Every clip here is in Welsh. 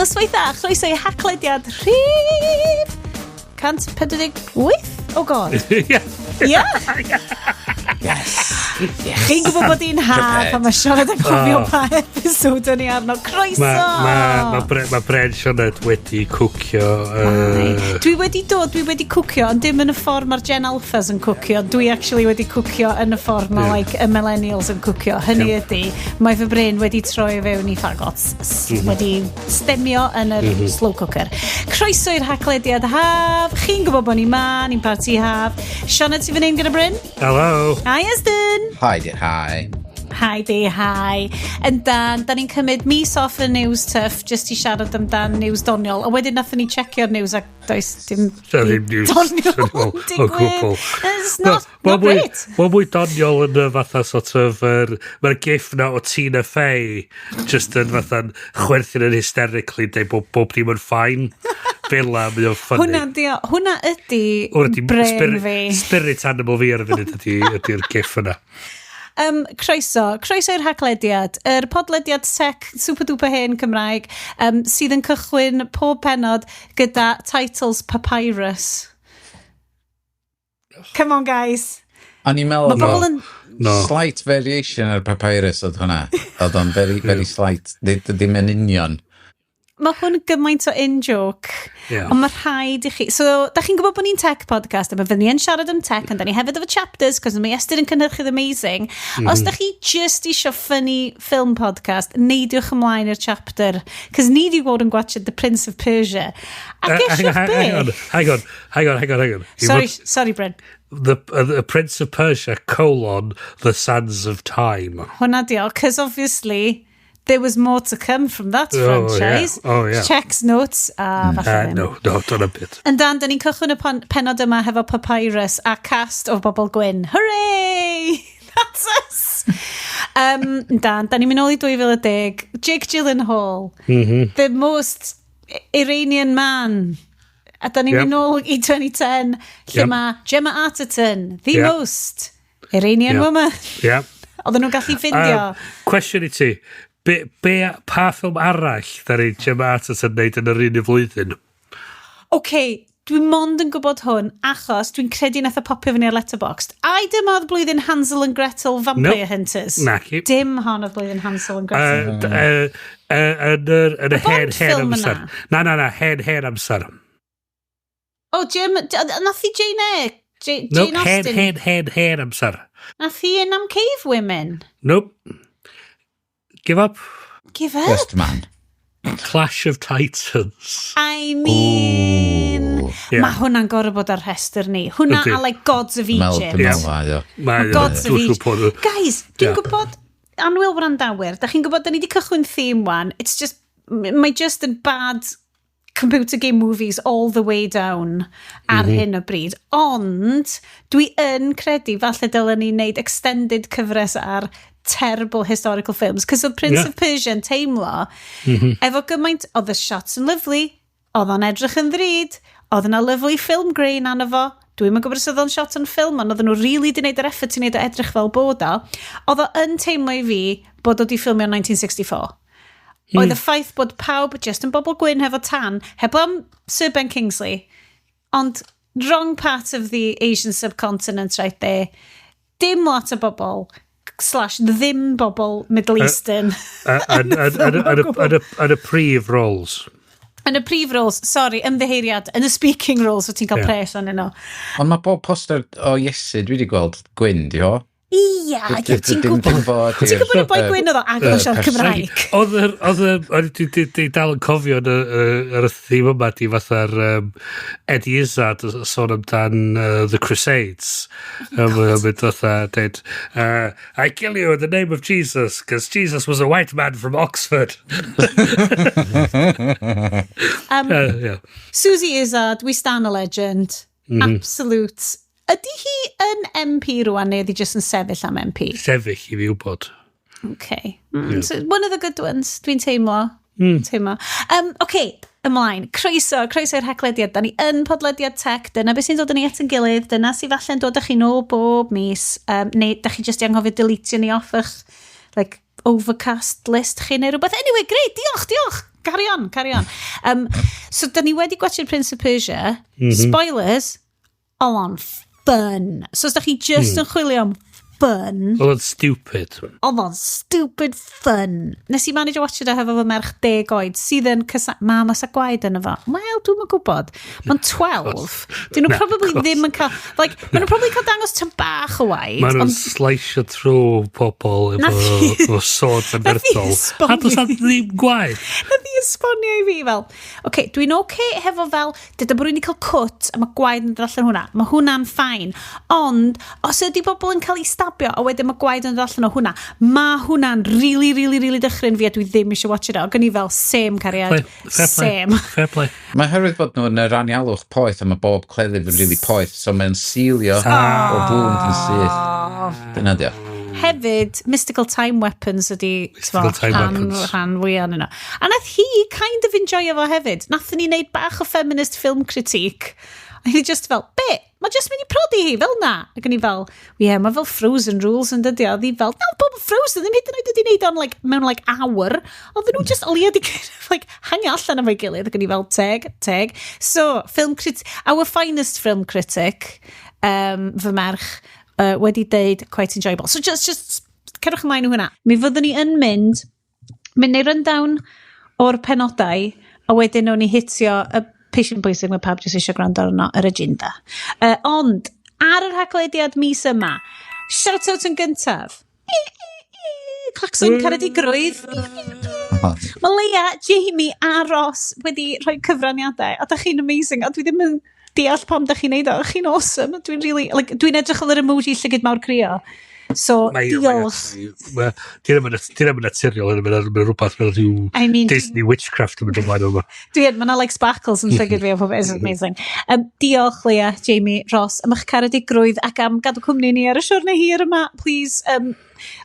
Noswaith dda, chroeso i Haclediad rhif 148? Oh God. Yeah. Yeah? Yes. Chi'n gwybod bod hi'n haf Prepared. a mae Sioned yn cofio Oh. pa episode o'n i arno. Croeso! Mae ma, ma, Bre, ma Bren Sioned wedi cwcio. Dwi wedi dod, dwi wedi cwcio, ond dim yn y ffordd mae'r Gen Alphas yn cwcio. Dwi actually wedi cwcio yn y ffordd mae like, y millennials yn cwcio. Hynny ydy, mae fy bryn wedi troi fewn i ffagots, wedi stemio yn yr slow cooker. Croeso i'r Haclediad haf. Chi'n gwybod bod ni ma, ni'n parti haf. Sioned sy'n fan hyn gyda Bryn? Hello. Hi, Estyn! Hi, di, hi. Hi di, hi. Yndan, da ni'n cymryd mis off y news tough just i siarad amdan news doniol. A wedyn nathon ni checio'r news ac does dim Da ddim news doniol doniol yn o digwydd. gwbl. It's not great. Mae'n mwy doniol yn y fatha sort of... Mae'r gif na o Tina Fey just yn fatha'n chwerthin yn hysterically deud bod bob dim yn fine. Fel la, mae o'n funny. Hwna, dio, hwnna ydy Hwna 'di brain spirit, fi. spirit animal fi ar y funud ydy'r gif yna. Croeso, croeso i'r Haclediad, yr podlediad tech super duper hen Cymraeg sydd yn cychwyn pob penod gyda titles Papyrus. Come on, guys. O'n i'n meddwl Mae bobl yn No. Slight variation ar Papyrus oedd hwnna. Oedd o'n very, very slight. Ddim yn union. Mae hwn gymaint o in-joke. Ond mae rhaid i chi. So, da chi'n gwybod bod ni'n tech podcast, a byddwn ni yn siarad am tech, ond da ni hefyd efo chapters, cos mae Estyn yn cynhyrchydd amazing. Os da chi just isio funny film podcast, neidiwch ymlaen i'r chapter, cos ni di bod yn gwatchad The Prince of Persia. A gesiwch Hang on, be? hang on, hang on, hang on, hang on. I Sorry, sorry, Bryn. The Prince of Persia, colon, The Sands of Time. Hwna di o, cos obviously there was more to come from that franchise. Oh, yeah. Checks notes, a falle ddim. No, dyna bit. Yn dan, da ni'n cychwyn y penod yma hefo Papyrus a cast o bobl gwyn. Hooray! That's us! Dan, da ni'n mynd nôl i 2010. Jake Gyllenhaal, the most Iranian man. A da ni'n mynd nôl i 2010, lle mae Gemma Arterton, the most Iranian woman. Oedden nhw'n gallu ffindio. Cwestiwn i ti. Pa ffilm arall ddaru Gemma Arterton neud yn yr un i flwyddyn? OK, dwi mond yn gwybod hwn achos dwi'n credu nath o popio fyny ar Letterboxd. Ai dyma oedd blwyddyn Hansel and Gretel Vampire Nope. Hunters? Naci. Dim hon oedd blwyddyn Hansel and Gretel. Yn y hen, Bond hen film amser. yna? Na, hen, hen amser. Oh, Jim, nath hi Jane Eyre? Nope, Jane hen, Austen? hen, hen, hen amser. Nath hi un am Cave Women? Nope. Give up. Give up. First Man. Clash of Titans. I mean, Ooh. Mae hwnna'n gorfod bod ar rhestr ni. Hwnna Yndi. a like Gods of Mel, Egypt. dwi'n meddwl, mae o. Mae Gods of dwi'n Egypt. siŵr bod. Guys, dwi'n gwybod, annwyl wrandawyr, da chi'n gwybod, da ni wedi cychwyn theme wan. It's just, mae just yn bad computer game movies all the way down ar hyn o bryd. Ond, dwi yn credu falle dylen ni wneud extended cyfres ar terrible historical films, cos oedd Prince of Persia yn teimlo, efo gymaint, oedd y shots yn lovely, oedd o'n edrych yn ddrud, oedd yna lovely film grain arno fo. Dwi'm yn gwybod os oedd o'n shot on film, ond oedden nhw really di wneud yr effort i wneud o edrych fel bod o. Oedd o yn teimlo i fi bod o di ffilmio yn 1964. Oedd y ffaith bod pawb just yn bobl gwyn hefo tan, heb am Sir Ben Kingsley, ond wrong part of the Asian subcontinent right there. Dim lot o bobl, slash ddim bobl Middle Eastern. Yn y prif roles. Yn y prif roles, sorry, ymddiheuriad, yn y speaking roles, o ti'n cael pres o'n nhw. Ond mae bob poster o Iesu dwi wedi gweld gwyn, di ho? Ia, ie, ti'n gwybod. Ti'n gwybod y boi gwyn oedd o ac oedd o'n siarad Cymraeg. Oedd yr, dwi dal yn cofio yn yr theme yma di fatha'r Eddie Izzard yn sôn amdan The Crusades. Oh, mynd fatha, dweud, "I kill you in the name of Jesus, because Jesus was a white man from Oxford." Susie Izzard, we stand a legend. Absolute. Ydy hi yn MP rwan neu ydy jyst yn sefyll am MP? Sefyll i fi wybod. Okay. So one of the good ones, dwi'n teimlo. Teimlo. Okay, ymlaen. Croeso, croeso i'r Haclediad. Da ni yn podlediad tech. Dyna beth sy'n dod â ni at yn gilydd. Dyna sy'n falle'n dod â chi nôl bob mis. Neu da chi jyst i anghofio deletio ni off eich like, Overcast list chi neu rhywbeth. Anyway, great, diolch, diolch. Carry on, carry on. So, da ni wedi gwachio'r Prince of Persia. Spoilers, all on fun. So, os da chi just yn chwilio am fun, Oedd o'n stupid. Oedd o'n stupid fun. Nes i manage watch it hefo fy merch 10 oed sydd yn cysa. Ma, sa gwaed yn efo. Wel, dwi'n yn gwybod. Mae'n 12. Dyn nhw Na, probably of course. ddim yn cael. Like, maen nhw probably cael dangos tam bach o waed. Maen nhw'n Ond sliceio trwy pobl efo, efo swords anferthol. Esbonio. A does na ddim gwaed. Nath hi esbonio i fi fel, oce, okay, dwi'n oce okay hefo fel, dyda bod rhywun wedi cael cwt a mae gwaed yn dod allan hwnna. Mae hwnna'n fine. Ond, os ydy bobl yn cael ei stabio a wedyn mae gwaed yn dod allan o hwnna, mae hwnna'n really, really, really dychryn fi a dwi ddim eisiau watch it. Ac o'n i fel, same, cariad. Play. Fair play. Same. Fair play. Mae herwydd bod nhw yn yr anialwch poeth a mae bob cleddyf yn really poeth, so mae'n sealio o wound yn syth. Dyna dio. Hefyd, mystical time weapons ydy Mystical t'mo, time rhan, weapons. Rhan fwyaf yno. A nath hi kind of enjoyo fo hefyd. Nathon ni wneud bach o feminist film critique. A hi just fel, be? Mae just mynd i prodi hi fel na. Ac o'n i fel, ie, yeah, mae fel Frozen rules yn dydi. A oedd hi fel, no, bob Frozen ddim hyd yn oed wedi wneud o'n like, mewn like hour. Oedden nhw just o leia di kind of, like, hangio allan efo'i gilydd. Ac o'n i fel, teg, teg. So, film crit our finest film critic, fy merch, wedi deud quite enjoyable. So just cerwch ymlaen i hwnna. Mi fyddwn ni yn mynd i rundown o'r penodau, a wedyn nawn ni hitio y patient bwysig mae pawb jyst eisiau gwrando arno, yr agenda. Ond, ar yr Haclediad mis yma, shout-out yn gyntaf. Clacson caredigrwydd. Mae Leia, Jamie a Ross wedi rhoi cyfraniadau, a da chi'n amazing, a dwi ddim yn deall pam da chi'n neud o. Chi'n awesome. Dwi'n really, like, dwi'n edrych ar yr emoji llygyd mawr crio. So, diolch. Di ddim yn naturiol, mae'n rhywbeth fel rhyw I mean, Disney witchcraft yn mynd ymlaen yma. Dwi'n, mae yna like sparkles yn llygyd fi o pob, it's amazing. Diolch Leia, Jamie, Ross, am eich caredigrwydd ac am gadw cwmni ni ar y siwrne hir yma. Please,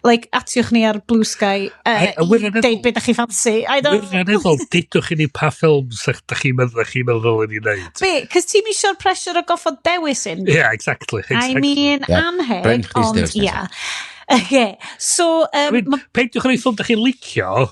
like, atiwch ni ar Blue Sky A wirioneddol- deud beth ydych chi ffansi. I don't. Wirioneddol, dudwch i ni pa ffilms ydych chi'n meddwl, chi'n meddwl yn ei wneud. Be? Cos ti'n isio'r pressure o goffod dewis un? Yeah, exactly. I mean, Yeah. anheg, Bryn, chdi ond dewis ia. Okay, so, I mean, ma' peidiwch yn ei ffilm ydych chi'n licio.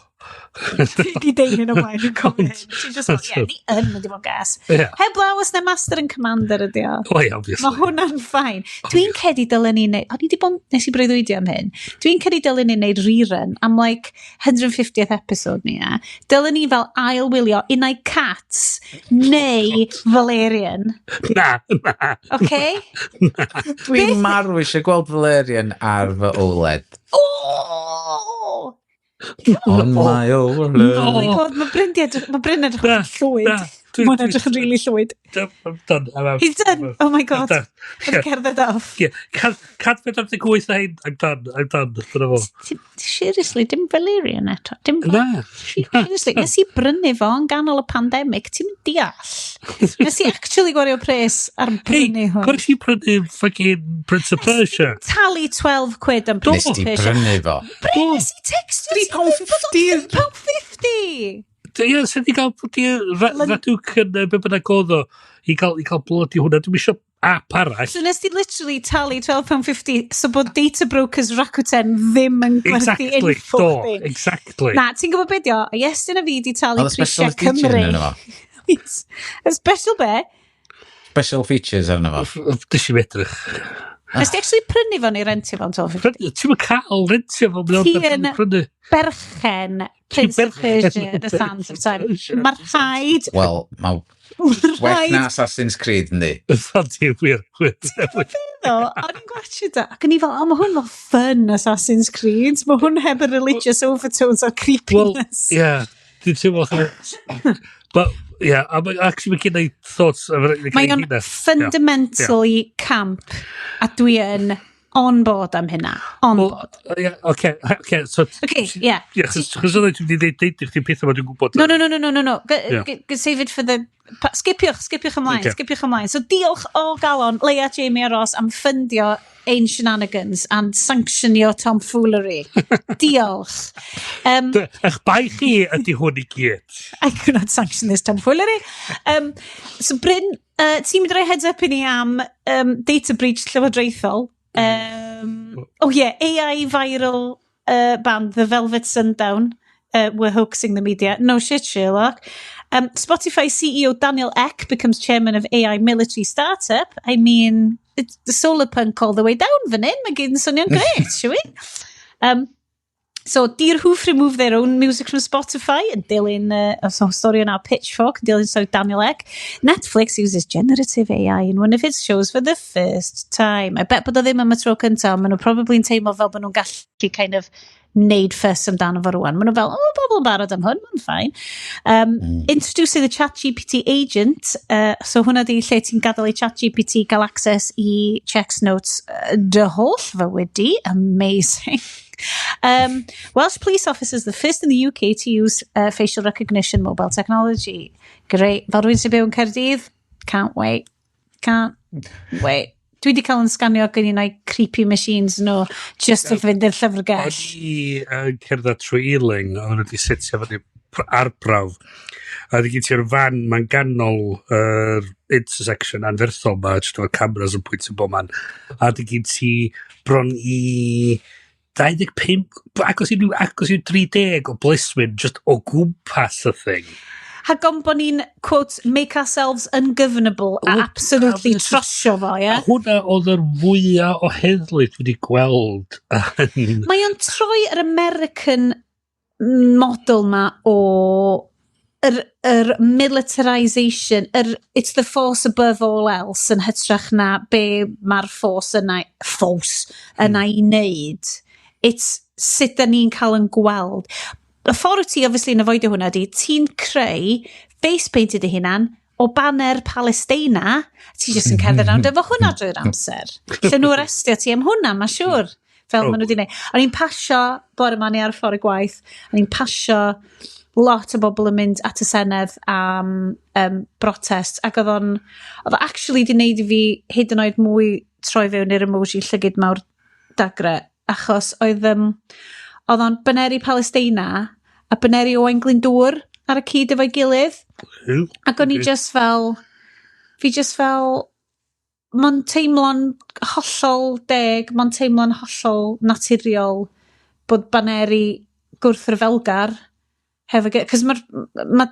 Di deud hyn o blaen, dwi'n cofio hyn. Ti'n just fel, ie, ni yn mynd i fod gas. Yeah. Heblaw os na Master and Commander ydi o. Oh, yeah, obviously. Mae hwnna'n fine. Dwi'n cedi dylen ni neud, o'n i di bod, nes i breuddwydio am hyn, dwi'n cedi dylen ni neud rerun am like 150th episode ni, ia. Dylen ni fel ail wylio unai Cats neu Valerian. Na, na. Okay? Dwi'n marw eisiau gweld Valerian ar fy OLED. Oh! On my OLED. Oh my God, mae Bryn di edrych, mae Bryn edrych Na, yn llwyd. na. Mae'n edrych yn really llwyd. I'm done. I'm out. He's done. Oh my God. I'm done. Mae'n cerdded off. Yeah. 148 o hein, I'm done. I'm done. Dyna fo. Seriously, dim Valerian eto. Dim Na. Seriously, nes i brynu fo yn ganol y pandemic, ti'n mynd deall? Nes i actually gwario pres ar Hey, brynu hwn. gwrs i prynu fucking Prince of Persia. Talu 12 quid am Prince Nes of ti Persia. brynu fo. Bryn, nes i textio ti £3.50. £3.50. Ie, sef di gael di Rakuten neu be bynnag oedd o i gael bloody hwnna. Dwi'n isio app arall. So nes ti literally talu £12.50 so bod data brokers Rakuten ddim yn gwerthu info Do, chdi. exactly. Na, ti'n gwybod beth dio? Iestyn a fi di talu Oedd y special prisiau feature Cymru. yn yno fo. A special be? Special features arno fo. Dys i edrych. Nes ti actually prynu fo neu rentio fo'n 12.50? Prynu- Ti'm yn cael rentio fo, mae'n Ti o'n yn prynu. berchen Prince of berchen Persia, The Sands of Time. Persia. Mae'r rhaid, Wel, mae well rhaid na Assassin's Creed, yndi? Ydy, wir, wir. ddo, o'n i'n gwachio da, ac o'n i fel, oh, mae hwn fel fun Assassin's Creed, mae hwn heb y religious overtones o'r Well, creepiness. yeah. Dwi'n teimlo... But, yeah, actually mae gen i thoughts. Mae o'n fundamentally camp, a dwi yn on board am hynna. On Well, board. yeah, okay, so Okay, yeah. Yeah, chos oedd dwi'n dweud deud i chdi pethau ma dwi'n gwybod. No, no, no, no, no, no, no. G Save it for the. Skipiwch, skipiwch ymlaen, skipiwch ymlaen. So diolch o galon, Leia, Jamie a Ross am ffundio ein shenanigans and sanction your tomfoolery. Diolch. Eich bai chi ydy hwn i gyd. I could not sanction this tomfoolery. So Bryn, ti'n mynd i roi heads up i ni am data breach llywodraethol. Oh yeah, AI viral band, The Velvet Sundown. Were hoaxing the media. No shit, Sherlock. Spotify CEO Daniel Ek becomes chairman of AI military startup. I mean, it's the solar punk all the way down fan hyn. Mae gyd yn swnio'n great, shall we? So, Deerhoof remove their own music from Spotify yn dilyn, so stori yna Pitchfork, yn dilyn so Daniel Ek. Netflix uses generative AI in one of its shows for the first time. I bet bod o ddim am y tro cyntaf, maen nhw probably yn teimlo fel bod nhw'n gallu kind of neud fuss amdano fo rwan. Maen nhw fel, "Oh, bobl yn barod am hwn, mae'n fine." Introducing the ChatGPT agent, so hwnna di lle ti'n gadael i ChatGPT gael access i checks notes dy holl fywyd di. Amazing. Welsh police officers the first in the UK to use facial recognition mobile technology. Great. Fel rhywun sy'n byw yn Caerdydd, can't wait. Can't wait. Dwi wedi cael yn sganio gen i creepy machines nhw just wrth fynd i'r llyfrgell. O'n i yn cerdded trwy Ealing, o'n nhw wedi setio fyny arbrawf. A wedi gen ti'r fan ma'n ganol yr intersection anferthol ma, jyst efo'r cameras yn pwyntio bob man. A wedi gen ti bron i 25, agos i 30 o blismyn just o gwmpas y thing. Rhag ofn bod ni'n, quote, "make ourselves ungovernable" a absolutely trosio fo, ie? A hwnna oedd yr fwyaf o heddlu dwi wedi gweld. Mae o'n troi yr American model ma o yr militarisation, it's the force above all else yn hytrach na be mae'r force yna i wneud. It's sut da ni'n cael yn gweld. Y ffordd wyt ti, obviously, yn avoidio hwnna di, ti'n creu face painted dy hunan o baner Palestina, ti jyst yn cerdded rownd efo hwnna drwy'r amser. Lle nhw arestio ti am hwnna, mae'n siŵr. Fel maen nhw wedi gwneud. O'n i'n pasio bore ma ni ar y ffordd i gwaith, o'n i'n pasio lot o bobl yn mynd at y Senedd am brotest, ac oedd o actually di wneud i fi hyd yn oed mwy troi fewn i'r emoji llygid mawr dagre, achos oedd o'n baneri Palestina a baneri Owain Glyndŵr ar y cyd efo'i gilydd. Ac o'n i just fel, fi just fel, mae'n teimlo'n hollol deg, mae'n teimlo'n hollol naturiol bod baneri gwrthryfelgar hefo, cos mae'r ma,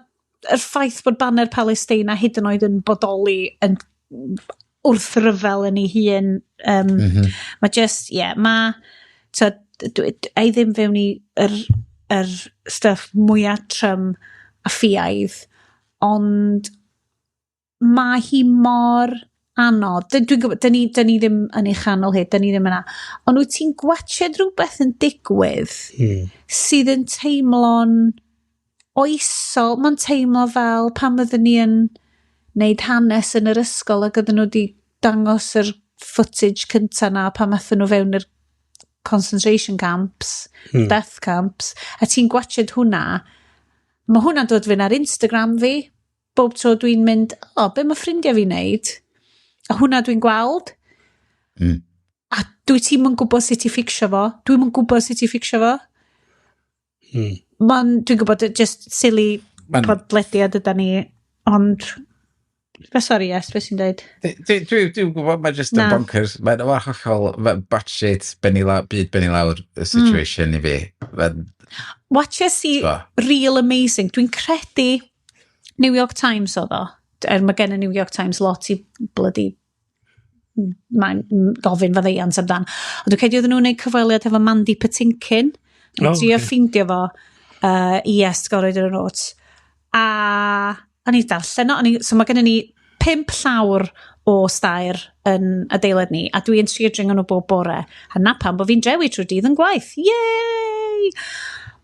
yr ffaith bod baner Palestina hyd yn oed yn bodoli yn wrthryfel yn ei hun, mae just, ie, yeah, mae, so, ei ddim fewn i yr stuff mwyaf trym a ffiaidd, ond mae hi mor anodd. Dwi'n gwybod, dyn ni ddim yn ei chanol hi, dyn ni ddim yna. Ond wyt ti'n gwatchiad rhywbeth yn digwydd sydd yn teimlo'n oesol, mae'n teimlo fel pan oedden ni yn neud hanes yn yr ysgol ac oedden nhw wedi dangos yr footage cynta na pan aethon nhw fewn i'r concentration camps, death camps, a ti'n gwatchiad hwnna, mae hwnna'n dod fynd ar Instagram fi, bob tro dwi'n mynd, "O, oh, be mae ffrindiau fi'n neud?" A hwnna dwi'n gweld. A dwi ti'n yn gwybod sut i fficsio fo. Dwi'm yn gwybod sut i fficsio fo. Ma'n, dwi'n gwybod, just silly podlediad yda ni, ond... Be, sorry, yes, beth sy'n dweud? Dwi'n gwybod, mae just yn Na. bonkers. Mae'n hollol batshit byd benni lawr y situation i fi. Watches i T'bo? real amazing. Dwi'n credu New York Times oedd o. Er mae gen y New York Times lot i bloody mae'n gofyn faddeuant amdan. Ond dwi'n credu oedden nhw'n gwneud cyfweliad efo Mandy Patinkin. Oh, trio ffeindio fo i est gorau yn y notes. A o'n i darllen o. So mae gennym ni pump llawr o stair yn adeilad ni, a dwi'n trio dringo nhw bob bore. A na pam bod fi'n drewi trwy dydd yn gwaith. Yay!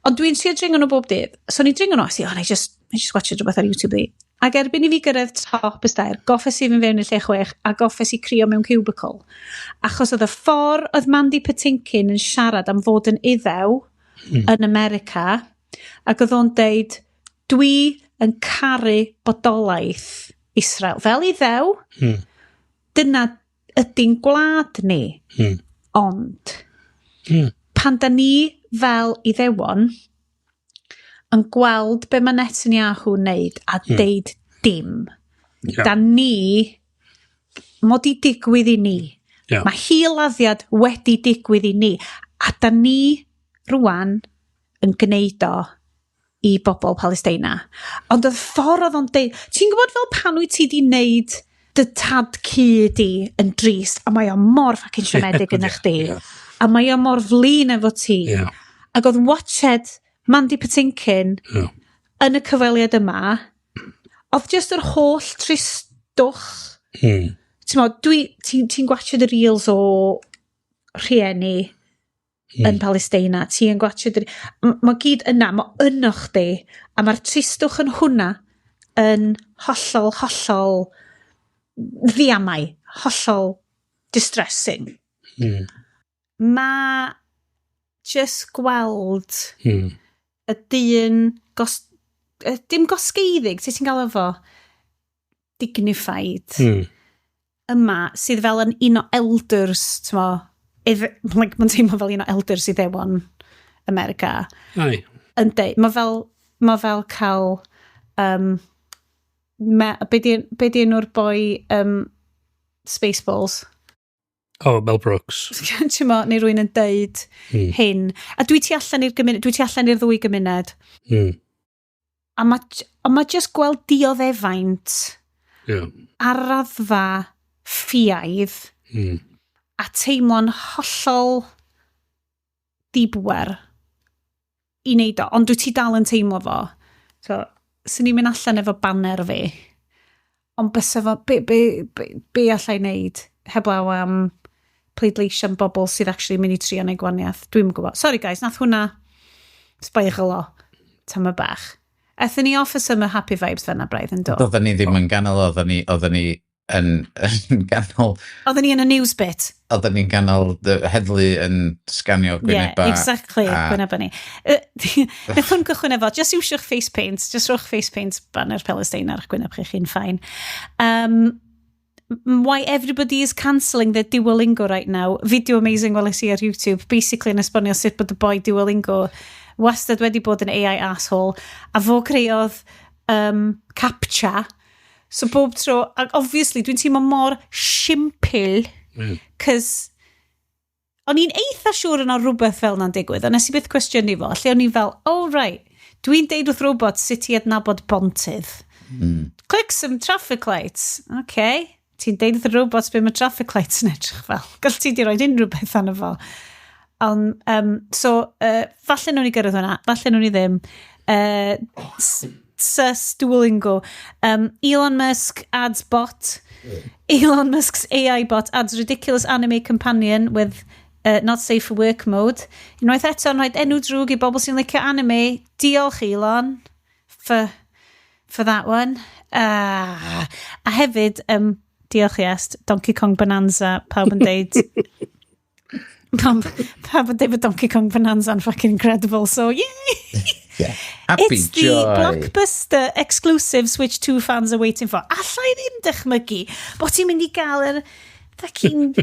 Ond dwi'n trio dringo nhw bob dydd. So o'n i'n dringo nhw, a si, oh, na i just watch rhywbeth ar YouTube fi. Ac erbyn i fi gyrraedd top y stair, goffes i fynd fewn i'r lle chwech a goffes i crio mewn cubicle. Achos oedd y ffordd oedd Mandy Patinkin yn siarad am fod yn Iddew yn America, ac oedd o'n deud, "Dwi yn caru bodolaeth Israel. Fel Iddew, dyna ydy'n gwlad ni." Ond, pan da ni fel Iddewon yn gweld be mae Netanyahu wneud a deud dim, da ni, mod i digwydd i ni. Mae hil-laddiad wedi digwydd i ni. A da ni rwan yn gwneud o i bobl Palestina. Ond y ffordd oedd o'n deud... Ti'n gwybod fel pan wyt ti di wneud dy tad cu di yn drist, a mae o mor fucking siomedig yn chdi, a mae o mor flin efo ti. Ac oedd watched Mandy Patinkin yn y cyfweliad yma, oedd just yr holl tristwch. Ti'n mo, ti'n ti gwatchad y reels o rhieni yn Palestina, ti'n gwatchad yr... Mae gyd yna, mae yno chdi, a mae'r tristwch yn hwnna yn hollol, hollol ddiamau, hollol distressing. Mae just gweld y dyn, dim gosgeiddig, sut ti'n gael efo? Dignified. Yma, sydd fel yn un o elders, ti'n mo, like, mae'n teimlo fel un o elders Iddewon America. Yndi, mae fel cael, be di enw'r boi Spaceballs? Oh, Mel Brooks. Ti'n mo, neu rywun yn deud hyn. A dwi tu allan i'r gymuned, dwi tu allan i'r ddwy gymuned. A mae just gweld dioddefaint ar raddfa ffiaidd a teimlo'n hollol dibwer i wneud o, ond dwi ti dal yn teimlo fo. So, swn i'n mynd allan efo banner fi. Ond bysa fo, be allai wneud heblaw am pleidleisio am bobl sydd actually mynd i trio neud gwaniaeth? Dwi'm yn gwybod. Sorry guys, nath hwnna sbeichelo tama bach. Ethon ni off y summer happy vibes fyna braidd yn do. Oedden ni ddim yn ganol, oedden ni yn ganol, Oedden ni yn y news bit. Oedden ni'n ganol y heddlu yn sganio gwyneba. Yeah, exactly, gwyneba ni. Nath hwn gychwyn efo, just iwsiwch face paint, just rhowch face paint banner Palestine ar eich gwyneb chi, chi'n fine. Why everybody is cancelling their Duolingo right now. Video amazing weles i ar YouTube. Basically yn esbonio sut bod y boi Duolingo wastad wedi bod yn AI asshole. A fo creodd CAPTCHA. So bob tro, ac obviously dwi'n teimlo mor simpil, cos o'n i'n eitha siŵr yna rhywbeth fel na'n digwydd, a nes i byth cwestiynu fo, lle o'n i fel, "Oh right, dwi'n deud wrth robot sut i adnabod bontydd. Click some traffic lights." Okay. Ti'n deud wrth y robots be mae traffic lights yn edrych fel. Gall ti di roed unrhyw beth arno fo. Ond, so, falle nhw'n i gyrraedd hwnna, falle nhw'n i ddim. Sus Duolingo. Elon Musk adds bot. Elon Musk's AI bot adds ridiculous anime companion with not safe for work mode. Unwaith eto, yn rhoi enw drwg i bobl sy'n licio anime. Diolch, Elon, for that one. A hefyd, diolch i Est, Donkey Kong Bonanza, pawb yn deud... pawb yn deud bod Donkey Kong Bonanza yn fucking incredible, so yay! Yeah. Happy It's the joy. blockbuster exclusive Switch 2 fans are waiting for. Alla i ddim dychmygu bod ti'n mynd i gael yr fucking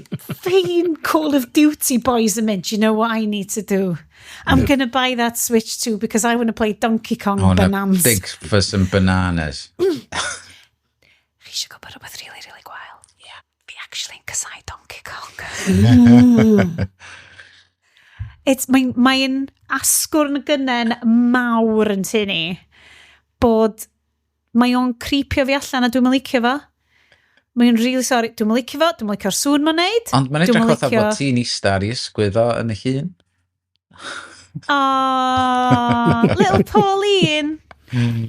fine Call of Duty boys yn mynd, "You know what I need to do? I'm gonna buy that Switch 2 because I want to play Donkey Kong I wanna Bonanza." dig for some bananas. Chi eisiau gwybod rhywbeth really, really gwael? Yeah. Fi actually yn casáu Donkey Kong. Mae'n mae asgwrn gynnen mawr yn tŷ ni bod mae o'n creepio fi allan a dwi'n licio fo. Mae'n really sorry. Dwi'n licio fo, dwi'n licio'r sŵn mae'n neud. Ond mae'n Dwi'm edrych yn fatha bod ti'n ista ar ei ysgwydd o yn y llun. Aww, little Pauline.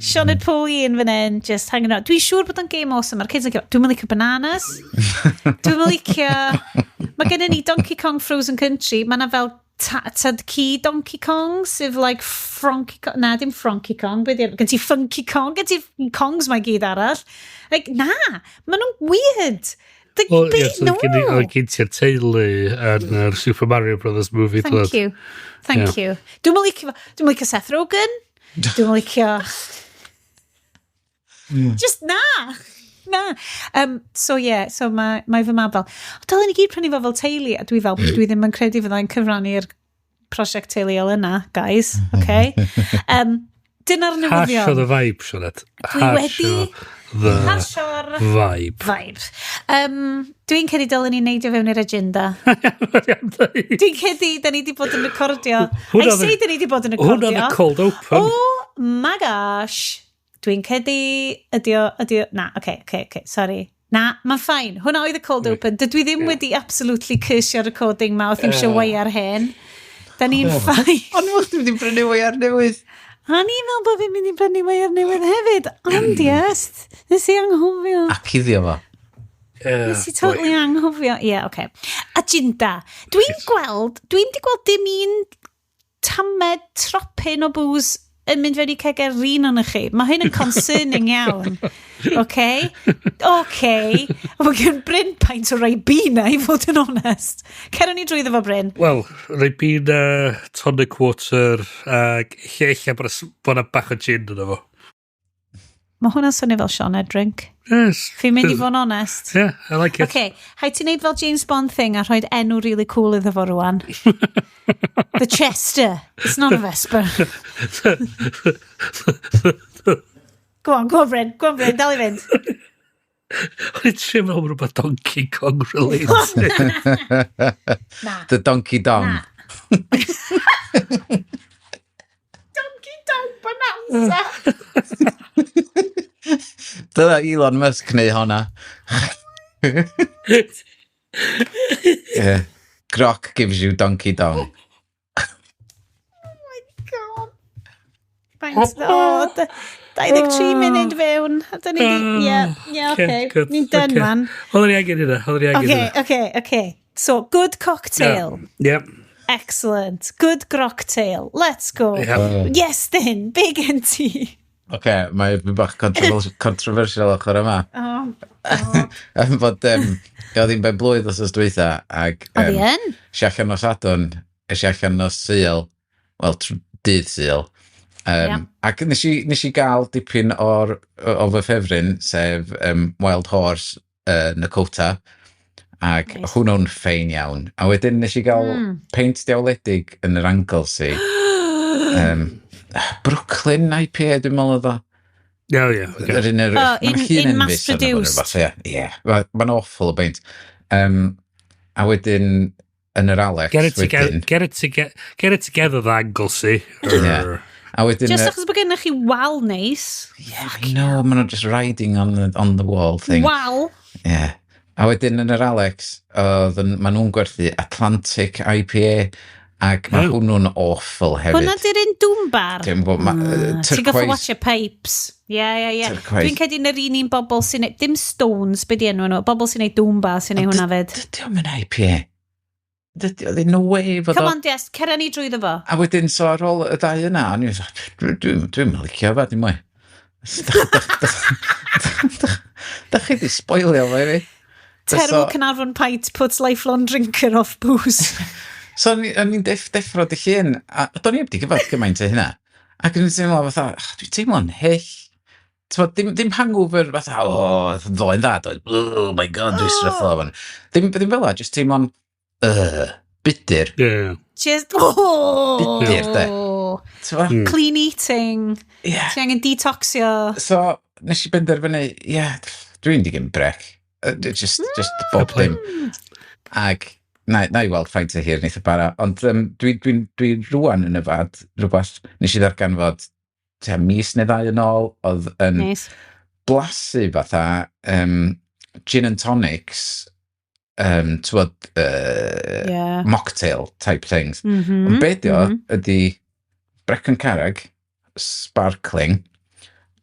Sioned Pauline fan hyn, just hanging out. Dwi'n siŵr bod o'n game awesome. Mae'r kids yn licio. Dwi'n licio bananas. Dwi'n licio... Mae gennym ni Donkey Kong Frozen Country. Mae yna fel tad ci Donkey Kong, sef like Fronky Kong. Na, dim Fronky Kong. Be 'di- Gen ti Funky Kong, gen ti Kongs mae gyd arall. Like, na, maen nhw'n weird. Wel, Be, ie, so no. oedd gen ti'r teulu yn yr Super Mario Brothers movie. Thank you. Thank you. Dwi'n licio, dwi'n licio Seth Rogen. Dwi'n licio... Just na. Na. So yeah, so mae fy mab fel, "O, dylen ni gyd prynu fo fel teulu." A dwi fel, "Dwi ddim yn credu fyddai'n cyfrannu'r prosiect teuluol yna, guys." Okay? Dyna'r Hash o newyddion. the vibe, Sioned. Dwi wedi the hasio'r vibe. vibe. Dwi'n credu dylen ni neidio fewn i'r agenda. Dwi'n credu, da ni wedi bod yn recordio. Hwnna I say da ni wedi bod yn Hwnna recordio. the cold open. O, my gosh. Dwi'n credu, ydi o, na, okay, sorry. Na, mae'n fine. Hwna oedd y cold open. Dydw i ddim wedi absolutely curse-io recording ma wrth iwsio weiar hen. Da ni'n fine. Ond mwch dwi'n wedi brynu weiar newydd. A ni'n meddwl bod fi'n mynd i brynu weiar newydd hefyd. Ond yes, nes i anghofio. A cuddio fo. Nes i totally anghofio. Ie, yeah, okay. Agenda. Dwi'n di gweld dim un tamed tropyn o booze yn mynd fewn i ceger un o'n chi. Mae hyn yn concerning iawn. Okay? Okay. Mae gen Bryn peint o Ribena, i fod yn onest. Ceron ni drwyddo fo, Bryn. Wel, Ribena, tonic water, ac lle bod 'na bach o gin yna fo. Mae hwnna'n swnio fel Sioned drink. Yes. Fi'n mynd i fod yn onest. Yeah, I like it. Okay, haid ti'n neud fel James Bond thing a rhoi enw really cool iddo fo rwan. The Chester. It's not a Vespa. Go on, go on, Bryn. Go on, Bryn. Dal i fynd. O'n i'n trio meddwl rhywbeth Donkey Kong related. Na. The Donkey Dong. Na. Donkey Dong Bonanza. Dyna Elon Musk neu honna. Yeah. Grok gives you Donkey Dong. Oh my God. Faint, o, 23 munud fewn. A dyn ni di, ie, okay. Good, Ni'n done, man. Oedden ni angen hynna, oedden ni angen hynna. Okay. So, good cocktail. Yeah. Excellent. Good grocktail. Let's go. Yeah. Yes, then. Big NT. Oce, okay, mae fi bach controversial ochr yma. Oh. Am fod, oedd hi'n ben blwydd os dwytha, ac Oedd hi yn? es i allan nos Sadwrn, es i allan nos Sul, wel, dydd Sul. Ac nes i gael dipyn o fy ffefryn, sef Wild Horse Nokota, ac hwnnw'n ffein iawn. A wedyn nes i gael peint diawledig yn yr Anglesey. Brooklyn IPA, dwi'n meddwl oedd o. Yeah, okay. Yr un Oh, ma'n llun un enfys mass-produced. arno fo, neu rywbeth, Ie, mae'n awful o beint. A wedyn, yn yr Alex, Get it together, wedyn. get it together, get it together, the Anglesey. Yeah. A wedyn Just achos bod gennych chi wal neis. Yeah, I know, maen nhw just riding on the wall thing. Wal. Yeah. A wedyn yn yr Alex, oedd maen nhw'n gwerthu Atlantic IPA, ac mae hwnnw'n awful hefyd. Hwna di'r un dwmbar. Dwi'n gwybod, Ti'n goffa turquoise. watch your pipes. Ie. Turquoise. Dwi'n credu yn yr un bobl sy'n neud, dim Stones, be di enw nhw, bobl sy'n neud dwmbar sy'n neud hwnna fyd. Dydy o'm yn IPA. Dydy o, ddim no way fod Come o. on, Jess, cera ni drwyddo fo. A wedyn, so ar ôl y ddau yna, o'n i'n dwi'n licio fe, dim mwy. Da chi di spoilio fo i fi. Terrible Caernarfon pint puts lifelong drinker off booze. So o'n i'n deffro dy llun, a do'n i heb di gyfad gymaint o hynna. Ac o'n i'n teimlo fatha, "Ah, dwi'n teimlo'n hyll." T'mod, dim hangover fatha, "O, ddoe'n dda, doedd, oh my God, dwi'n stryglo fan." Ddim fel la, just teimlo'n, budur. Just, oh! Budur, de. T'mo'? Clean eating. Yeah. Ti angen detoxio. So, nes i benderfynu, ie, yeah, dwi'n di gymryd brec. Just bob play. dim. Ac na i weld faint o hir wneith o bara. Ond dwi rwan yn yfad rhywbeth nes i ddarganfod tua mis neu ddau yn ôl, oedd yn blasu fatha gin and tonics, t'wod, mocktail type things. Ond be di o, ydy Brecon Carreg, sparkling,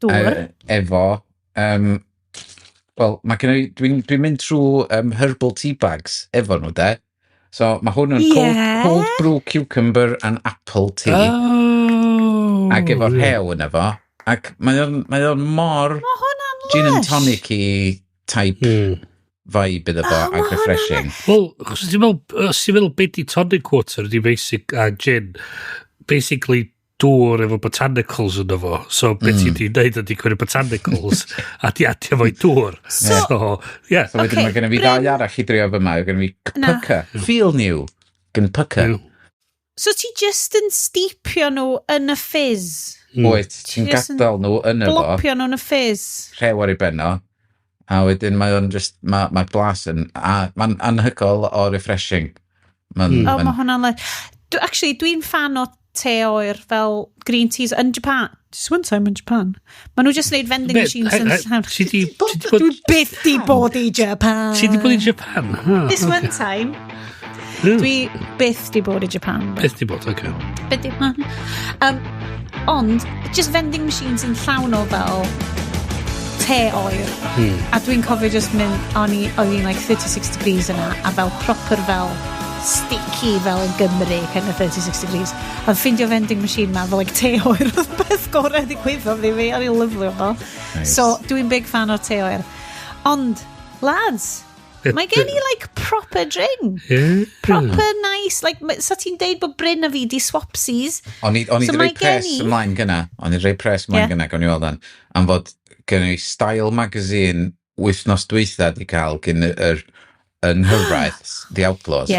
Dŵr. Efo, wel, mae gen i, dwi'n mynd trwy herbal tea bags efo nhw, de. So mae hwn yn cold brew cucumber and apple tea. Oh. Ac efo'r rhew yna fo. Ac mae o'n mor Mae hwnna'n gin and lush. tonic i type vibe iddo fo Oh, ac ma' hwnna'n refreshing. Wel, achos ti'n meddwl beth di tonic water ydi basic a gin, basically dŵr efo botanicals yno fo. So beth ti di wneud ydi cymryd botanicals a di adio fo i dŵr. So, yeah. So wedyn Ocê, mae gen i fi Bryn- ddau arall i drio fyma. Mae gen i fi Na. Pyca. Feel New. Gen Pyca. So ti just yn steepio nhw yn y fizz? Wyt, ti'n Ti jyst yn gadael nhw yn efo, Blopio nhw yn y fizz? rhew ar ei ben o, a wedyn mae o'n just, mae blas yn, a mae'n anhygoel o refreshing. Mae'n, Oh, mae hwnna'n le... Actually, dwi'n fan o te oer fel green teas yn Japan. Just one time in Japan. Maen nhw just wneud vending machines yn llawn. Ti di Dwi byth di bod i Japan. Ti di bod i Japan? This one time. Dwi byth di bod i Japan. Byth di bod, oce. Byth di bod. Ond, just vending machines yn llawn o fel te oer. A dwi'n cofio just mynd, o'n i'n like 36 degrees yna, a fel proper fel sticky fel yn Gymru, kind of 36 degrees. A ffindio vending machine ma fel like te oer oedd y beth gorau ddigwyddodd i fi, o'n i'n lyfio fo. Nice. So, dwi'n big fan o'r te oer. Ond, lads, mae gen i like proper drink. Yeah. Proper nice. Like, sa ti'n deud bod Bryn a fi di swapsies? O'n i So di mae rhoi pres gen i- ymlaen gyna. O'n i rhoi pres ymlaen gyna, gawn ni weld an. Am fod gen i Style Magazine wythnos dwytha di cael gen yr yng nghyfraith, The Outlaws.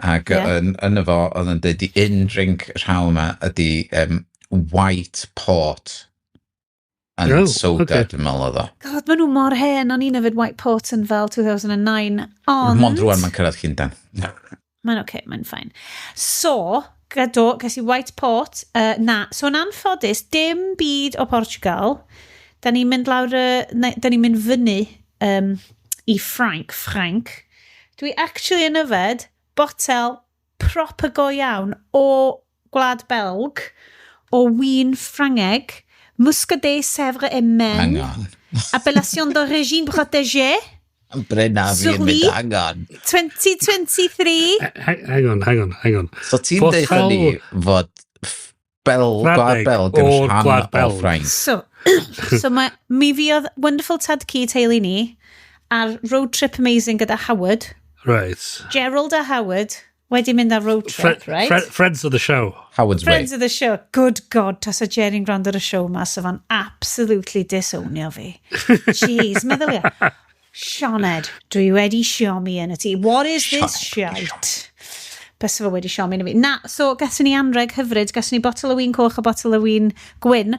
Ac yn efo, oedd yn dweud, the in drink rhaw yma ydy white port and Oh, soda, okay. dwi'n meddwl oedd o. God, maen nhw mor hen. O'n i'n yfed White Port yn fel 2009. Ond... Mond rwan mae'n cyrraedd Llundain. Mae'n oce, okay, mae'n fine. So, gado, ges i White Port. Na, so yn anffodus, dim byd o Portugal. Da ni'n mynd lawr, da ni'n mynd fyny i Ffrainc. Dwi actually yn yfed botel proper go iawn o Gwlad Belg, o win Ffrangeg, Muscadet Sèvre et Hang Maine, on. appellation d'origine protégée, Bryn a fi'n mynd, Surly. hang on. 2023. Hang on, hang on, hang on. So ti'n deud Botel ni fod Gwlad Ffrangeg Belg yn o'r rhan Gwlad o Belg. Ffrainc. So mae, mi fuodd Wonderful Tad Cu teulu ni ar road trip amazing gyda Howard. Right. Gerald a Howard wedi mynd ar road trip, right? Friends of the show. Howard's Way. Friends of the show. Good God, tasa Jerry'n gwrando ar y show ma, sa fo'n absolutely disownio fi. Jeez, meddylia. Sioned, dwi wedi siomi yn y tŷ. What is this shite? Bysa fo wedi siomi yn y fi. Na, so gathon ni anreg hyfryd, gathon ni botel o win coch a botel o win gwyn.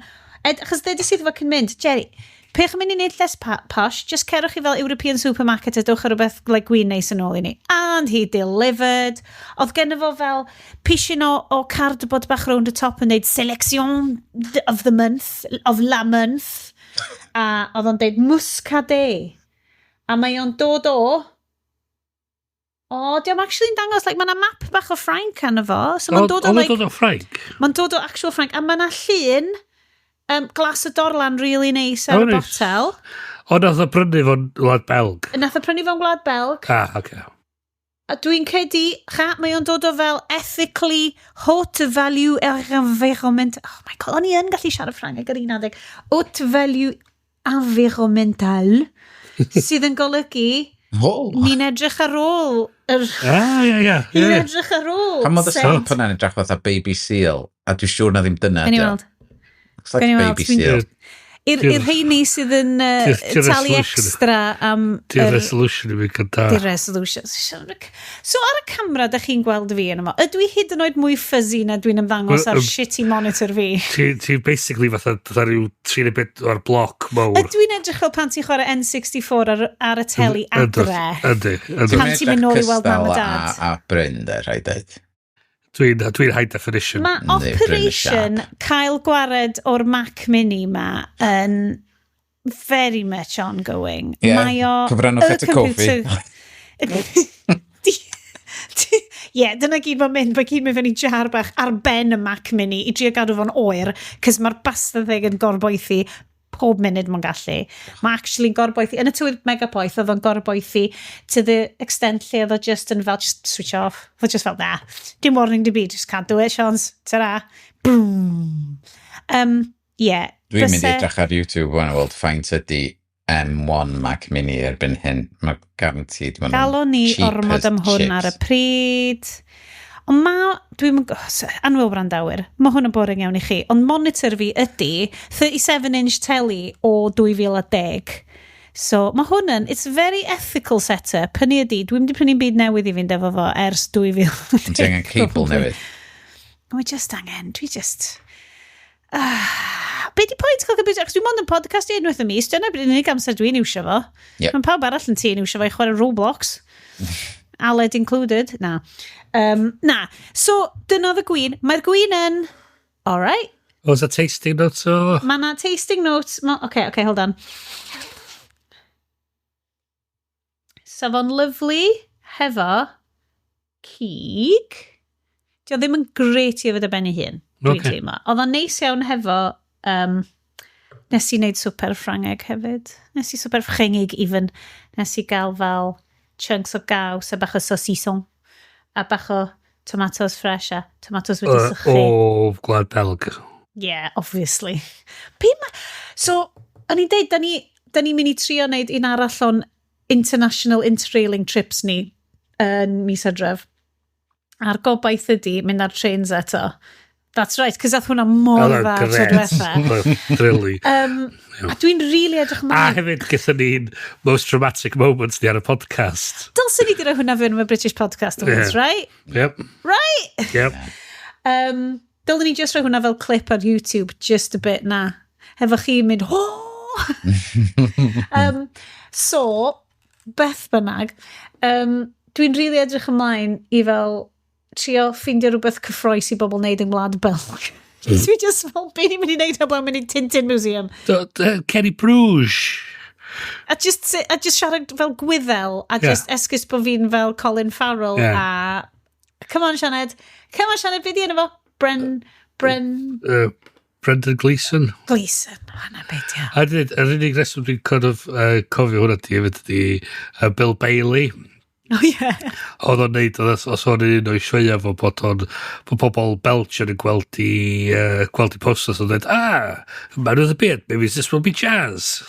Ed, achos dweud i sydd efo cyn mynd, Jerry, Pech yn mynd i wneud lles posh, just cerwch chi fel European supermarket a dewch ar rhywbeth like gwin neis yn ôl i ni. And he delivered. Oedd genno fo fel pishin o cardboard bach rownd y top yn deud selection of the month, of la month. A oedd o'n deud Muscadet. A mae o'n dod o... O, diolch actually'n dangos, like, mae yna map bach o Ffrainc arno fo. So mae'n dod o, Oedd o'n like, dod o Ffrainc? mae'n dod o actual Ffrainc. A mae yna llun glas y dorlan really nice ar Oh, y nice. botel. O, nath o brynu fo'n Wlad Belg. Nath o prynu fo'n Gwlad Belg. Ah, oce. A dwi'n credu, cha, mae o'n dod o fel ethically haute value environment. Oh my God, o'n i yn gallu siarad Ffrangeg ar un adeg. Haute value environmental, sydd yn golygu Oh. ni'n edrych ar ôl yr... Ah, ie, ie. Ni'n ie. edrych ar ôl. Pam oedd y sent. stamp yna'n edrych fatha baby seal, a dwi'n siŵr na ddim dyna. Gawn ni ydi o. weld. Looks like Gawn ni weld, baby dwi'n- seal. I'r rheini sydd yn Di'r talu resolution. extra am Di'r resolution i fi gyda. Di'r resolution. So ar y camera, da chi'n gweld fi yn yma. Ydw i hyd yn oed mwy fuzzy na dwi'n ymddangos ar Wel, shitty monitor fi? Ti basically fatha rhyw 3 o'r bloc mawr. Ydw i'n edrych fel pan ti'n chwarae N64 ar y teli adre? Ydy, ydy. Pan ti'n mynd nôl i weld mam a dad. A Bryn, de, rhaid dweud. Dwi'n high definition. Mae Yndi, Bryn y operation cael gwared o'r Mac Mini ma yn very much ongoing. Ie, Mae o... cyfrannwch y at y coffi. Ie, dyna gyd mae'n mynd. Mae gyd mynd fewn i jar bach ar ben y Mac Mini i drio gadw fo'n oer, cos mae'r bastard thing yn gorboethi pob munud mae'n gallu. Mae actually gorboethi. Yn y tywydd megapoeth, oedd o'n gorboethi to the extent lle oedd o just yn fel, just switch off. Oedd o just fel, na, dim warning to be, just can't do it, Seans. Ta-ra. Boom. Yeah. Dwi'n mynd i edrych ar YouTube wan i weld faint ydy M1 Mac Mini erbyn hyn. Mae guaranteed maen nhw'n Galon ni cheap ormod as am hwn chips. ar y pryd. Ond ma, dwi'n annwyl wrandawyr, mae hwn yn boring iawn i chi, ond monitor fi ydy 37-inch telly o 2010. So mae hwn yn, it's a very ethical setup. Hynny ydy, dwi'n mynd i prynu'n byd newydd i fynd efo fo ers 2010. Ti angen cable newydd. Dwi just angen, dwi just... Be di pwynt cael computer? Achos dwi'n mond yn podcast i unwaith y mis, dyna bydd unig amser dwi'n iwsio fo. Yep. Mae pawb arall yn tŷ yn iwsio fo i chwarae Roblox. Aled included. Na. Na. So, dyna oedd y gwin. Mae'r gwin yn... All right. Was a tasting note o? Mae na tasting notes. Ma, okay, hold on. So fo'n lyfli hefo cig. Dio ddim yn great i yfed ar ben ei hun, dwi'n teimlo. Oedd o'n neis iawn hefo... nes i wneud swper Ffrangeg hefyd. Nes i swper Ffrengig even. Nes i gael fel chunks o gaws a bach o saucisson a bach o tomatoes fresh a tomatoes wedi sychu. O Gwlad Belg. Yeah, obviously. So, o'n i'n deud, da ni'n mynd i trio wneud un arall o'n international interrailing trips ni yn mis Hydref. A'r gobaith ydy mynd ar trains eto. That's right, cos ath hwnna mor dda tro diwetha. Drili. A dwi'n really edrych ymlaen. A hefyd, gyda ni'n most dramatic moments ni ar y podcast. Dylswn ni di roi hwnna fewn am y British Podcast Awards, right? Yep. Right? Yep. Dylwn ni just roi hwnna fel clip ar YouTube, just a bit na. Hefo chi'n mynd, oh! So, beth bynnag, dwi'n really edrych ymlaen i fel trio ffeindio rhywbeth cyffrous i bobl wneud yng Ngwlad Belg. Dwi just fel, be ni'n mynd i wneud heblaw mynd i Tintin Museum? Kenny Bruges. A just siarad fel Gwyddel, a just esgus bod fi'n fel Colin Farrell, a... Come on, Sianed. Come on, Sianed, be di enw fo? Bren... Brendan Gleeson. Gleeson, hwnna beth, ia. A dyd, yr unig reswm dwi'n kind of, cofio hwnna di hefyd ydi Bill Bailey. Oh, yeah. Oedd o'n neud, oedd os o'n un o'i sioea fo bod o'n, bod pobl Belgian yn gweld i posters o'n dweud, man with a beard, maybe this will be jazz.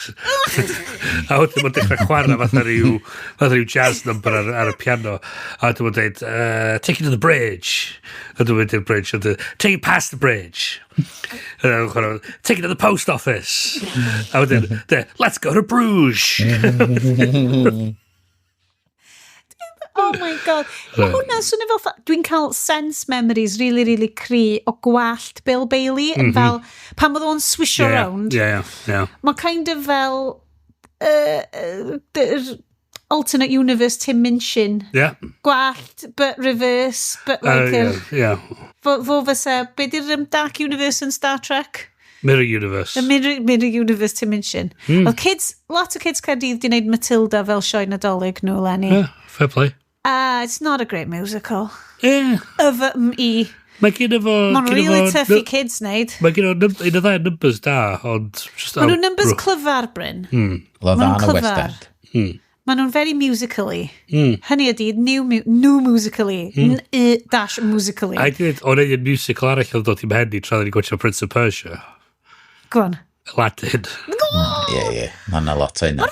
A wedyn mae'n dechrau chwarae fatha rhyw jazz number ar y piano. A wedyn mae'n dweud, take it to the bridge. A wedyn mae'n dweud bridge, a wedyn, take it past the bridge. Take it to the post office. A wedyn, let's go to Bruges. Oh my God. Mae hwnna'n swnio fel... Dwi'n cael sense memories really, really cry o gwallt Bill Bailey yn fel... Pan oedd o'n swisho round. Yeah. Mae kind of fel... alternate universe Tim Minchin. Yeah. Gwallt, but reverse, but like... Yeah. Fo fysa... Be di'r Dark Universe yn Star Trek? Mirror Universe. The Mirror Universe Tim Minchin. Mm. Well, kids, lot o kids Caerdydd di wneud Matilda fel sioe Nadolig nhw, Lenny. Yeah, fair play. It's not a great musical. Yeah. Of M-E. Mae gen efo... Mae'n really tough i kids wneud. Mae gen efo un o ddau numbers da, ond... Mae nhw'n numbers clyfar, Bryn. Maen nhw'n clyfar. Maen nhw'n very musically. Hynny ydi, new musically. N-I-dash musically. A dweud, o'n un musical arall oedd dod i mhen i tra ni'n gwachio Prince of Persia. Go on. Aladdin. Yeah. Mae yna lot o yna.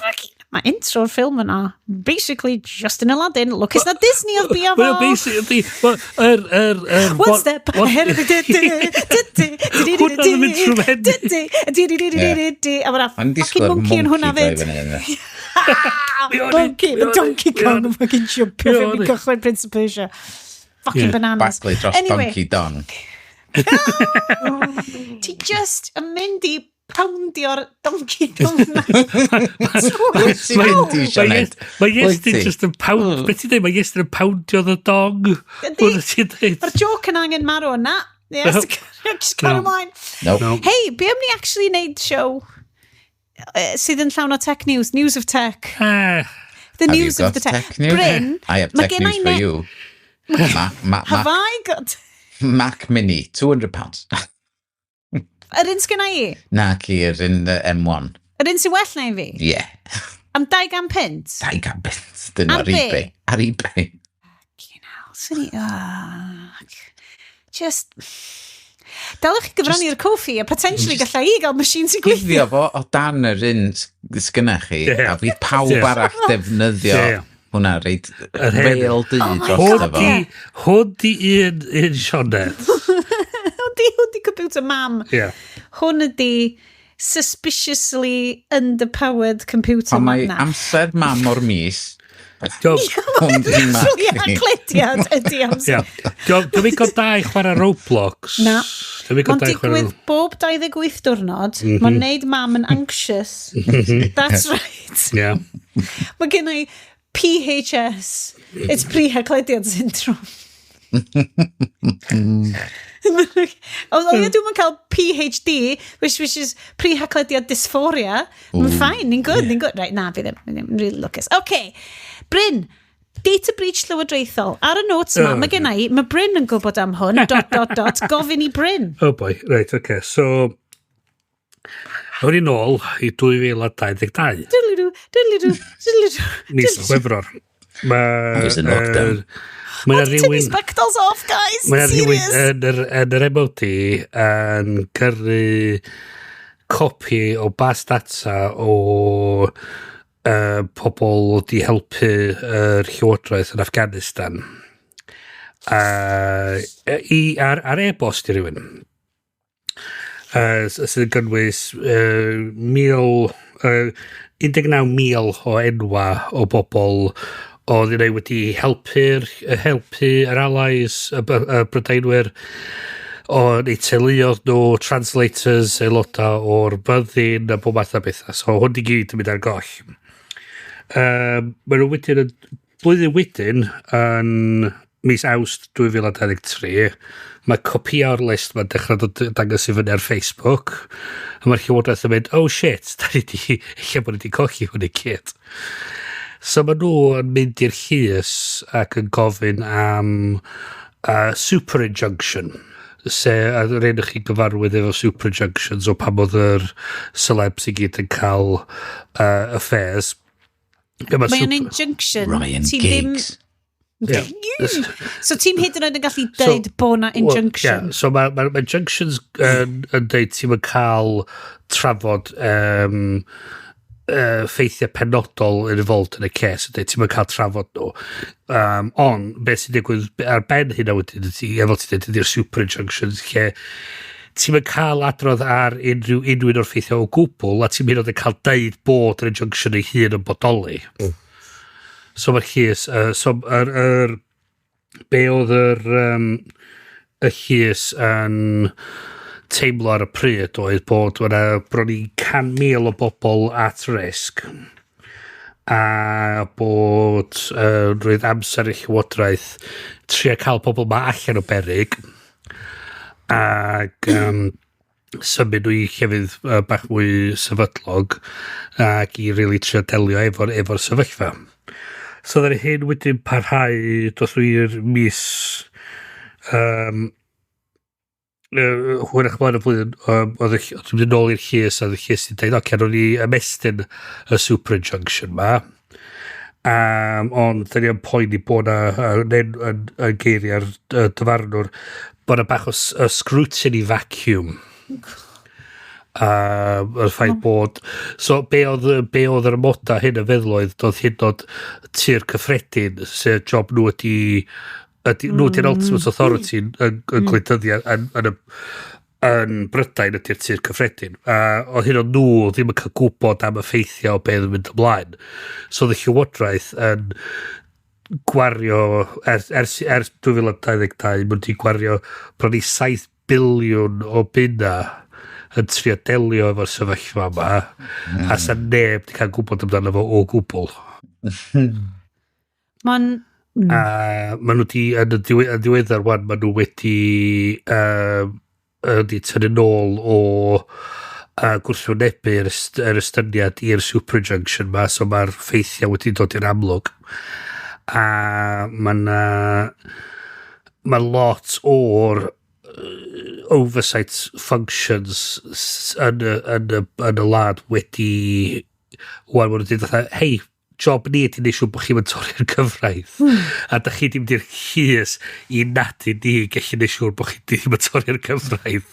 Mae intro'r ffilm yna, basically just in Aladdin. Look, it's not Disney oedd bia fo. Well, basically, One step ahead of the... Hwna ddim yn trwy hynny. A mae'na fucking monkey yn hwnna fyd. Monkey, the Donkey Kong yn fucking jumpio fewn i gychwyn Prince of Persia. Fucking bananas. Bagley dros Donkey Dong. Ti just yn mynd i poundio'r Donkey Kong na. Mae Iestyn just yn pound... Beth ti'n dweud? Mae Iestyn yn poundio the dong? Mae'r joke yn angen marw yna. Yes, just carry ymlaen. Hey, be am ni actually neud show sydd yn llawn o tech news, news of tech. The news of the tech. Bryn, I have tech news for you. Have I got... Mac Mini, £200. Yr un sgynna i? Na, ci, yr un M1. Yr un sy'n well na i fi? Ie. Am 200 punt? 200 punt. Dyn ar eBay. Ar eBay. Fucking hell, swn i... Just... Dalwch chi gyfrannu i'r Ko-fi a potentially gallai i gael machine sy'n gweithio. Guddio fo o dan yr un sgynna chi, a fydd pawb arall defnyddio hwnna reit fel du drosto fo. Hwn di un Sioned. Hwn di computer mam. Yeah. Hwn ydi suspiciously underpowered computer mam. Mae amser mam o'r mis. Hwn di Mac ni. Aclediad ydi amser. Dwi'n mynd da i chwarae Roblox. Na. Mae'n digwydd bob 28 diwrnod. Mae'n neud mam yn anxious. That's right. Yeah. Mae gen i PHS. It's pre-haclediad syndrome. O ie, dwi'n cael PhD, which is pre-haclediad dysphoria. Mae'n fine, ni'n good, ni'n good. Right, na, fi ddim, fi ddim, really lwcus. OK, Bryn, data breach llywodraethol. Ar y notes yma, mae gen i, mae Bryn yn gwybod am hwn, dot, dot, dot, gofyn i Bryn. Oh boy, right, okay. So, awn ni nôl i 2022. Dwdlydw, dwdlydw, dwdlydw. Mis Chwefror. Mae... It was in lockdown. Mae Tynnu rhywun... spectols off, guys. Mae rhywun Serious. yn yr MOD yn gyrru copi o bas data o pobl di helpu yr llywodraeth yn Afghanistan ar e-bost i rhywun. Sydd yn gynnwys 19,000 o enwa o bobl oedd yn ei wedi helpu yr allies, y Brydeinwyr, o neu teuluoedd nhw, translators, aelodau o'r byddin a bob math o bethau. So hwn i gyd yn mynd ar goll. Maen nhw wedyn, blwyddyn wedyn, yn mis Awst 2023, mae copia o'r list mae'n dechrau dod dangos i fyny ar Facebook. A mae'r llywodraeth yn mynd, "Oh shit, da ni di, lle bod ni di colli hwn i gyd." So maen nhw yn mynd i'r llys ac yn gofyn am super injunction. Se, a yr un o'ch chi gyfarwydd efo super injunctions o pam oedd yr celebs i gyd yn cael affairs. Be ma' Mae o'n injunction. Ryan Ti ddim Giggs. Yeah. So ti'n hyd yn oed yn gallu deud bod na injunction. Well, yeah. So mae injunctions yn deud ti'n mynd cael trafod ffeithiau penodol yn involved yn y case. Yn deud ti'n mynd cael trafod nhw. Ond, beth sy'n digwydd ar ben hynna wedyn, ydy, efo ti'n deud, ydy'r super injunctions lle ti'n mynd cael adrodd ar unrhyw un o'r ffeithiau o gwbl a ti'n mynd yn cael deud bod yr injunction ei hun yn bodoli. So mae'r llys, so be oedd y llys yn teimlo ar y pryd oedd bod yna bron i 100,000 o bobl at risk a bod roedd amser y llywodraeth trio cael pobl ma allan o berig ac symud nhw i llefydd bach mwy sefydlog ac i really trio delio efo'r sefyllfa. So ddaru hyn wedyn parhau dros i'r mis hwyrach mlaen y flwyddyn, oedd yn mynd nôl i'r llys a oedd y llys yn dweud, "Oce, ro'n ni ymestyn y super injunction ma." Ond da ni yn poeni bod na, yn, yn geiriau'r dyfarnwr, bod na bach o scrutiny vacuum. Yr ffaith bod so be oedd yr amoda hyn y feddwl oedd doedd hyd yn oed Tŷ'r Cyffredin, sef job nhw ydy nhw ydy'r ultimate authority yn gwleidyddiaeth yn Brydain ydy'r Tŷ'r Cyffredin, a oedd hyn o'n nhw ddim yn cael gwybod am y ffeithiau o beth yn mynd ymlaen. So oedd y llywodraeth yn gwario ers 2022 maen nhw wedi gwario bron i 7 biliwn o bunna yn trio delio efo'r sefyllfa yma a sa neb wedi cael gwybod amdano fo o gwbl. Mae'n A maen nhw wedi, yn ddiweddar wan, maen nhw wedi wedi tynnu nôl o gwrthwynebu yr estyniad i'r super injunction ma, so mae'r ffeithiau wedi dod i'r amlwg. A mae na mae lot o'r oversight functions yn y wlad wedi wan maen nhw wedi dweud, "Hei, job ni ydy neud siŵr bod chi'n torri'r gyfraith. A da chi ddim di'r llys i nadu ni gallu neud siŵr bod chi ddim yn torri'r gyfraith."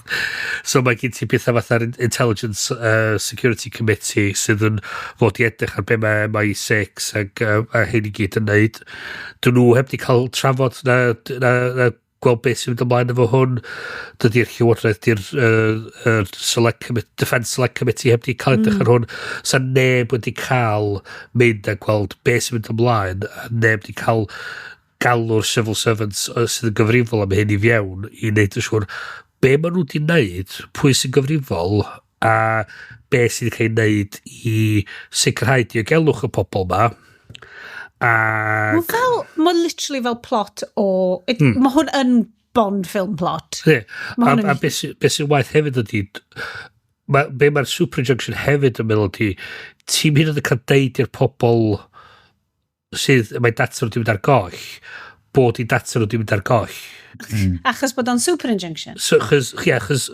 So mae gen ti pethau fatha'r Intelligence Security Committee sydd yn fod i edrych ar be mae MI6 ac a hyn i gyd yn neud. Dyn nhw heb di cael trafod na gweld beth sy'n mynd ymlaen efo hwn. Dydy'r llywodraeth, di'r Defence Select Committee heb di cael edrych ar hwn. Sa neb wedi cael mynd a gweld beth sy'n mynd ymlaen. A neb wedi cael galw'r civil servants sydd yn gyfrifol am hyn i fewn i wneud yn siŵr be maen nhw wedi wneud, pwy sy'n gyfrifol a be sydd wedi cael ei wneud i sicrhau diogelwch y pobl ma. A Mae fel, mae literally fel plot o... Mae hwn yn Bond film plot. Ie. Ma' A, hwn yn- a beth sy be sy'n waeth hefyd ydy, be mae'r super injunction hefyd yn meddwl ydy, ti'n hyd yn oed yn cael deud i'r pobl sydd, mae data nhw wedi mynd ar goll, bod i data nhw wedi mynd ar goll. Achos bod o'n super injunction. So, chos, ie, chos,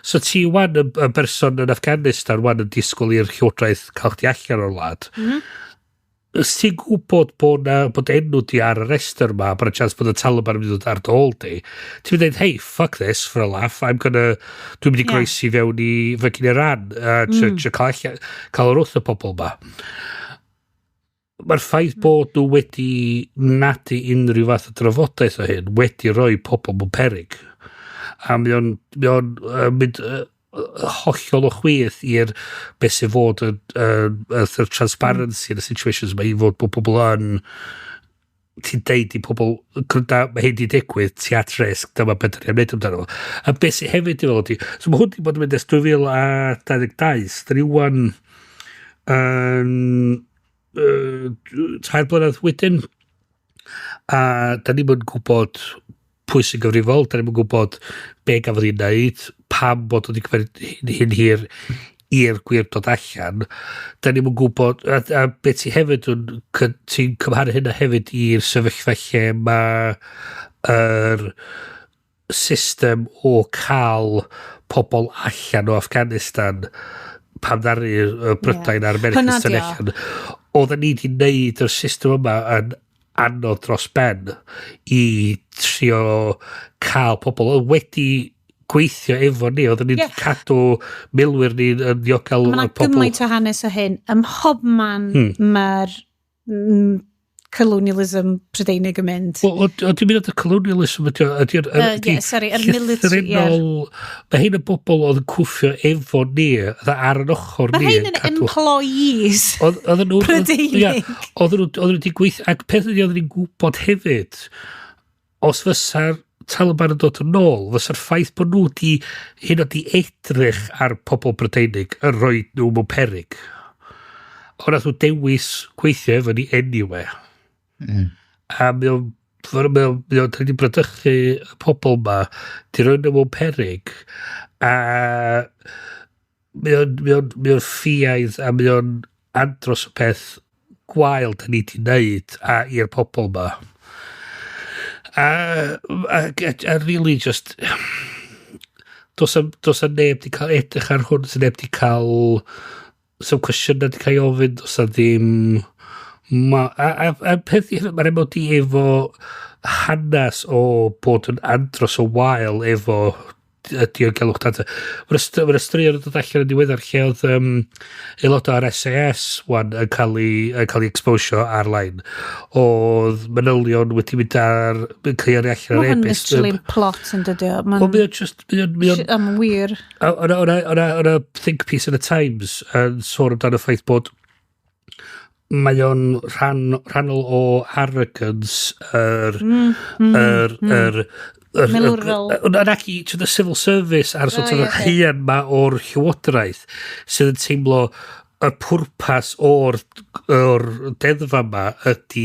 so ti wan yn berson yn Afghanistan wan yn disgwyl i'r llywodraeth cael chdi allan o'r wlad. Os ti'n gwybod bod enw di ar y restr ma, bod y chance bod y Taliban yn mynd i ddod ar dy ôl di, ti'n mynd i dweud, "Hey, fuck this for a laugh, dwi'n mynd i groesi fewn i fucking Iran, a trio cael, allan, cael yr wrth y pobl ma." Mae'r ffaith bod nhw wedi nadu unrhyw fath o drafodaeth o hyn wedi rhoi pobl mewn perig. A mae o'n mynd hollol o chwith i'r beth sy'n fod yn y transparency yn y situations yma i fod bod pobl yn ti'n deud i pobl, "Gwranda, mae hyn di digwydd, ti at risk, dyma beth ni'n wneud amdano fo." A beth sy'n hefyd i fel ydi, so mae hwn di bod yn mynd ers 2022, da ni wan yn 3 blynedd wedyn, a da ni'n yn gwybod pwy sy'n gyfrifol, da ni'n gwybod be gafodd ei wneud, pam bod wedi cymryd hyn hir i'r gwir dod allan. Da ni'n gwybod, a beth ti hefyd yn, ti'n cymharu hynna hefyd i'r sefyllfa lle mae yr system o cael pobl allan o Afghanistan pan ddaru y Brydain a'r Hwnna Americans 'di tynnu o. allan. Oedden ni wedi wneud yr system yma yn anodd dros ben i trio cael pobl oedd wedi gweithio efo ni, oedden ni'n cadw milwyr ni yn ddiogel. Mae yna y pobl. gymaint o hanes o hyn. Ym mhobman mae'r colonialism Prydeinig yn mynd. Wel, o dwi'n mynd at y colonialism ydy o, ydy Ie, sorry, yr military, ie. llythrennol. Mae hyn y bobl oedd yn cwffio efo ni, oedd ar yn ochr Mae ni. rhain yn employees Oedden nhw Prydeinig. Ie, oedden nhw wedi gweithio, ac peth ydy oedden ni'n gwybod hefyd, os fysa'r Taliban yn dod yn ôl, fysa'r ffaith bod nhw di, hyn o di edrych ar pobl Brydeinig yn rhoi nhw mewn perig. Ond nath nhw dewis gweithio efo ni anyway. A mae o'n da ni 'di bradychu y pobl ma, di rhoi nhw mewn perig, a mae o'n ffiaidd a mae o'n andros o peth gwael da ni di wneud a i'r pobl ma. A really just does 'a neb di cael edrych ar hwn, does 'a neb di cael some cwestiynau di cael ei ofyn, does 'a ddim a peth i hefyd, mae'r MOD efo hanes o bod yn andros o wael efo y diogelwch data. Mae'r straeon yn dod allan yn diweddar lle oedd aelodau o'r SAS wan yn cael ei exposio ar-lein. Oedd manylion wedi mynd ar, yn cael ei allan Mae ar hwn e-byst. literally yn plot yn dydi o. Wel, Mae'n mae o'n just, mae o'n am wir. O'na think piece yn y Times yn sôn amdano y ffaith bod mae o'n rhannol o arrogance yr yr Milwrol. Yn ac i to the civil service a'r sort O, of ie, ocê. haearn ma o'r llywodraeth sydd yn teimlo y pwrpas o'r deddfa yma ydy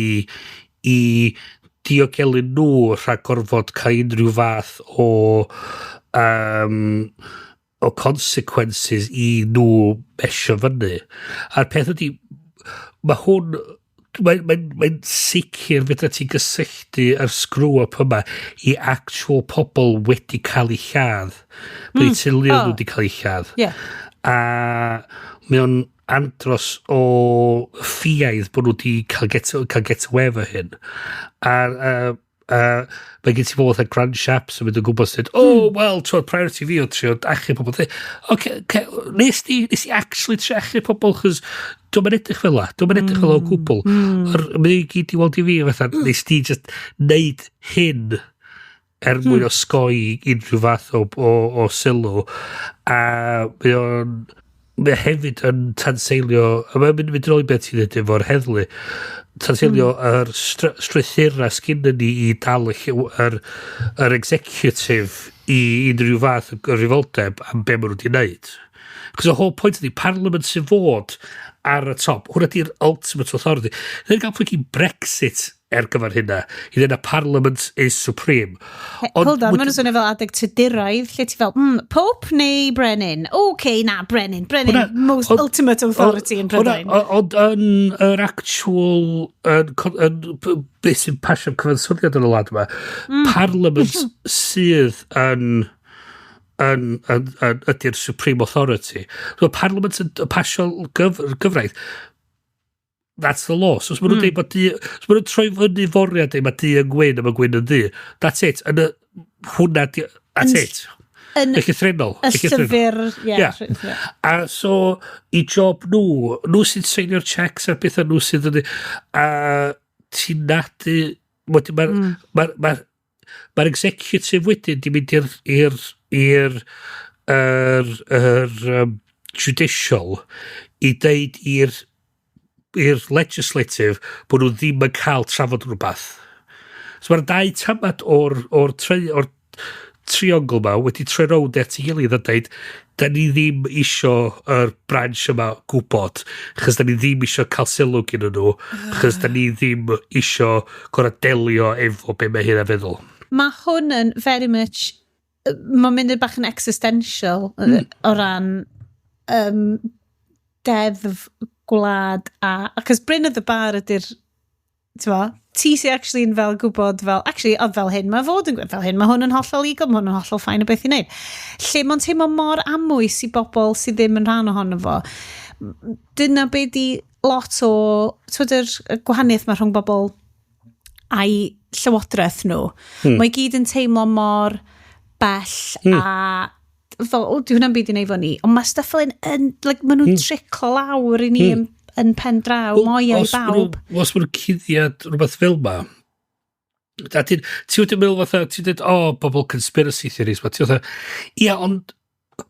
i diogelu nhw rhag gorfod cael unrhyw fath o consequences i nhw mesio fyny. A'r peth ydy, mae hwn, mae sicr fedra ti gysylltu yr screw-up yma i actual pobl wedi cael eu lladd. Bod eu teuluoedd nhw wedi cael eu lladd. A mae o'n andros o ffiaidd bod nhw wedi cael get away efo hyn. A mae gen ti bobl fatha Grant Shapps yn mynd o gwmpas dweud, "Oh, well, ti'n priority fi o trio achub pobl." Okay, nes ti actually trio achub pobl, chos dwi'n edrych fel la, dwi'n edrych fel la o gwbl. Mae i gyd i weld i fi, fatha, nes ti just neud hyn er mwyn osgoi unrhyw fath o sylw. A mae o hefyd yn tanseilio, a mae'n mynd yn ôl i beth ti'n dweud efo'r heddlu, tanseilio yr strwythura sgynnon ni i dal yr executive i unrhyw fath o gyfrifoldeb am be maen nhw wedi wneud. Cos y whole point ydy, Parliament sy'n fod ar y top. Hwna di'r ultimate authority. Ddim gael fucking Brexit er gyfer hynna. I ddweud na Parliament is supreme. Ond hold on, maen nhw'n swnio fel adeg Tuduraidd, lle ti fel, Pope neu Brenin? OK, na, Brenin. Brenin, most ultimate authority in Prydain. Ond yn yr actual, yn beth sy'n pasio cyfansoddiad yn y wlad yma, Parliament sydd yn ydy'r supreme authority. So Parliament yn pasio gyfraith. That's the law. So os maen nhw'n dweud bod du, os maen nhw'n troi fyny fory a dweud mae du yn gwyn a mae gwyn yn ddu, that's it. Yn y, hwnna, that's it. Yn Y llythrennol. y Y llythrennol. llyfr, ie. Ie. A so, i job nhw, nhw sy'n seinio'r checks a bethau nhw sydd yn. A ti'n nadu. Mae'r ma, ma executive wedyn di mynd i'r judicial i deud i'r legislative bod nhw ddim yn cael trafod rhywbeth. So mae'r dau tamad o'r triongl ma wedi troi rownd at ei gilydd a dweud, da ni ddim isio yr branch yma gwybod, chos da ni ddim isio cael sylw gyda nhw, chos da ni ddim isio gorau delio efo be mae hynna feddwl. Mae hwn yn very much, mae'n mynd yn bach yn existential o ran deddf gwlad a achos Bryn of the Bar ydy'r, ti'n ti sy'n actually yn fel gwybod fel, actually, oedd fel hyn, mae fod yn fel hyn, mae hwn yn hollol legal, mae hwn yn hollol fine o beth i wneud. Lle mae'n teimlo mor amwys i bobl sydd ddim yn rhan ohono fo. Dyna be di lot o, ti'n yr gwahaniaeth mae rhwng bobl a'i llywodraeth nhw. Mae gyd yn teimlo mor bell a fel, o, di hwnna'n byd i wneud fo ni. Ond mae stuff fel yn, like, maen nhw'n triclo lawr i ni yn pen draw, mwy i Os ma' bawb. Os maen nhw'n cuddiad rhywbeth fel ma, a ti wedi meddwl fatha, ti'n dweud, o, oh, bobl conspiracy theories, ma, ti fatha, ia, ond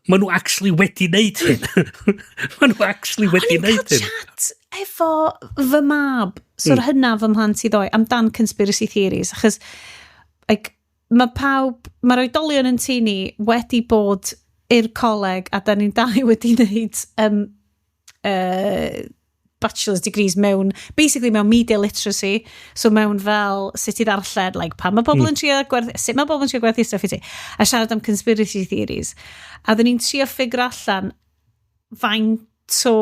maen nhw actually wedi wneud hyn. Maen nhw actually wedi O'n i'n wneud cael hyn. chat efo fy mab, so'r hynaf fy mhlant i ddoe, amdan conspiracy theories, achos like, mae pawb, mae'r oedolion yn tŷ ni wedi bod i'r coleg a da ni'n dau wedi wneud bachelor's degrees mewn, basically mewn media literacy, so mewn fel sut i ddarllen, like, pan mae pobl yn trio gwerthu, sut mae pobl yn trio gwerthu stuff i ti, a siarad am conspiracy theories. A dyn ni'n trio figure allan faint o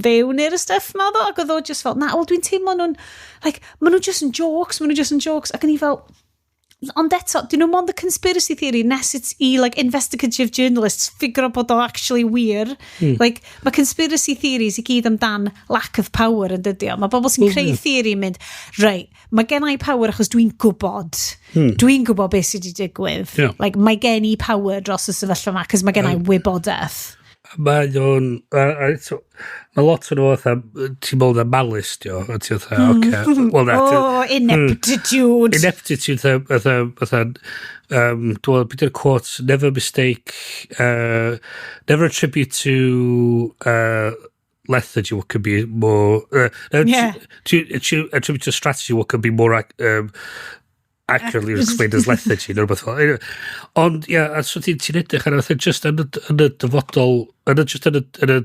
fewn i'r stuff ma ddo, ac oedd o just fel, na, wel dwi'n teimlo nhw'n, like, maen nhw just yn jokes, maen nhw just yn jokes, ac o'n i fel, ond eto, dyn nhw mond y conspiracy theory nes it's i, like, investigative journalists figure bod o actually wir. Like, mae conspiracy theories i gyd amdan lack of power yn dydi o. Mae bobl sy'n creu theory yn mynd, right, mae gen i power achos dwi'n gwybod. Dwi'n gwybod beth sydd wedi digwydd. Like, mae gen i power dros y sefyllfa yma, cos mae gen i wybodaeth. Mae o'n... A eto, mae lot o'n fatha, ti'n meddwl na malice, dio, a ti'n fatha, oce. Wel na, Oh, ineptitude. Ineptitude, fatha, dwi'n meddwl, beth yw'r quote, never mistake, never attribute to lethargy what can be more, no, to attribute to strategy what can be more accurately explained as lethargy, neu rhywbeth fel. Anyway, ond, ia, a so ti'n edrych ar fatha just yn y dyfodol, yn y, just yn y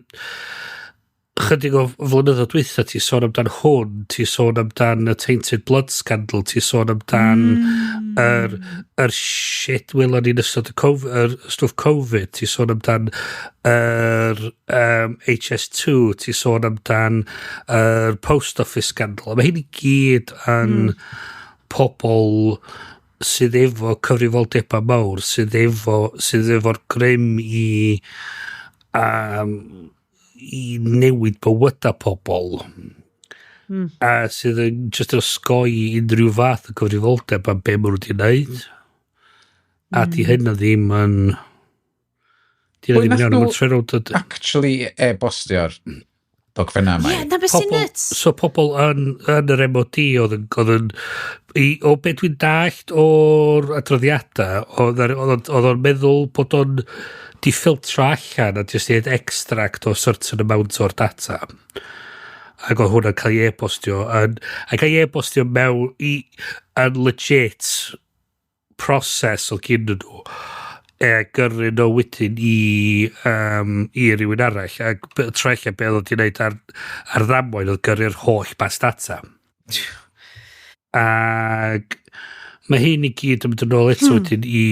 chydig o flynyddoedd dwytha, ti sôn amdan hwn, ti sôn amdan y Tainted Blood Scandal, ti sôn amdan yr shit welon ni'n ystod y COVID, yr stwff Covid, ti sôn amdan yr HS2, ti sôn amdan yr Post Office Scandal. A mae hyn i gyd yn pobl sydd efo cyfrifoldebau mawr, sydd efo'r grym i newid bywydau pobl. A sydd yn just yn osgoi unrhyw fath o gyfrifoldeb am be maen nhw wedi wneud. A di hynna ddim yn... Di hynna Pwy ddim yn nath iawn. nhw Mae'n troi rownd actually e-bostio'r dogfenna yma? Ie, yeah, na beth sy'n nuts. So pobl yn yr MOD oedd yn o beth dwi'n dallt o'r adroddiadau, oedd o'n meddwl bod o'n di ffiltro allan a just i extract o certain amount o'r data. Ac oedd hwnna'n cael ei e-bostio a cael ei e-bostio mewn i yn legit proses o gyn nhw. e gyrru nhw wedyn i rywun arall, ac troi allan be oedd o 'di wneud ar ddamwain oedd gyrru'r holl bas data. Ac mae hyn i gyd yn mynd yn ôl eto wedyn i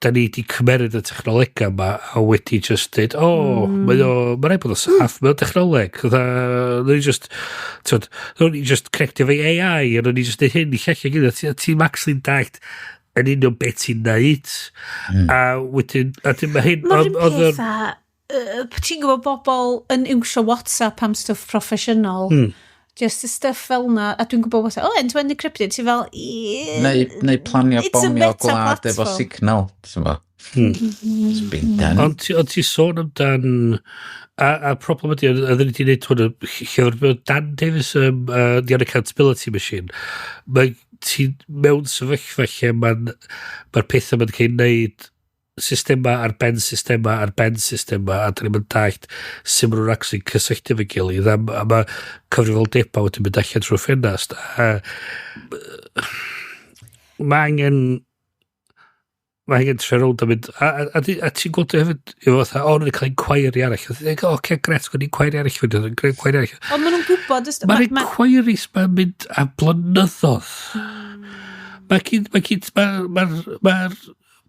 da ni wedi cymeryd y technolega yma a wedi just dweud, o, oh, mae rhaid bod o saff, mae o'n technoleg. Fatha, ni just, t'wod, ni just connectio fe i AI, a ni just neud hyn i llall i gilydd. Ti'n actually dallt yn union beth ti'n neud. A wedyn, a dyn mae hyn Mae'r un peth a, ti'n gwybod bobl yn iwsio WhatsApp am stwff proffesiynol. Just y stuff fel na, a dwi'n gwybod WhatsApp, oh, end-to-end encrypted, ti fel, Neu planio bomio gwlad efo Signal, ti'n bo? It's been done. Ond ti sôn amdan. A problem ydy, oedden ni wedi gwneud hwn, llyfr mewn Dan Davis, The Unaccountability Machine. Mae ti mewn sefyllfa lle mae'r ma pethau mae'n cael ei wneud systema ar ben systema ar ben systema, a dyn ni'n mynd dallt sut maen nhw'n actually cysylltu efo'i gilydd, a mae cyfrifoldebau wedi mynd allan trwy'r ffenast, a mae angen troi rownd a mynd a ti'n gweld o hefyd efo fatha, o, nhw'n cael inquiry arall. A ti'n dweud, o, oce, gret, gwneud inquiry arall wedyn, inquiry arall. Ond maen nhw'n gwybod Mae'r inquiries ma'n mynd am blynyddoedd. Mae gyd, ma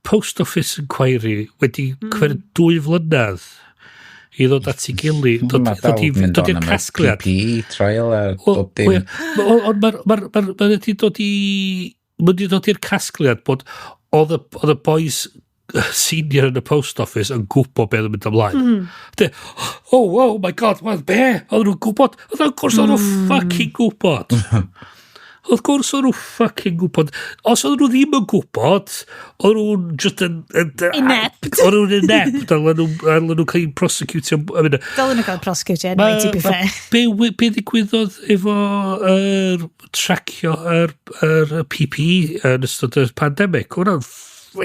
post office inquiry wedi cymryd 2 flynedd i ddod at ei gilydd, Mae dal mynd dod on i'r am y casgliad. PPE trial a bob dim. Ond ma wedi dod i... Mae wedi dod i'r casgliad bod oedd y boys senior yn y post office yn gwybod beth yn mynd ymlaen. Oh my God, what, be? Oedd nhw'n gwybod? Oedd of course oedd nhw'n fucking gwybod. Wrth gwrs oedd nhw fucking gwybod. Os oedd nhw ddim yn gwybod, oedd nhw'n just yn Inept. Oedd nhw'n inept, dylen nhw cael eu prosecutio. I mean, Dylen nhw gael prosecutio anyway, to be fair. Be ddigwyddodd efo tracio yr PPE yn ystod y pandemig? Hwna'n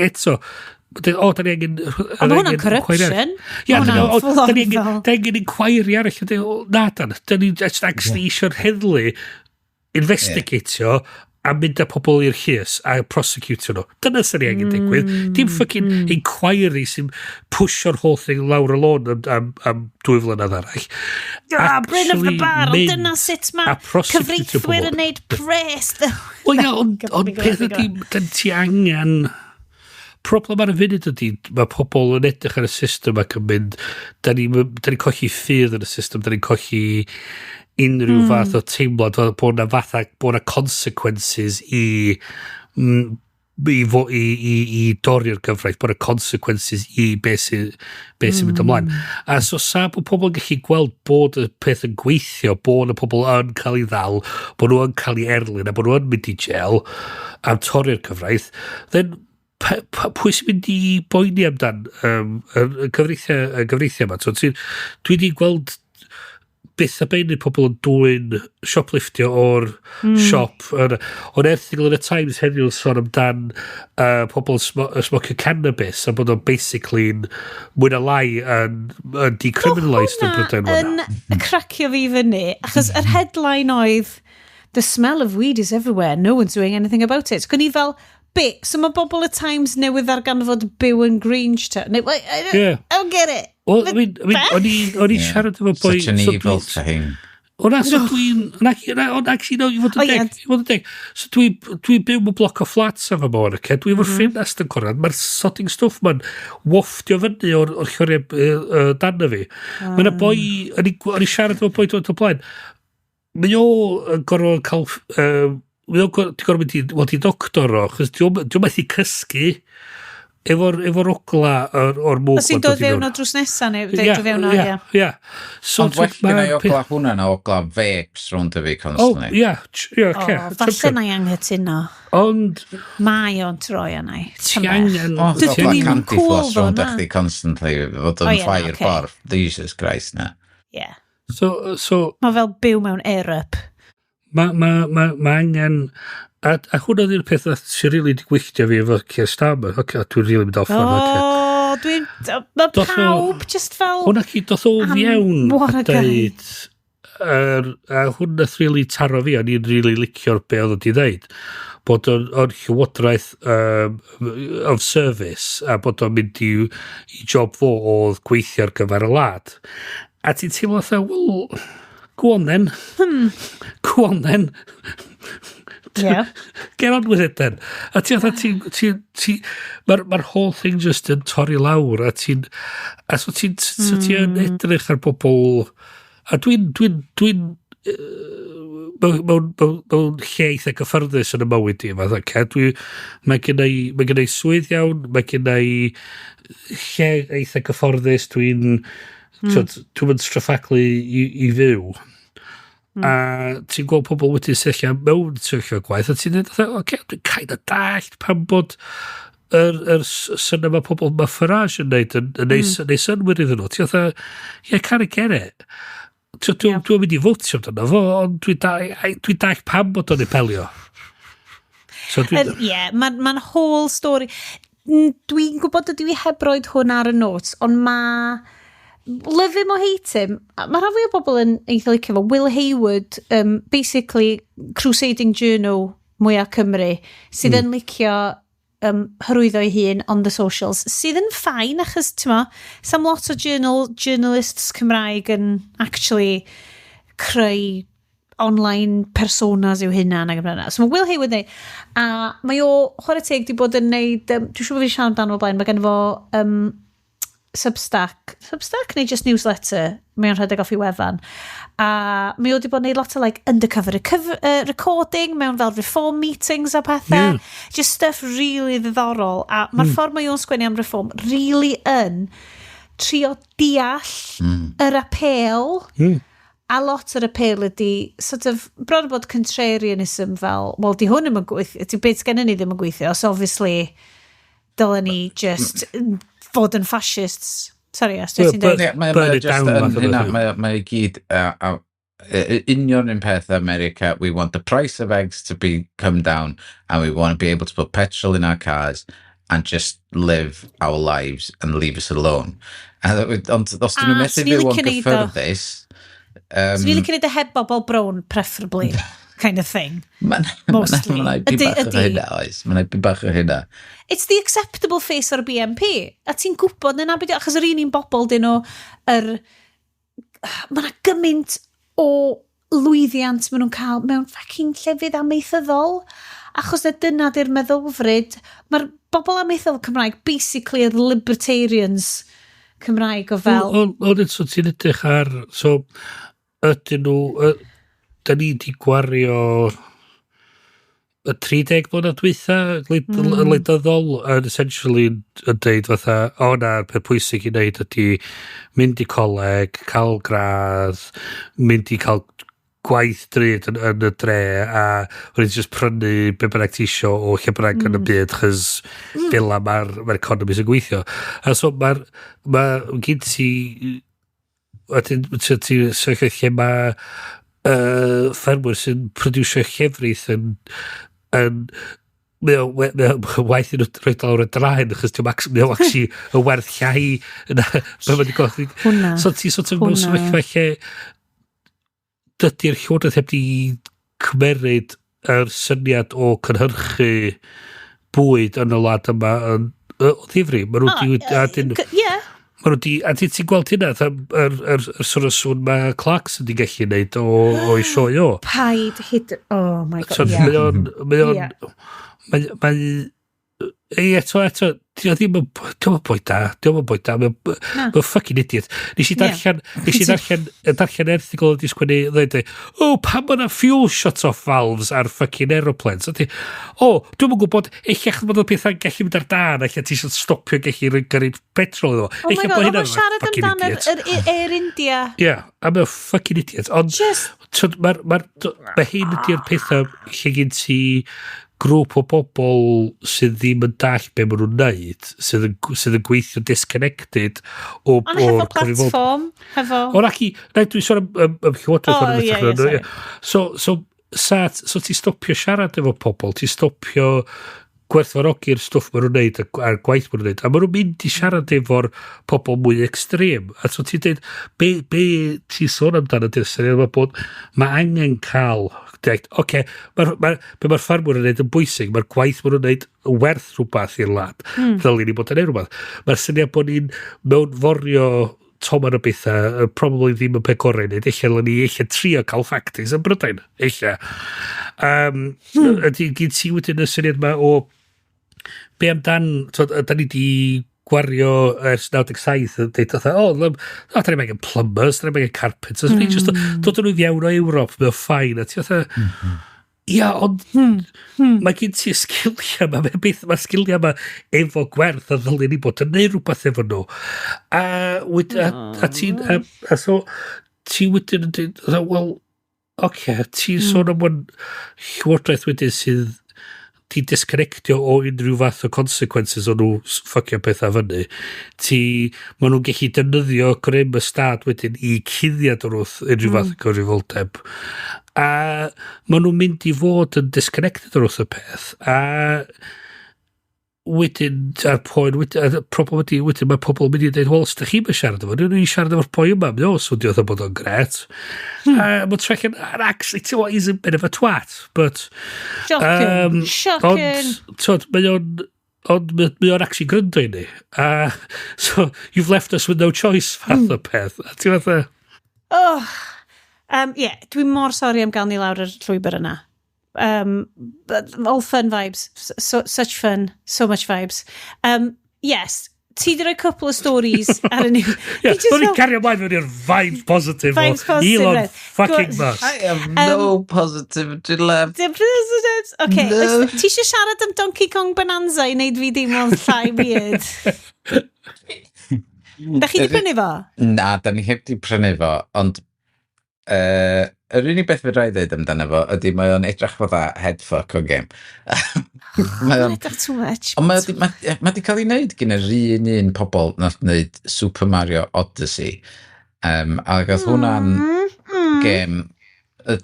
eto. O, da ni angen Ond ma' hwnna'n corruption. Ia, Ma' hwnna'n full on da ni angen da ni angen inquiry arall. Na, dan, da ni just actually eisiau'r heddlu investigatio a mynd â pobl i'r llys a prosecutio nhw. Dyna sy'n ni angen digwydd. Dim fucking inquiry sy'n pwsio'r whole thing lawr y lôn am 2 flynedd arall. Ah, Bryn of the Actually Bar, ond mynd dyna sut mae a prosecutio cyfreithwyr pobl. yn neud pres. Wel ia, ond Go, on go, peth go. ydy, dyn ti angen. Problem ar y funud ydy, mae pobl yn edrych ar y system ac yn mynd, da ni colli ffydd yn y system, da ni'n colli unrhyw fath o teimlad fel bod na fatha, bod na consequences i dorri'r gyfraith, bod na consequences i be sy'n mynd ymlaen. A so sa bod pobl yn gallu gweld bod y peth yn gweithio, bod y pobl yn cael ei ddal, bod nhw yn cael ei erlyn, a bod nhw yn mynd i jail am torri'r cyfraith, then pwy sy'n mynd i boeni amdan y cyfreithiau yma? So, dwi wedi gweld byth a beinu pobl yn dwyn shopliftio o'r siop. O'n erthygl yn y Times heddiw yn sôn amdan pobl yn smocio cannabis a bod o'n basically yn mwy na lai yn decriminalised yn Brydain yn wan. cracio fi fyny, achos yr headline oedd, "The smell of weed is everywhere, no one's doing anything about it." Gwni fel, be? So mae bobl y Times newydd ddarganfod byw yn Grangetown? Neu, I don't, I don't get it. Well, I mean, o'n i siarad efo boi Such an so evil thing. O na, so dwi'n na, na, ond actually, no, i fod yn O, ie. deg, i fod yn deg. So dwi byw mewn bloc o flats efo mor, oce? Dwi efo'r ffenast yn corad, mae'r sodding stwff ma'n waftio fyny o'r lloriau dan fi. Mae yna boi, o'n i siarad efo boi dod o blaen, mae o yn gorfod cael, mae o'n gorfod mynd i, wel, i doctor o, chos di o'n methu cysgu efo'r ogla o'r mwg Os ti'n ma'n dod i fewn o drws nesa neu dod fewn o, ie. Ie. So, Ond well ma'r gynna i ogla hwnna na ogla vapes rownd y fi O, constantly. ie, oce. O, falle na i anghytuno. Ond Mae o'n troi arna i. ti angen O, Dydw ogla i'm yn candy cool floss ddo, rownd na. chdi constantly, fod O, yn ie, ffair ocê. ffordd. Jesus Christ, na. Ie. So Mae fel byw mewn Arup. mae ma angen. A hwnna ydy'r peth nath sy'n rili di gwylltio fi efo Keir Starmer. Oce, dwi'n rili mynd off ffordd, oce. O, dwi'n... Mae pawb just fel Hwnna chi doth o fewn what a a guy. deud, a hwnna nath rili taro fi, o'n i'n rili licio'r be oedd o di ddeud. Bod o'n llywodraeth of service a bod o'n mynd i job fo oedd gweithio ar gyfer y wlad. A ti'n teimlo fatha, "Well, go on then. Go on then. Get on with it then." A ti fatha, ti, mae'r whole thing just yn torri lawr a so ti'n edrych ar bobl, a dwi'n mewn lle eitha gyffyrddus yn y mywyd i, fatha, ca, mae gen i swydd iawn, mae gen i lle eitha gyfforddus, dwi'n mynd straffaglu i fyw. A ti'n gweld pobl wedi sefyllfa mewn sefyllfa gwaith, a ti'n dweud, oce, okay, dwi'n kind of dallt pam bod yr syniad mae pobl mae Farage yn neud yn neud synnwyr iddyn nhw. Ti'n fatha, "Yeah, kind of get it." Dwi'n mynd i fotio amdano fo, ond dwi dallt pam bod o'n apelio. So dwi'n... Ie, yeah, mae'n whole story. Dwi'n gwybod ydw i heb roed hwn ar y notes, ond mae... Love him or hate him, mae rhan fwy o bobl yn eitha licio fo. Will Hayward, basically crusading journo mwyaf Cymru, sydd yn licio hyrwyddo ei hun on the socials, sydd yn fine, achos, ti'n mo, sam lot o journalists Cymraeg yn actually creu online personas i'w hunan ac yn. So mae Will Hayward neud, a mae o, chwarae teg, di bod yn neud, dwi'n siŵr bod fi siarad amdano fo blaen, mae gen fo Substack neu just newsletter, mae o'n rhedeg off i wefan. A mae o wedi bod yn neud lot o like undercover recording mewn fel reform meetings a pethau. Just stuff really ddiddorol. A mae'r ffordd mae o'n sgwennu am reform really yn trio deall yr apêl. A lot o'r apêl ydy sort of bron o bod contrarianism fel, "Wel, di hwn ddim yn gweithio, di beth gen ni ddim yn gweithio, so obviously dylen ni just fod yn fascists." Sorry, Esther, ti'n dweud? Ie, Burn mae it just down yn fath o hynna, beth. mae i gyd union un peth America. We want the price of eggs to be come down and we want to be able to put petrol in our cars and just live our lives and leave us alone. A, ond os dyn nhw'n A, methu swn i'n fyw o'n licio neud o. gyffyrddus, Swn i'n licio neud e heb bobl brown, preferably, kind of thing. Mae'n Mostly. ma ipyn bach o hynna, oes. Mae'n ipyn bach o hynna. It's the acceptable face o'r BNP. A ti'n gwybod na beth, achos yr un bobl dyn nhw, mae yna gymaint o lwyddiant maen nhw'n cael mewn fucking llefydd amaethyddol. Achos na dyna di'r meddylfryd. Mae'r bobl amaethyddol Cymraeg basically yr libertarians Cymraeg o fel... Ond so ti'n edrych ar... So, ydyn nhw... Da ni di gwario y 30 mlynedd dwytha wleidyddol yn essentially yn deud fatha, o na'r peth pwysig i wneud ydy mynd i coleg, cael gradd, mynd i cael gwaith drud yn y dre a wedyn just prynu be bynnag ti isio o lle bynnag yn y byd chos fel 'na mae'r economi sy'n gweithio. A so mae'r ma gyd ti wedyn ti sefyllfa lle mae ffermwyr sy'n produsio llefrith yn mae o waeth i nhw rhoi lawr y draen achos mae o actually y werth llai yna be mae 'di golli. Hwnna. So ti sort of mewn Hwnna. sefyllfa lle dydy'r llywodraeth heb di cymeryd yr syniad o cynhyrchu bwyd yn y wlad yma yn o ddifri. Mae nhw di... a Ma' nhw di... A ti'n gweld hynna, yr sort of sŵn mae Clarkson di gallu neud o'i sioe o. Paid hyd... Oh my God, So yeah. mae o'n Ei, eto, di o ddim yn, di o'm yn boi da, di o'm yn boi da, mae'n Na. mae fucking idiot. Nes i darllen erthygl wedi sgwennu, dweud, "O, oh, pam mae yna fuel shut-off valves ar fucking aeroplanes?" A ti, "O, dwi'm yn gwybod, eich bod y pethau'n gallu mynd ar dân, eich ti eisiau stopio gallu gyrru petrol iddo fo." Oh my Ella God, bod oedd hynna'n o'n siarad fucking amdan idiot. yr Air India. Yeah, I'm a fucking idiot. Ond, Just, ma hyn ydy'r pethau lle gen ti grŵp o bobl sydd ddim yn dall be maen nhw'n neud, sydd yn gweithio disconnected o, Ond hefo o'r cyfrifoldeb. platform, hefo... O, naci, na, dwi'n sôn am llywodraeth. O, hwn yn ie, hytrach ie, sorry. So ti stopio siarad efo pobl, ti stopio gwerthfawrogi'r stwff maen nhw'n neud a'r gwaith maen nhw'n neud, a maen nhw'n mynd i siarad efo'r pobl mwy extreme. A so ti'n dweud, be ti'n sôn amdano ydy'r syniad yma bod mae angen cael Dweud, oce, be mae'r ffarmwyr yn neud yn bwysig, mae'r gwaith maen nhw'n neud yn werth rhywbeth i'r wlad. Ddylen ni bod yn neud rhywbeth. Mae'r syniad bod ni'n mewnforio toman o bethau, probably ddim yn peth gorau i wneud. Ella ddylen ni ella trio cael factories yn Brydain. Ella. Ydy gyd ti wedyn y syniad yma o be amdan, t'od, da ni di gwario ers 97 yn deud fatha, o, oh, da ni'n angen plumbers, da ni'n angen carpenters, mm. Just dod nhw fewn o Ewrop, mae'n fine, a ti fatha, ia, ond mae gen ti y sgiliau yma, mae beth, mae'r sgiliau yma efo gwerth a ddylen ni bod yn neud rhywbeth efo nhw. A ti'n, a so, ti wedyn yn dweud, wel, oce, ti'n sôn am wan llywodraeth wedyn sydd di disconnectio o unrhyw fath o consequences o nhw ffucio pethau fyny. Maen nhw'n gallu defnyddio grym y stad wedyn i cuddiad o'r wrth unrhyw fath o gyfrifoldeb. A maen nhw'n mynd i fod yn disconnected o'r wrth y peth. A wedyn, a'r poen, wedyn, a'r problem ydy, wedyn mae pobl yn mynd i dweud, "Wel, os da chi'n siarad efo, ni'n siarad efo'r boi yma, mae o'n swnio fatha bod o'n gret." A mae'n troi and actually, ti'n what, he's a bit of a twat, but Shocking. Shocking. Ond, t'od, mae o'n actually gryndo i ni. A so, you've left us with no choice, fath o peth. A ti fatha, Oh. Yeah, dwi'n mor sori am gael ni lawr yr llwybr yna. But all fun vibes. So, such fun. So much vibes. Yes, ti di roi couple of stories ar y news. Yeah, o'n i'n cario ymlaen mewn i'r vibes positive Vibes o positive, Elon right. fucking Musk. I have no positivity left. The president. Okay, No. Ti eisiau siarad am Donkey Kong Bonanza i wneud fi deimlo'n llai weird? Da chi di prynu fo? Na, da ni heb di prynu fo, ond yr unig beth fedra i ddweud amdano fo ydy mae o'n edrych fatha headfuck o game. Mae'n edrych too much. Ond mae di cael ei wneud gen yr un pobl nath wneud Super Mario Odyssey. Ac oedd hwnna'n game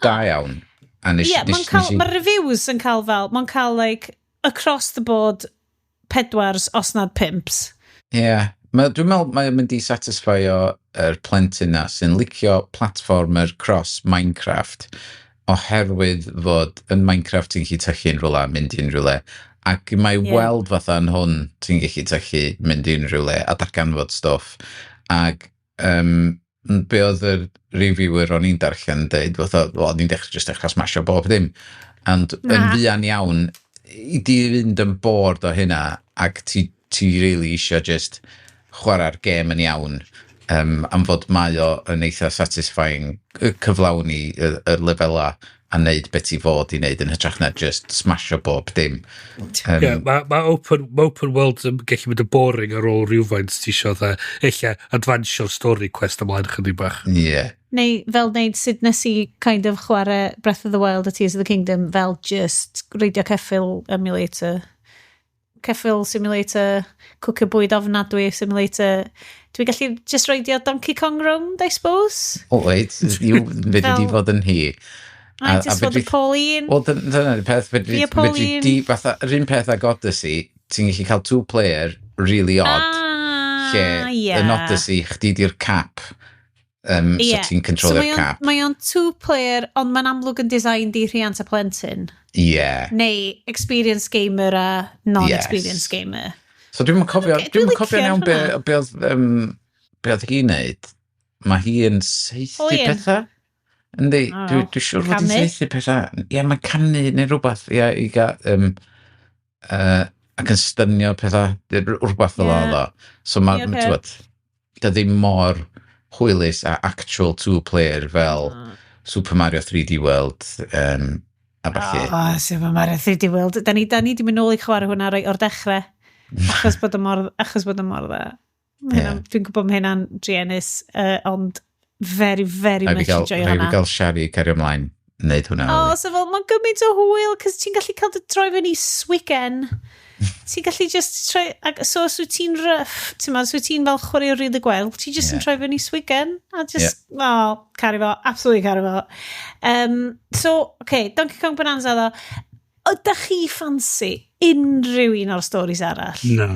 da iawn. A Ie, yeah, mae'n cael, mae reviews yn cael fel, mae'n cael like, across the board pedwars os nad pumps. Ie, yeah. Dwi'n meddwl mae'n mynd i satisfyo yr plentyn na sy'n licio platformer cross Minecraft oherwydd fod yn Minecraft ti'n gallu tyllu yn rhywle a mynd i unrhyw le. Ac mae weld fatha yn hwn ti'n gallu tyllu mynd i unrhyw le a darganfod stwff. Ac be oedd yr reviewer o'n i'n darllen yn deud, fatha, wel, o'n i'n dechrau, just dechrau smasho bob dim. And yn Na. fuan iawn, i di fynd yn bored o hynna ac ti really isio just chwarae'r gêm yn iawn am fod mae o yn eitha satisfying cyflawni y lefela a wneud beth ti fod i wneud yn hytrach na just smasho bob dim. Yeah, ma open world yn gallu mynd yn boring ar ôl rhywfaint ti isio fatha, ella advansio'r story quest ymlaen chydig bach. Neu fel wneud sut nes i kind of chwarae Breath of the Wild a Tears of the Kingdom fel just reidio ceffyl emulator. Ceffyl simulator, cwcio bwyd ofnadwy simulator. Dwi'n gallu just reidio Donkey Kong round, I suppose? O, wait, you, fedri di fod yn hi. I just fod y Pauline. Wel, dyna'r peth, fedri, Fi a fedri Pauline. di, fatha, yr un peth ag Odyssey, ti'n gallu cael two-player really odd, lle yn Odyssey, chdi di'r cap, so ti'n controlio'r So cap. Mae o'n two-player, ond mae'n amlwg yn designed i rhiant a plentyn. Neu experienced gamer a non-experienced gamer. So dwi'n cofio, Ocê, dwi'n dwi'n cofio'n licio'r iawn be, hwnna. be oedd hi'n neud. Mae hi yn saethu Pauline. pethau. Yndi, O, dwi siŵr fod hi'n canu. saethu pethau. Ie, mae'n canu neu rhywbeth, ie, i gael, ac yn stynio pethau, rhywbeth fel oedd o. So mae, Ie, ocê. yeah. Ti'n dy ddim mor hwylus a actual two-player fel Super Mario 3D World a ballu. Oh, Super Mario 3D World. Da ni di mynd nôl i chwarae hwnna reit o'r dechrau. Achos bod o mor dda. Ma' Dwi'n gwybod mae hynna'n druenus, ond very, very Rhaid fi much gael, enjoy rhaid fi hwnna. gael Shari cario ymlaen wneud hwnna. O, so fel, mae'n gymaint o hwyl, cos ti'n gallu cael dy droi fyny swigen. Ti'n gallu just troi, ac, so os wyt ti'n rough, ti'n ma, os wyt ti'n fel chwarae really gweld, ti just yn troi fyny swigen, a just, oh, caru fo, absolutely caru fo. So, okay, Donkey Kong Bonanza ddo. Ydych chi ffansi unrhyw un o'r stories arall? No.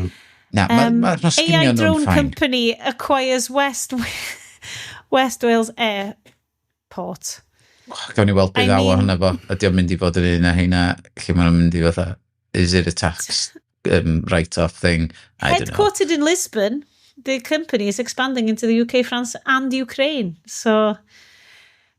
Na, mae ma, ma AI sginio nhw'n Drone fine. Company acquires West Wales Airport. Gawn ni weld beth ddaw ohono fo. Ydy o'n mynd i fod yn un o heina lle maen nhw'n mynd i fatha, is it a tax write-off thing? I don't know. Headquartered in Lisbon, the company is expanding into the UK, France and Ukraine. So,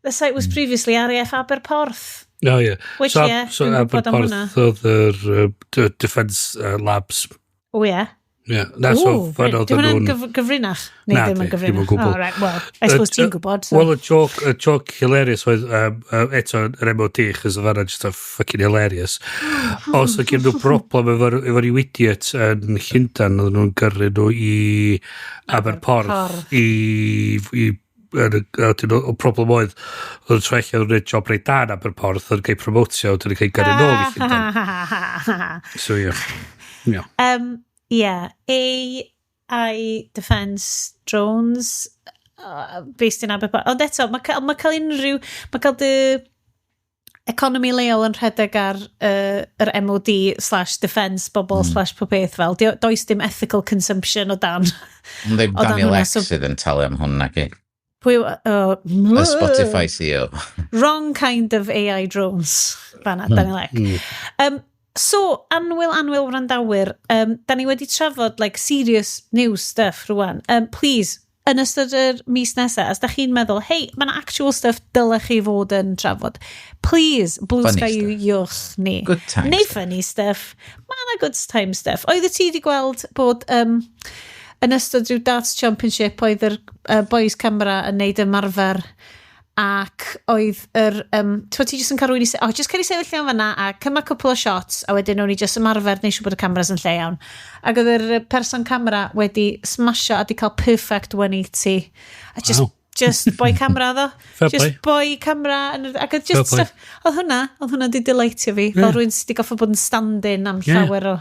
the site was previously RAF Aberporth. Oh, yeah. Which, so, yeah, so Aberporth oedd yr Defence Labs. Oh, yeah. Yeah, na, so fan oedd nhw'n gyfrinach? Neu na, ddim yn gyfrinach? Ddim yn gwbl. Oh, right, well, I suppose ti'n gwybod. So. Wel, y joke hilarious oedd, eto, yr MOD, chos oedd fanna just a fucking hilarious. Os oedd gen nhw broblem efo ryw idiot yn Llundain, oedd nhw'n gyrru nhw i Aberporth i y problem oedd yn troi allan yn gwneud job reit da yn Aberporth, oedd yn cael promotio, oedd yn cael gyrru nôl i Llundain. So, yeah. Yeah. Yeah, AI defence drones based in Aberporth. Ond eto, mae cael unrhyw... Mae cael dy economi leol yn rhedeg ar yr MOD /defence bobl / pob peth fel. Does dim ethical consumption o dan. Ond ddim Daniel Ek sydd yn talu am hwn, nag i. Pwy... Y Spotify CEO. Wrong kind of AI drones. Fanna, Daniel Ek. So, annwyl wrandawyr, da ni wedi trafod like, serious news stuff rwan. Please, yn ystod yr mis nesaf, os da chi'n meddwl, hey, mae yna actual stuff dylech chi fod yn trafod. Please, Blue funny Sky yw'ch ni. Good time Neu stuff. Funny stuff. Mae yna good time stuff. Oedd ti wedi gweld bod yn ystod rhyw Darts Championship oedd yr boys camera yn neud ymarfer ac oedd yr ti jyst yn cael rhywun i just cael ei sefyll iawn fanna a cyma cwpl o shots a wedyn o'n i jyst ymarfer neu siŵr bod y cameras yn lle iawn. Ac oedd yr person camera wedi smasho a di cael perfect 180 a just, wow. Just boi camera ddo. Just boi camera ac oedd just stuff, oedd hwnna di delightio fi fel rhywun sydd wedi goffo bod yn stand-in am llawer o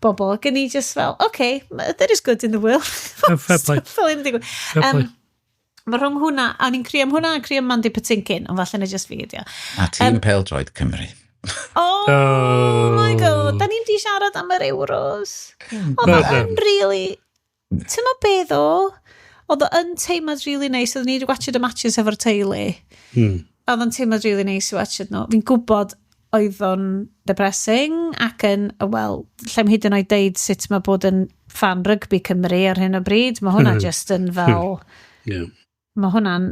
bobl. Ac o'n i just fel, okay, there is good in the world. Fair play. Fel un digwydd. Fair play. Mae rhwng hwnna, a o'n i'n crio am hwnna, a crio am Mandy Patinkin, ond falle na just fi ydi o. A tîm pêl-droed Cymru. Oh my God, da ni'n di siarad am yr Euros. Oedd o yn really... Ti'n meddwl beth o? Oedd o yn teimlad really nice, oedd ni wedi watched y matches efo'r teulu. Oedd o'n teimlad really nice i watched nhw. Fi'n gwybod oedd o'n depressing ac yn, wel, lle'n hyd yn oed deud sut mae bod yn fan rygbi Cymru ar hyn o bryd. Mae hwnna just yn fel... Yeah. Mae hwnna'n...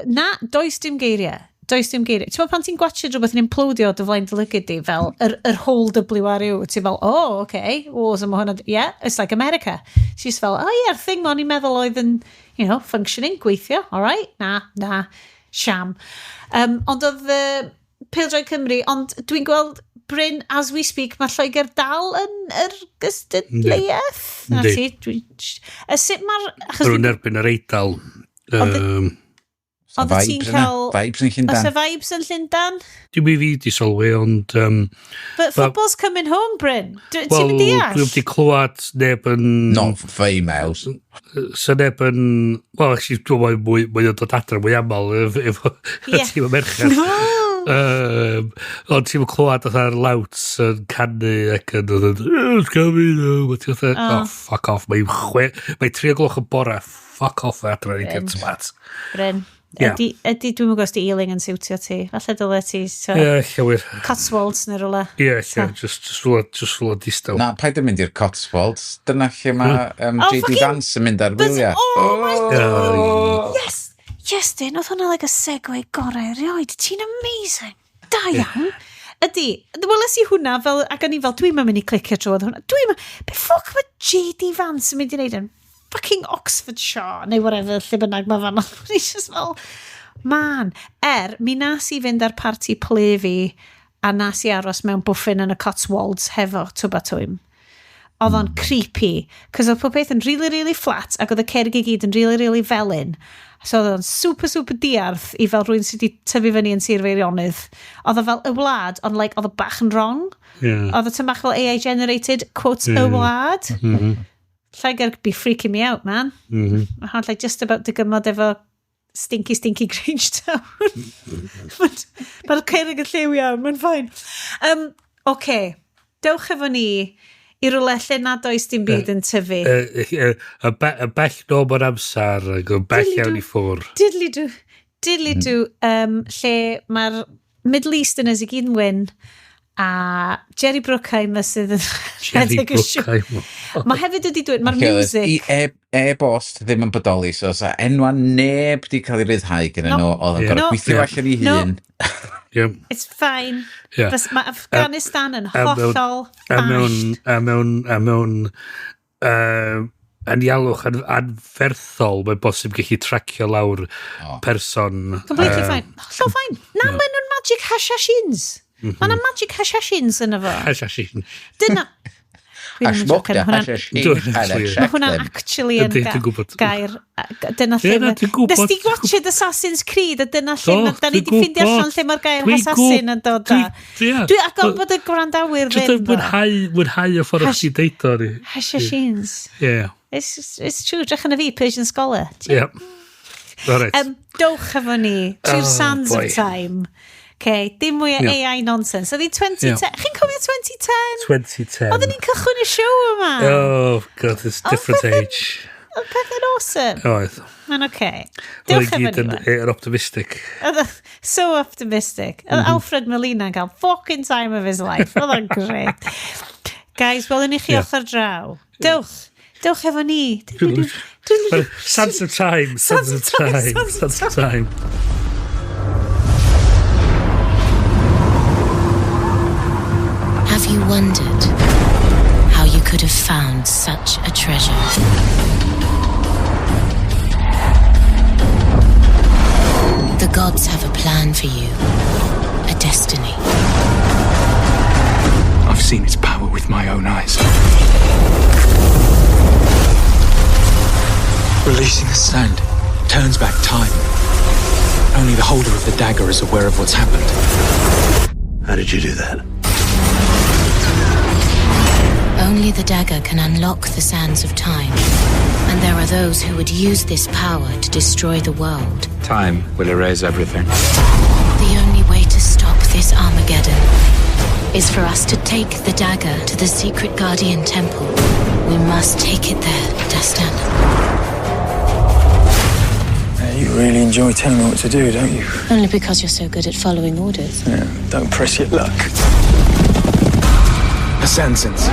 Na, does dim geiriau. Does dim geiriau. Ti'n meddwl pan ti'n gwatchio rhywbeth yn implodio dy flaen dy lygad di, fel yr whole WRU, ti'n fel, oh, okay, oh, so mae hwnna... Yeah, it's like America. She's fel, oh yeah, thing o'n i'n meddwl oedd yn, you know, functioning, gweithio, all right, na, sham. Ond oedd Pêl-droed Cymru, ond dwi'n gweld Bryn, as we speak, mae Lloegr dal yn yr gystadleuaeth. Na ti, sut mae'r... Rwy'n erbyn yr Eidal. Oedd ti'n cael... Vibes yn Llundain. Oes y vibes yn Llundain? Dwi'n mi fi di sylwi, ond... But football's coming home, Bryn. Ti'n mynd deall? Wel, dwi'n wedi clywed neb yn... Not females. So neb yn... Wel, actually, dwi'n mwy o dod adre mwy aml efo tîm y merched. Ond ti'n clywed fatha'r louts yn canu ac yn it's coming home. Ti'n fatha, oh, fuck off, mae 3 o'gloch y bore, fuck off adre, idiot twat. Bryn, ydy dwi'n gwybod os di Ealing yn siwtio ti. Falle dyle ti, Ie, llawer. Cotswolds neu rhywle. Ie, just rhywle distaw. Na, paid yn mynd i'r Cotswolds. Dyna lle mae J.D. Vance yn mynd ar wyliau. Oh my God! Yes! Yes, dyn, oedd hwnna like a segue gorau erioed. Ti'n amazing. Da iawn. Ydy, weles i hwnna fel, ac o'n i fel, dwi'n mynd i clicio trwy hwnna. Dwi'n mynd, be ffoc mae J.D. Vance yn mynd i wneud yn fucking Oxfordshire, neu whatever, lle bynnag mae fan. O'n i just fel, man. Mi nas i fynd ar parti ple fi, a nas i aros mewn bwffin yn y Cotswolds hefo twba twym. Oedd o'n creepy, cos oedd pob peth yn really, really flat, ac oedd y cerrig i gyd yn really, really felyn. So oedd o'n super, super diarth i fel rhywun sydd wedi tyfu fyny yn Sir Feirionnydd. Oedd o fel y wlad, ond like, oedd o bach yn wrong. Yeah. Oedd o tym bach fel AI generated, quotes, y wlad. Lloegr be freaking me out, man. Mm-hmm. Like just about dygymod efo stinky, stinky Grangetown. Mae'r cerrig yn lliw iawn, mae'n fine. Okay, dewch efo ni i rywle lle nad oes dim byd yn tyfu. Y bell nôl o'r amser, y bell iawn i ffwr. Diddly do. Diddly-do, lle mae'r Middle Easterners i gyd yn wyn, a Jerry Bruckheimer sydd yn Jerry rhedeg y siw. Bruckheimer. Mae hefyd wedi dweud, mae'r music... E-bost ddim yn bodoli, so sa enwa neb di cael ei ryddhau gyda nhw, oedd yn gorfod gweithio allan ei hun. It's fine. Yeah. Mae Afghanistan yn hollol bashed. A mewn anialwch anferthol, mae'n bosib gallu tracio lawr person. Completely fine. Hollol fine. Na, maen nhw'n magic hashashins. Mae yna magic hashashins yna fo. Hashashin. Dyna... Mae hwnna'n actually yn gair. Dyna lle... Nes di watched Assassin's Creed a dyna lle... Da ni di ffeindio allan lle mae'r gair assassin yn dod a. Dwi agor bod y gwrandawyr ddim. Mwynhau y ffordd o'ch ti deud o ni. Hashashins. Yeah. It's true. Drach yna fi, Persian scholar. Yeah. Dowch efo ni trwy'r sands of time. Okay, dim mwy o AI nonsense. Oedd hi 2010. Chi'n cofio 2010? 2010. Oedden ni'n cychwyn y show yma. Oh, God, it's different age. Oedd pethau'n awesome. Oedd. Mae'n okay. Diolch efo ni. Oedd yn optimistic. So optimistic. Oedd Alfred Molina yn cael fucking time of his life. Oedd o'n great. Guys, welwn i chi ochr draw. Dewch. Dewch efo ni. Sands of time. Sands of time. Sands of time. Have you wondered how you could have found such a treasure? The gods have a plan for you, a destiny. I've seen its power with my own eyes. Releasing the sand turns back time. Only the holder of the dagger is aware of what's happened. How did you do that? Only the dagger can unlock the sands of time. And there are those who would use this power to destroy the world. Time will erase everything. The only way to stop this Armageddon is for us to take the dagger to the secret Guardian Temple. We must take it there, Dastan. You really enjoy telling me what to do, don't you? Only because you're so good at following orders. Yeah, don't press your luck. Assassins.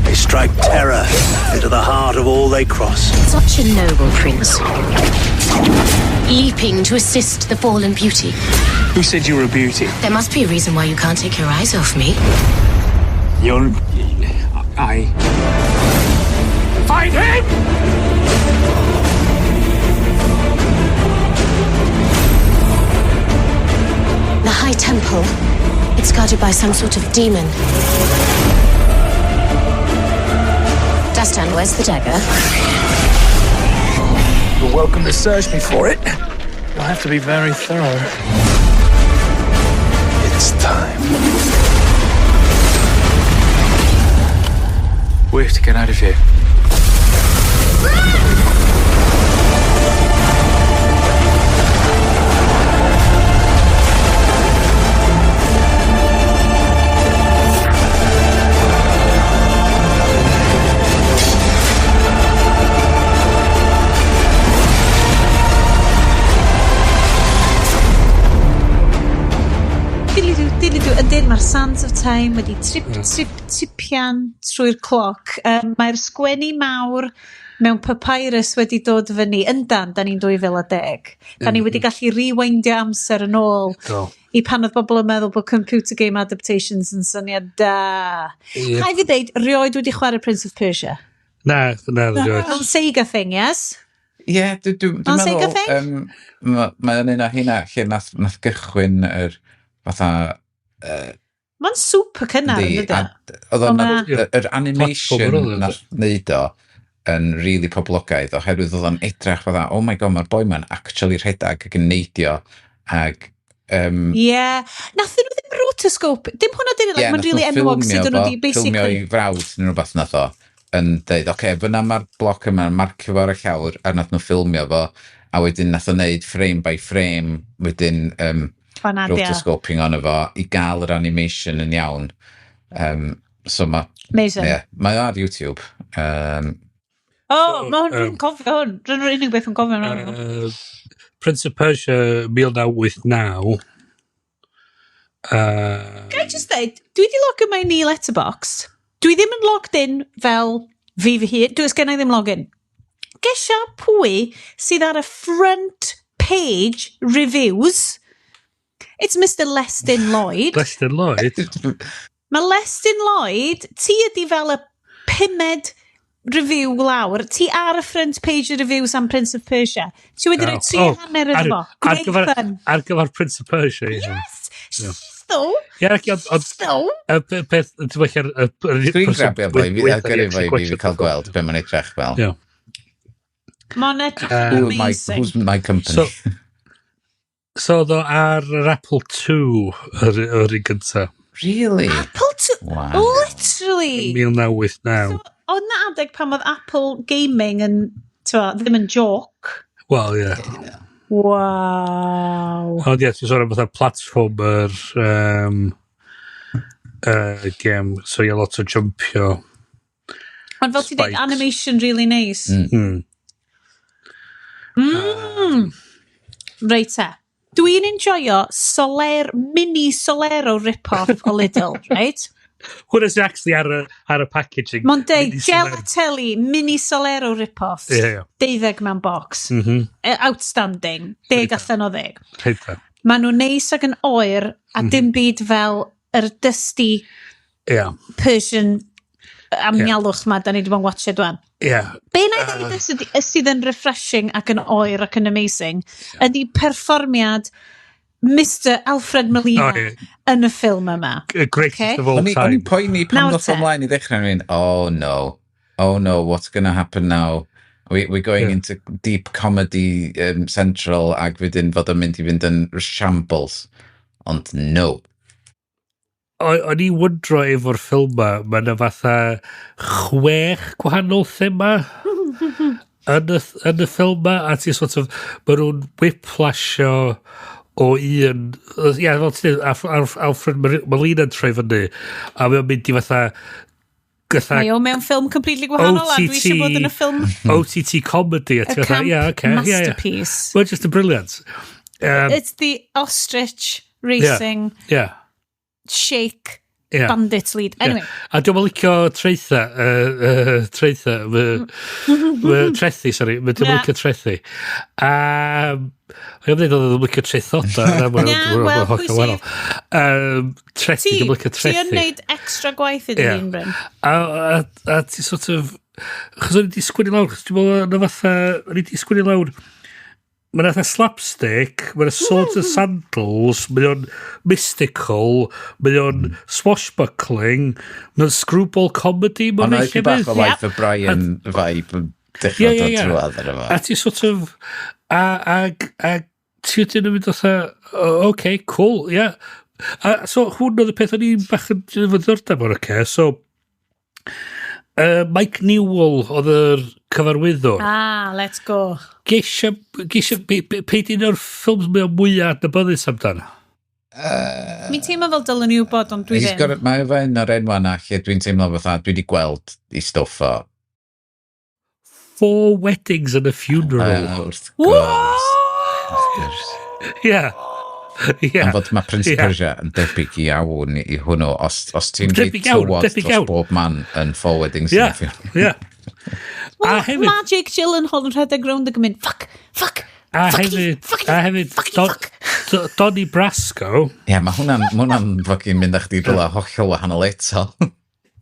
They strike terror into the heart of all they cross. Such a noble prince. Leaping to assist the fallen beauty. Who said you were a beauty? There must be a reason why you can't take your eyes off me. You're... I... Find him! The High Temple. It's guarded by some sort of demon. Dastan, where's the dagger? You're welcome to search me for it. You'll have to be very thorough. It's time. We have to get out of here. Ydyn, mae'r Sands of Time wedi trip, trip, tripian trwy'r cloc. Mae'r sgwennu mawr mewn papyrus wedi dod fyny. Yndan, da ni'n 2010. Da ni wedi gallu rewindio amser yn ôl i pan oedd bobl yn meddwl bod computer game adaptations yn syniad da. Yeah. Rhaid fi ddeud, rioed wedi chwarae Prince of Persia? Na, rioed. On Sega thing, yes? Ie, yeah, dwi'n meddwl, mae'n un o hynna lle nath gychwyn yr fatha... Mae'n super cynnar, yn dydy? Oedd o'n yr animation nath wneud o yn really poblogaidd oherwydd oedd o'n edrych fatha, oh my god, mae'r boi ma'n actually rhedeg ac yn neidio ac... Ie, nath nhw ddim rotoscope, dim hwnna dyn nhw, mae'n really enwog sydd nhw di basically... Ffilmio i frawd neu rhywbeth nath o yn deud, oce, fyna mae'r bloc yma, marcio fo ar y llawr, a nath nhw ffilmio fo, a wedyn nath o wneud frame by frame, wedyn... rotoscoping ono fo i gael yr animation yn iawn. So ma, amazing. Yeah, mae o ar YouTube. Mae hwn, dwi'n cofio hwn. Dwi'n unig beth yn cofio hwn. Prince of Persia 1989. Can I just dweud, dwi wedi logio mewn i Letterboxd. Dwi ddim yn logged in fel fi fy hun. Dwi gen i ddim login. Gesia pwy sydd ar y front page reviews. It's Mr Lestin Lloyd. Lestin Lloyd. Mae Lestin Lloyd, ti ydi fel y pumed review lawr. Ti ar y front page reviews am Prince of Persia. Ti wedi rhoi 3.5 iddo fo. Ar Great gyfer, fun. ar gyfer Prince of Persia. Ie. Yes! Yes. Though. Ie, ac ond Though. y peth, ti'n meddwl, Dwi'n grabio fo i fi, a gyrru fo i fi, fi cael gweld be mae'n edrych fel. Ie. Mae'n edrych Who my, amazing. who's my company? So oedd o ar yr Apple II, yr un gynta. Really? Apple II. Wow. Literally. 1989. So, oedd na adeg pan oedd Apple Gaming yn, t'mo, ddim yn joke. Wel, ie. Yeah. Wow. Ond ie, ti'n sôn am fatha platformer game, so ie, lot o jumpio. Ond fel ti'n dweud, Spikes. Animation really nice. Reit te. Dwi'n enjoyo Soler, mini Solero rip-off o Lidl, right? Hwna sy'n actually ar y packaging. Mae'n deud, Mini Solero. Gelatelli, mini Solero rip-offs. Ie, ie. 12 mewn box. Outstanding. 10 allan o 10. Reit dda. Maen nhw'n neis ac yn oer, a dim byd fel yr dusty Persian anialwch ma da ni wedi bod yn watchio dwan. Be na i ddweud sydd yn refreshing ac yn oer ac yn amazing ydy perfformiad Mr Alfred Molina O, ie. yn y ffilm yma. Greatest of all O'n i'n time. poeni pan Nawr ddoth te. ymlaen i ddechrau, o'n i'n, "Oh no, oh no, what's gonna happen now? We're going into deep comedy central ac wedyn fod yn mynd i fynd yn shambles." Ond no. O'n i wyndro efo'r ffilm ma, mae yna fatha chwech gwahanol thema yn y ffilm ma, a ti sort of, ma nhw'n whiplashio o un, ie, fel ti'n dweud, Alfred Molina yn troi fyny, a mae o'n mynd i fatha Mae o mewn ffilm completely gwahanol a dwi eisiau bod yn y ffilm OTT comedy, a y ti fatha, camp yeah, okay, yeah. masterpiece. Well, just a brilliant. It's the ostrich racing shake bandit lead. Anyway, A dwi'n licio treitha, treitha, trethi, sorry, dwi'n licio trethi. O'n i'n dweud oedd o'n licio treithoda. Na, Na, wel, pwy sydd? Trethi, ti, dwi'n licio ti yn trethi. neud extra gwaith i dy hun, Bryn. A ti sort of... Chos o'n i di sgwennu lawr, chos dwi'n meddwl yna fatha... O'n i di sgwennu lawr... Mae'n fatha slapstick, mae'n swords and sandals, mae o'n mystical, mae o'n swashbuckling, mae o'n screwball comedy, Ond mae'n oedd eich bach o Life of Brian vibe yn dechrau dod trwodd ar efo. A ti sort of... A ti wedyn yn mynd fatha, "Oh, okay, cool, yeah." A so hwn oedd y peth o'n i'n bach yn efo ddiddordeb o'r okay, so Mike Newell oedd yr cyfarwyddwr. Ah, let's go. Geisio, geisio, pe di un o'r ffilms mwy o mwyaf adnabyddus amdano? Mi'n teimlo fel dylen ni wybod, ond dwi He's ddim. got, mae efo un o'r enwa na lle dwi'n teimlo fatha, dwi wedi gweld i stwff o. Four Weddings and a Funeral. Wrth gwrs. Wrth gwrs. Am fod mae Prince of Persia yn debyg iawn i hwnnw. Os ti'n rhaid Debyg iawn, tywod debyg dros iawn. bob man yn Four Weddings and a Funeral. Well, A hefyd- Mae Jake Gyllenhaal yn rhedeg rownd ac yn mynd, "Fuck, fuck, A fuck hefyd, fuck, a hefyd, fuck, fuck." Donnie Brasco. Ie, yeah, mae hwnna'n fucking mynd â chdi rhywle hollol wahanol eto.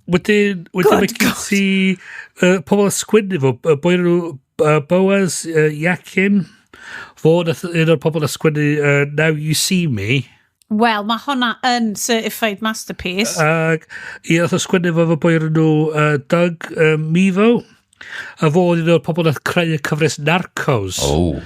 Wedyn Good mae gen ti pobl yn sgwennu fo, boi nhw, Boaz Yakin, fo nath un o'r pobl yn sgwennu Now You See Me. Wel, mae hwnna yn certified masterpiece. Ac i nath o sgwennu fo efo boi o'r enw Doug Mevo. A fo oedd un o'r pobl nath creu y cyfres Narcos. Oh.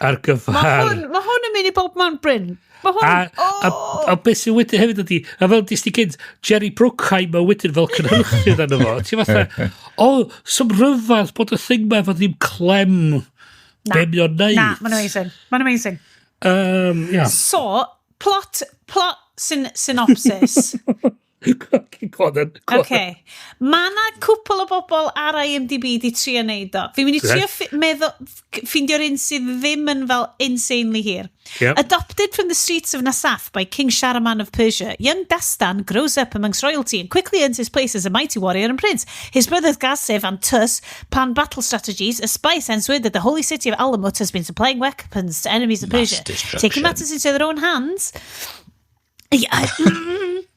Ar gyfer... Mae hwn yn mynd i bob man, Bryn. Mae hwn... A, a beth sy'n wedyn hefyd ydy, a fel dis di gynt, Jerry Bruckheimer wedyn fel cynhyrchydd arno fo. Ti fatha, o, some rhyfedd bod y thing ma efo ddim clem be mae o'n neud. Na, mae'n amazing. Mae'n amazing. Yeah. So, plot synopsis. Go on then. Go on. Okay. Mae yna cwpl o bobl ar IMDb di trio neud o. Fi'n mynd i trio meddwl, ffeindio'r un sydd ddim yn fel insanely hir. Yep. Adopted from the streets of Nasaf by King Shahraman of Persia, young Dastan grows up amongst royalty and quickly earns his place as a mighty warrior and prince. His brothers Gazsev and Tus plan battle strategies. A spy sends word that the holy city of Alamut has been supplying weapons to enemies of Mass Persia. destruction. Taking matters into their own hands, yeah,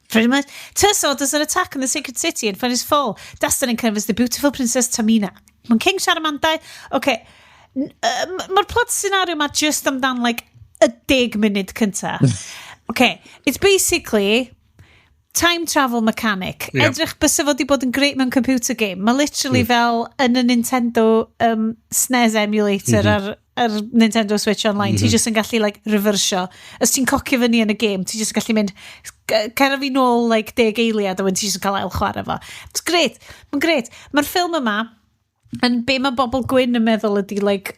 pretty much. Tus orders an attack on the sacred city and finds his fall. Dastan encounters the beautiful princess Tamina. When King Shahraman died... Okay, mae'r plot scenario ma just amdan, like, y 10 munud cynta. Okay, it's basically time travel mechanic. Edrych bysa fo di bod yn great mewn computer game. Mae literally fel yn y Nintendo SNES emulator ar Nintendo Switch Online. Ti just yn gallu like reversio. Os ti'n cocio fyny yn y game, ti just yn gallu mynd, cer fi nôl like 10 eiliad a wedyn ti just yn cael ail chwarae fo. It's great. Mae'n great. Mae'r ffilm yma yn be mae bobl gwyn yn meddwl ydy like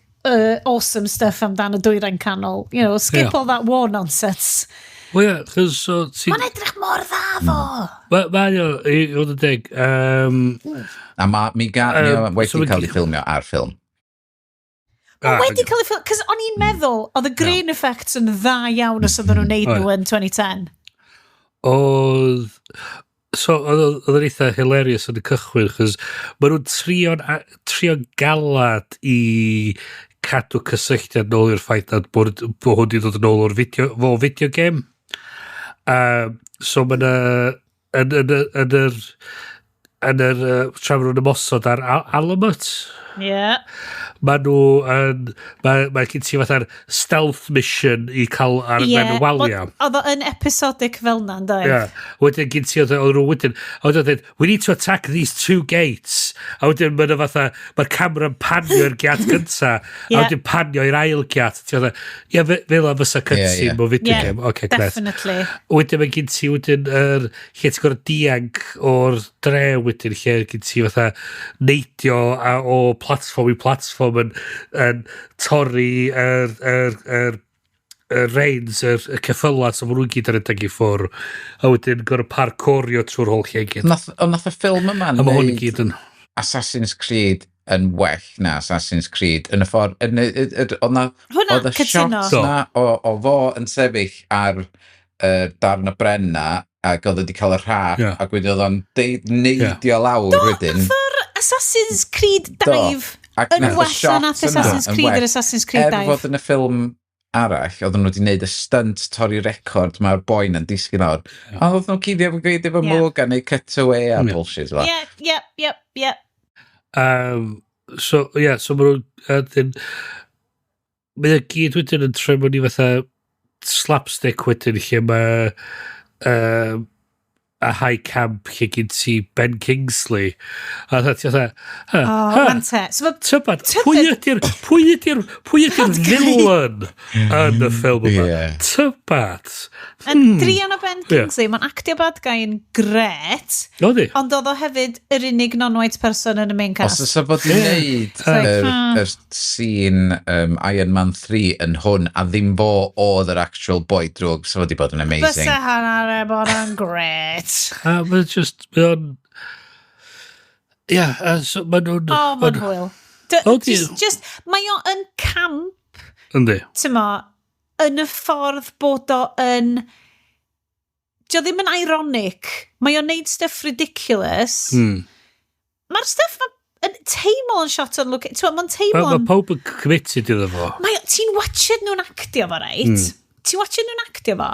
awesome stuff amdan y dwyrain canol. Skip all that war nonsense. Wel ie, chos so... Mae'n edrych mor dda fo. Mae o, i fod yn deg, A mae mi ga, mi o wedi so cael ei ffilmio ar ffilm. Mae wedi cael ei ffilm, cos o'n i'n meddwl, oedd y grain effects yn dda iawn os oedden nhw'n neud nhw yn 2010. Oedd... So, oedd yn eitha hilarious yn y cychwyn, chos maen nhw'n trio galad i cadw cysylltiad nôl i'r ffaith nad bod hwn wedi dod yn ôl o'r fideo, fo video game. So mae yna yn yr tra maen nhw'n ymosod ar Alamut. Mae nhw yn mae gen ti fatha'r stealth mission i cael ar yeah, mewn waliau. Oedd o yn episodic fel na, yndo? Yeah. Wedyn gen ti oedd nhw wedyn, a wedyn dweud, "We need to attack these two gates." A wedyn mae'n fatha, mae'r camera'n panio i'r giat gynta, a wedyn panio i'r ail giat. Ti fatha, ie, fel a fysa cutscene mewn video game. Okay, great. Definitely. Wedyn mae gen ti wedyn yr, lle ti'n gorfod dianc o'r dre wedyn, lle gen ti fatha neidio o platform i platform yn torri yr reins, y ceffyla, so maen nhw'n gyd yn rhedeg i ffwr. A wedyn gorfod parkourio trwy'r holl lle i gyd. Ond nath y ffilm yma A mae hwn i neud gyd yn... Assassin's Creed yn well na Assassin's Creed yn y ffordd oedd na Hwnna, oedd y cytuno. shots na o fo yn sefyll ar darn o bren na ac oedd wedi cael y rhaff ac wedyn oedd o'n neidio lawr wedyn. Nath yr Assassin's Creed Do. Dive Ac yn nath y well na shots nath yna Assassin's yn Creed well. yr Assassin's Creed Er Dive. fod yn y ffilm arall, oedden nhw wedi gwneud y stunt torri record mae'r boi na'n disgyn lawr. A oedd nhw'n cuddio efo gyd efo mwg a neud cutaway a bullshit fel. Ie. So, ie, yeah, so maen nhw'n... Mae o gyd wedyn yn troi mewn i fatha slapstick wedyn lle mae a high camp lle gen ti Ben Kingsley. A ti fatha, huh, Oh, huh, man te. So ma' Tybad, pwy ydy'r villain yn y ffilm yma? Tybad. Yn druan o Ben Kingsley, mae'n actio bad guy yn gret, Odi. ond oedd o hefyd yr unig non-white person yn y main Os cast. oes fod i wneud It's like, yr, yr scene Iron Man 3 yn hwn a ddim fo oedd yr actual boy drwg, so fod i bod yn amazing. Fysa hwnna bod yn gret. A mae'n just, mae o'n... Ia, a so maen nhw'n... Oh, mae'n hwyl. Odi. Just, mae o yn camp, Yndi. ti'n mo, yn y ffordd bod o yn... Dio ddim yn ironic. Mae o'n neud stuff ridiculous. Mae'r stuff ma, yn teimlo yn shot on look. Ti'n mo, mae'n teimlo Mae yn... pawb yn committed iddo fo. Mae, ti'n watched nhw'n actio fo, reit? Ti'n watched nhw'n actio fo,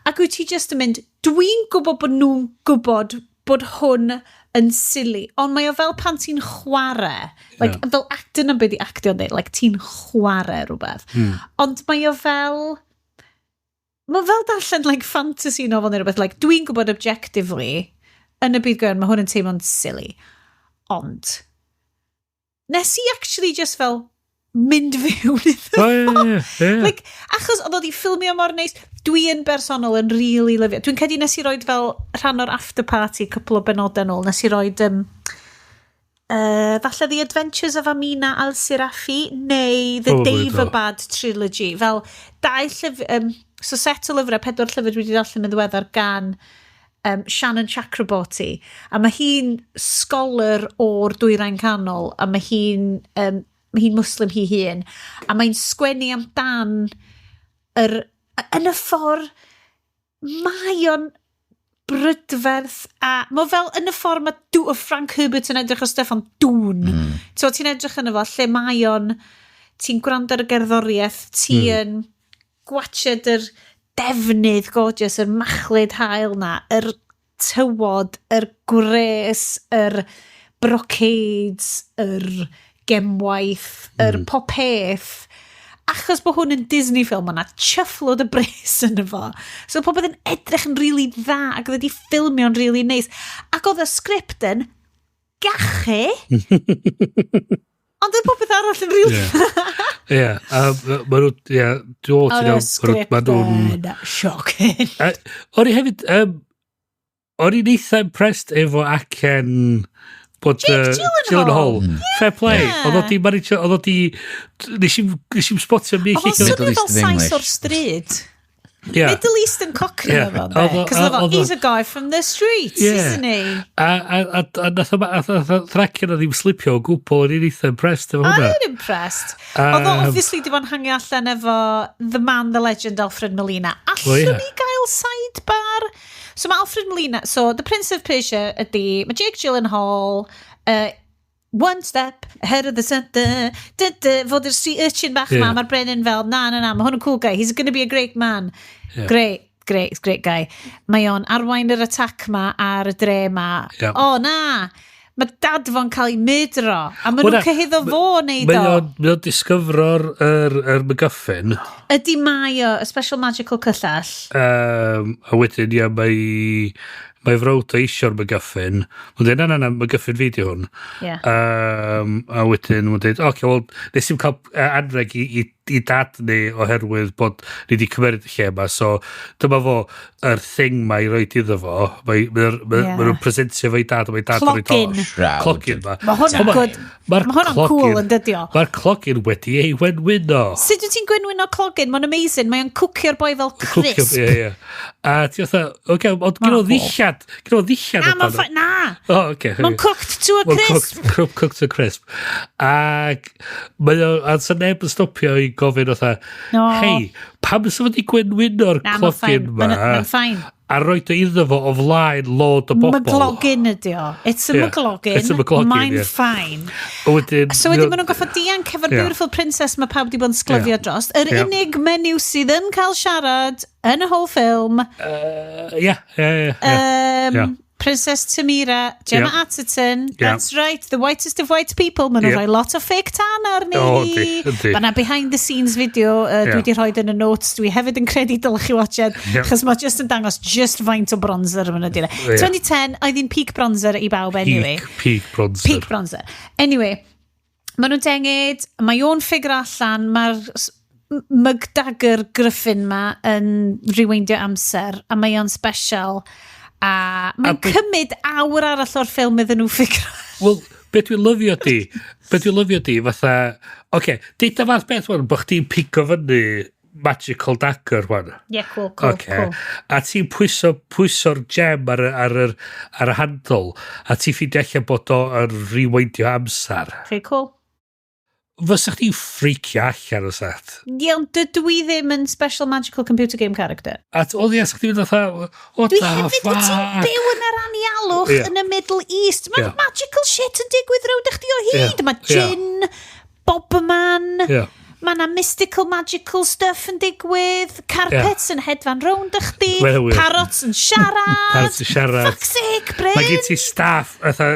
ac wyt ti just yn mynd, dwi'n gwybod bod nhw'n gwybod bod hwn yn silly, ond mae o fel pan ti'n chwarae. Like, fel actor yn beth i actio yn dweud, like, ti'n chwarae rhywbeth. Ond mae o fel... Mae fel darllen like, fantasy novel neu rhywbeth. Like, dwi'n gwybod objectively, yn y byd gwir, mae hwn yn teimlo'n silly. Ond, nes i actually just fel mynd fewn iddo O, ie. Like, achos oedd o di ffilmio mor neis, dwi yn bersonol yn really lyfio. Dwi'n credu nes i roid fel rhan o'r after party cwpl o benodau nôl, nes i roid falle The Adventures of Amina Al-Sirafi neu The Probably, do. Daevabad Trilogy. Fel dau llyfr, so set o lyfrau, pedwar llyfr dwi wedi darllen yn ddiweddar gan Shannon Chakraborty. A mae hi'n scholar o'r Dwyrain Canol, a mae hi'n Muslim hi hun. A mae'n sgwennu amdan yn y ffordd mae o'n brydferth a mae fel yn y ffordd mae Frank Herbert yn edrych o stuff on Dune. So, ti'n edrych yn efo lle mae o'n, ti'n gwrando ar y gerddoriaeth, ti yn gwatchad yr defnydd gorgeous, yr machlud haul na, yr tywod, yr gwres, yr brocades, yr gemwaith, yr popeth. Achos bod hwn yn Disney film, mae yna chuffload o bres yn efo. So popeth yn edrych yn really dda, ac oedd wedi ffilmio'n really nice. Ac oedd y sgript yn gachu. Ond oedd popeth arall yn really dda. Ie, a ma' nhw, ie, dwi'n Oedd y sgript ma' nhw'n yn shocking. O'n i hefyd, o'n i'n eitha impressed efo acen bod Jake Gyllenhaal. Fair play. Oedd o di manage, oedd o di, nes i'm spotio mi. Oedd o'n Middle swnio fel Eastern Sais English. o'r stryd. Middle Eastern Cockney oedd o, de. Cos oedd o, he's a guy from the streets, isn't he? A nath o, nath acen o ddim slipio o gwbl, o'n i'n eitha impressed efo O'n hwnna. i'n impressed. Oedd o obviously di bod yn hangio allan efo The Man, The Legend, Alfred Molina. Allwn Wel, ie. ni gael sidebar? So mae Alfred Molina, so The Prince of Persia ydy, mae Jake Gyllenhaal, one step ahead of the center, dy, dy, fod yr street urchin bach ma, mae'r brenin fel, na, na, na, mae hwn yn cool guy, he's gonna be a great man. Great, great, great guy. Mae o'n arwain yr attack ma ar y dre ma. O, na! Mae dad fo'n cael ei murdero, a maen Wel, nhw'n na, cyhuddo fo wneud Mae o. o'n mae o'n disgyfro'r yr MacGuffin. Ydy mae o, y special magical cyllell. A wedyn, ia, mae frawd o eisio'r MacGuffin. Mae'n dweud, na, na, na, MacGuffin fi di hwn. A wedyn, mae'n dweud, oce, okay, wel, nes i'm cael anreg i dad ni oherwydd bod ni wedi cymeryd y lle yma, so dyma fo, yr thing ma i roed iddo fo. Mae nhw'n presentio fo i dad, a mae dad yn rhoid o. Clogin. Shroud. Clogin ma. Mae hwn yn Ond good. Mae'r Mae hwnna'n cool yn dydi o. Mae'r clogin wedi ei wenwyno. Sut wyt ti'n gwenwyno clogin? Mae'n amazing. Mae'n cwcio'r boi fel Cwcio, crisp. ie. A ti fatha, oce, ond gyda o cool. ddillad, gyda o ddillad. Na, amdano. mae'n fine. Na! O, oce. Mae'n cooked to a Mae'n crisp. cooked to a crisp. Ac mae o, a sa neb yn stopio i gofyn fatha, No. hei, pam sa fod i gwenwyno'r Na, mae'n fine. clogin ma? Mae'n fine. A roed o iddo fo o flaen load o bobl. McLogin ydi o. It's a Ie. McLogin. It's a McLogin, Mae'n ie. fine. A wedyn... So wedyn maen nhw'n goffo dianc efo'r beautiful princess mae pawb di bod yn sglefio dros. Yr unig menyw sydd yn cael siarad yn y whole film, Ie. Princess Tamira, Gemma Arterton, that's right, the whitest of white people. Maen nhw'n rhoi lot o fake tan arni O, hi. yndi. Mae 'na behind the scenes video dwi wedi rhoi yn y notes, dwi hefyd yn credu dylech chi watched, chos mae just yn dangos just faint o bronzer maen nhw wedi rhoi. 2010, oedd hi'n peak bronzer i bawb anyway. Peak bronzer. Peak bronzer. Anyway, maen nhw'n dengid, mae o'n ffigur allan, mae'r McDagger Griffin ma yn rewindio amser, a mae o'n special, a mae'n cymryd awr arall o'r ffilm iddyn nhw ffigur. Wel, be dwi'n lyfio di, fatha, oce, okay, deud fath beth wan, bod chdi'n pigo fyny magical dagger wan. Yeah, cool, cool. A ti'n pwyso'r gem ar y handle, a ti'n ffeindio allan bod o yn rewindio amser. Pretty cool. Fysa chdi'n ffricio allan o set. Ie, ond dydw i ddim yn special magical computer game character. A oedd ia, sa chdi'n mynd fatha, what Dwi the hefyd, wyt ti'n fuck? byw yn yr anialwch yn y Middle East. Mae magical shit yn digwydd rownd chdi o hyd. Ie. Mae djinn, Bobman, mae na mystical magical stuff yn digwydd, carpets yn hedfan rownd chdi, Wel, wir. parrots yn siarad. Parrots yn siarad. Fuck's sake, Bryn. Mae gen ti staff fatha,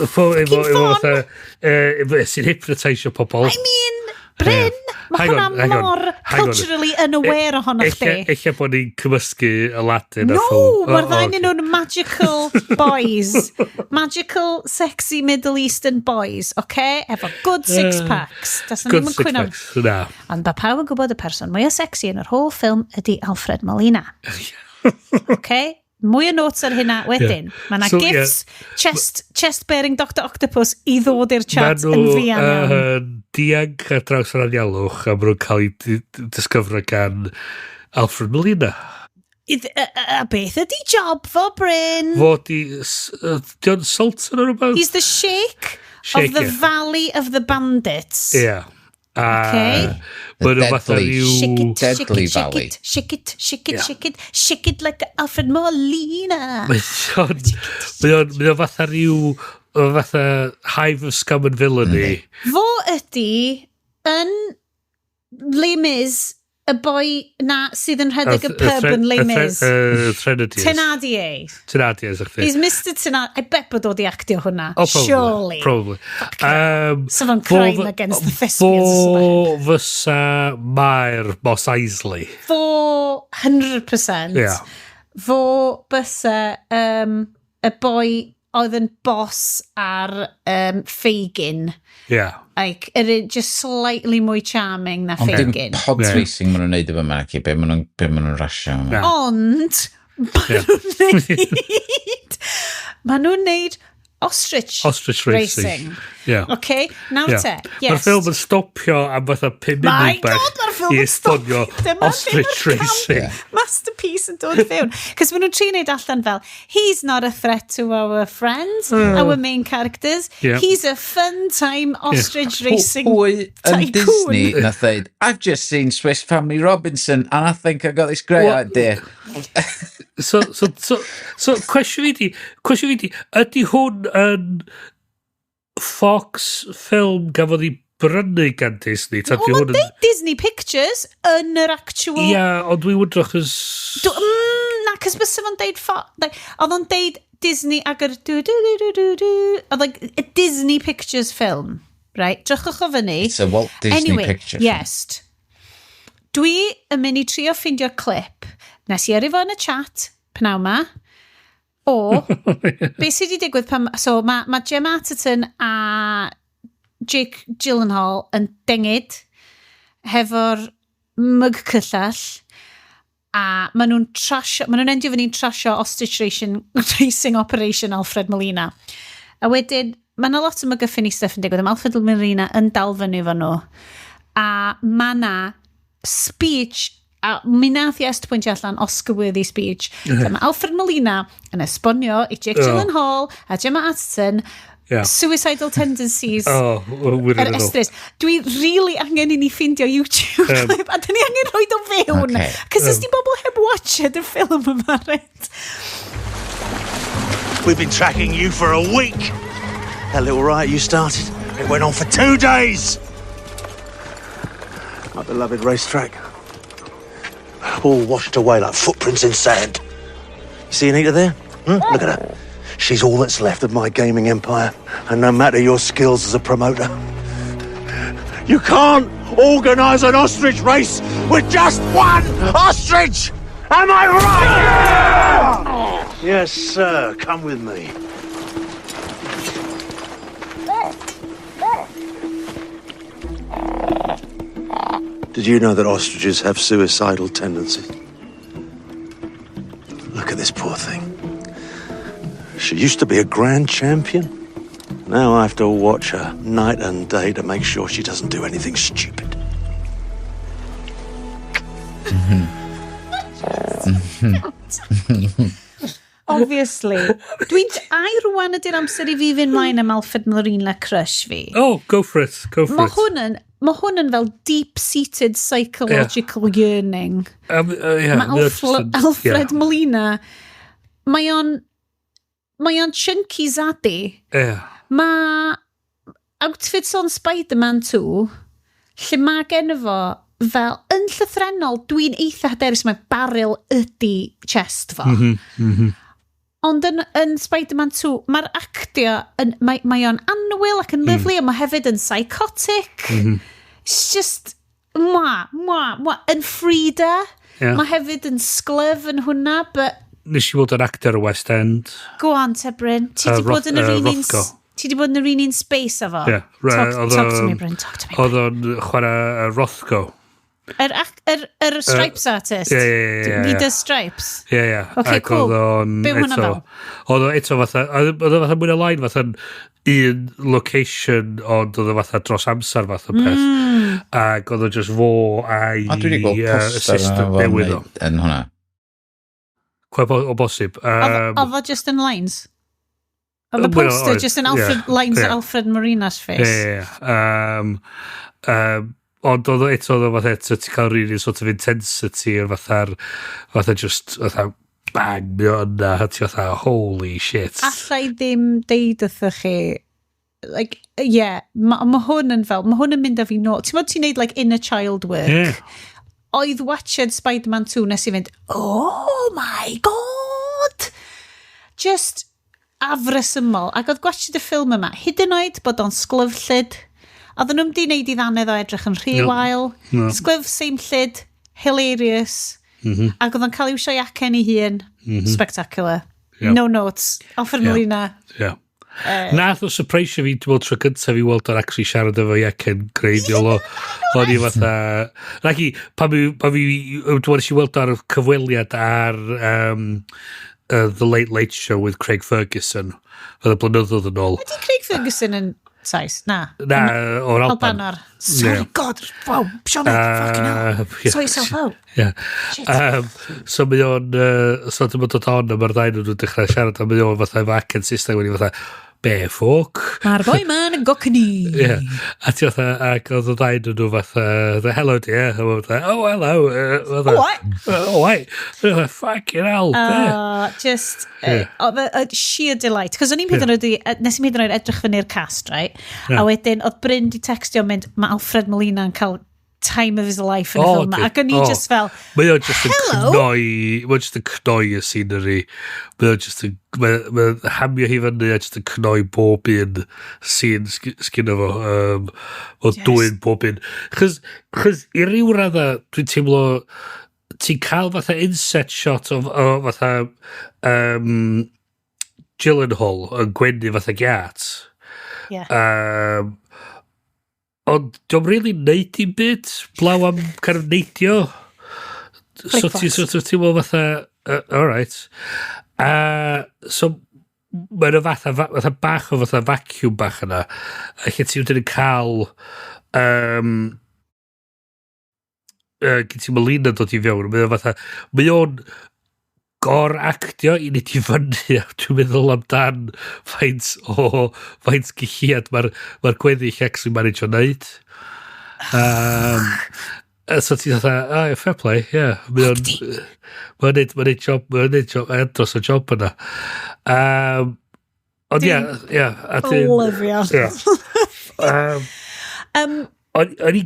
efo fatha, efo, sy'n hypnotisio pobl. I mean, Bryn, mae Hang on, hwnna hang on, mor hang on. culturally unaware ohono chdi. Ella bod ni'n cymysgu Aladdin a No, ffilm. mae'r O, ddau ocê. nhw'n magical boys. Magical, sexy Middle Eastern boys, okay? Efo good six packs. Das Good ni'n six cwyno. packs, na. Ond mae pawb yn gwybod y person mwyaf sexy yn yr whole film ydy Alfred Molina. Okay? Mwy o notes ar hynna wedyn. Ie. Mae yna So, gifs, chest bearing Dr Octopus i ddod i'r chat Ma' yn nhw fuan iawn. yn dianc ar draws yr anialwch a maen nhw'n cael eu disgyfro gan Alfred Molina. A beth ydy job fo, Bryn? Fo di... Di o'n Sultan o rhywbeth? He's the sheikh of the Valley of the Bandits. Yeah. Okay. The deadly, shake it, deadly shake it, valley. Shake it, shake it, shake it, shake it like Alfred Molina. Mae o'n fatha rhyw, fatha hive of scum and villainy. Fo ydy yn Les Mis, y boi na sydd yn rhedeg y pub yn Les Mis. Thenardier. Thenardier. Thenardier, sa'ch chi. He's Mr. Thenardier. I bet bod o di actio hwnna. Oh, probably. Surely. Probably. So fo'n crime against the thespians. Fo fysa Maer Mos Eisley. Fo 100%. Yeah. Fo bysa y boi oedd yn boss ar Fagin. Yeah. Like, yr just slightly mwy charming na Ond dim Fagin. pod racing maen nhw'n neud efo yma, ac i be maen nhw'n rasio yma. Ond, maen nhw'n neud... Maen nhw'n neud ostrich racing. Yeah. Okay, nawr te. Yes. Mae'r ffilm yn stopio am fatha 5 munud bach i esbonio ostrich racing. Yeah. Masterpiece yn dod fewn. Cos maen nhw'n trio neud allan fel, he's not a threat to our friends, our main characters. Yeah. He's a fun time ostrich racing Pwy yn tycoon. Disney nath dweud, I've just seen Swiss Family Robinson and I think I got this great idea. So, cwestiwn fi di, ydy hwn yn Fox ffilm gafodd ei brynu gan Disney? O, mae'n deud Disney Pictures yn yr actual... Ia, ond dwi'n wondro chos... Na, cos bysa fo'n deud... Oedd o'n deud Disney ag yr... Du, du, du, du, du, du. Oedd like a Disney Pictures film, right? Drychwch o fyny. It's a Walt Disney picture. Yes. Dwi yn mynd i trio ffeindio'r clip. Nes i yrru fo yn y chat, pnawn ma, o, beth sydd wedi digwydd pan... So, mae Gemma Arterton a Jake Gyllenhaal yn dengid hefo'r myg cyllell, a maen nhw'n trasio, maen nhw'n endio fyny'n trasio ostrich racing operation Alfred Molina. A wedyn, mae yna lot o MacGuffin-y stuff yn digwydd, mae Alfred Molina yn dal fyny efo nhw. A mae yna speech, a mi nath i est pwyntio allan Oscar-worthy speech. Mm. Mae Alfred Molina yn esbonio i Jake Gyllenhaal a Gemma Arterton suicidal tendencies. Yr estrys. Dwi really angen i ni ffindio YouTube clip, a dyn ni angen rhoi o fewn. Cos os di bobl heb watched y ffilm yma, right? We've been tracking you for a week. That little riot you started, it went on for 2 days. My beloved racetrack. All washed away like footprints in sand. You see Anita there? Hmm? Look at her. She's all that's left of my gaming empire. And no matter your skills as a promoter, you can't organise an ostrich race with just one ostrich! Am I right? Yes, sir. Come with me. Did you know that ostriches have suicidal tendencies? Look at this poor thing. She used to be a grand champion. Now I have to watch her night and day to make sure she doesn't do anything stupid. Obviously. Ai rwan ydy'r amser i fi fynd mlaen am Alfred Molina crush fi. Oh, go for it. Go for it. Mae hwn yn fel deep-seated psychological yearning. Mae Alfred Molina, mae o'n chunky zaddy. Yeah. Mae outfits on Spider-Man 2, lle mae gen fo fel yn llythrennol, dwi'n eitha hyderus mae baril ydy chest fo. Mm -hmm. Ond yn Spider-Man 2, mae'r actio, mae o'n annwyl ac yn lyfli, ond mae hefyd yn psychotic. Mm -hmm. It's just, mwa. Yn Frida, yeah. Mae hefyd yn sglef yn hwnna, but... Nes i fod yn actor y West End. Go on, te, Bryn. Ti di bod yn yr un un... Ti di bod yn yr un un space efo? Yeah. Talk to me, Bryn. Talk to me, Bryn. Oedd o'n chwarae Rothko. Yr Stripes artist? Yeah. He does Stripes? Yeah. Okay, cool. Be hwnna fel? Oedd o eto fatha, oedd o fatha mwy na line fatha un location, ond oedd o fatha dros amser fatha peth. Ac oedd o just fo a'i assistant newydd o. Yn hwnna. Quite o bosib. Oedd o just in lines? Oedd y poster just in Alfred, yeah, lines, yeah. Alfred Molina's face? Yeah, yeah. Ond oedd o eto, oedd o fatha eto, ti'n cael really sort of intensity, o'r fatha'r, fatha just, fatha bang, mi o yna, a ti fatha, holy shit. Alla i ddim deud wrthych chi, like, yeah, mae ma hwn yn fel, mae hwn yn mynd â fi nôl. Ti'n meddwl ti'n neud, like, inner child work? Yeah. Oedd watched Spider-Man 2 nes i fynd, oh my God! Just afresymol. Ac oedd gwatched y ffilm yma, hyd yn oed bod o'n sglyfllyd, oedden nhw'n di wneud i ddannedd o edrych yn rhy wael. No. Sglyf seimllyd, hilarious. Ac oedd o'n cael i'w iwsio'i acen ei hun. Spectacular. Yeah. No notes. Alfred Molina. Yeah. Nath o surprise fi, dwi'n meddwl, tro gyntaf i weld o'n actually siarad efo acen greiddiol o. O'n i fatha... Naci, pan mi, dwi'n meddwl nes i weld o ar y cyfweliad ar The Late Late Show with Craig Ferguson. Oedd y blynyddoedd yn ôl. Ydy Craig Ferguson yn Sais? Na. Na, o'r Alban. Albanor. Sorry, Yeah. God. Wow, Sioned, fucking hell. Yeah. Sort yourself out. Yeah. Shit. So mae o'n, so dwi'n dod on a mae'r ddau nhw'n dechrau siarad a mae o'n fatha efo acen Saesneg wedi fatha, be ffwc? Mae'r boi ma'n yn gocni. Ie. A ti fatha, ac oedd y ddau nhw fatha, the hello dear. A ma' fatha, oh hello. Fatha, What? Oh, wait. Fucking hell. be? Just, Yeah. oedd sheer delight. Cos o'n i'n hyd yn oed, nes i'm hyd yn oed edrych fyny'r cast, right? Yeah. A wedyn, oedd Bryn di textio mynd, mae Alfred Molina yn cael time of his life yn y Oh, ffilm ma. di- Ac o'n i oh. just fel, Mae o'n just yn Hello? cnoi, mae o'n just yn cnoi y scenery. Mae o'n just yn, mae o'n hamio hi fyny a just yn cnoi bob un scene sgynno fo. O dwyn bob un. Chos i ryw radda, dwi'n teimlo, ti'n cael fatha inset shot o fatha Gyllenhaal yn gwenu fatha giat. Ond dio'm really neud dim byd blaw am kind of neidio. So Flick ti flops. sort of teimlo fatha, alright. So mae'n fatha bach o fatha vacuum bach yna. A lle ti wedyn yn cael gyd ti Molina dod i fewn. Mae o fatha, mae o'n gor-actio i wneud i fyny a dwi'n meddwl amdan faint gilliad mae'r ma gweddill actually manage o wneud. So ti'n fatha, ah, fair play, yeah. Mae o'n mae'n neud job, mae'n neud job, andros o job yna. Ond ie, ie. a Lyfio. Ie. O'n i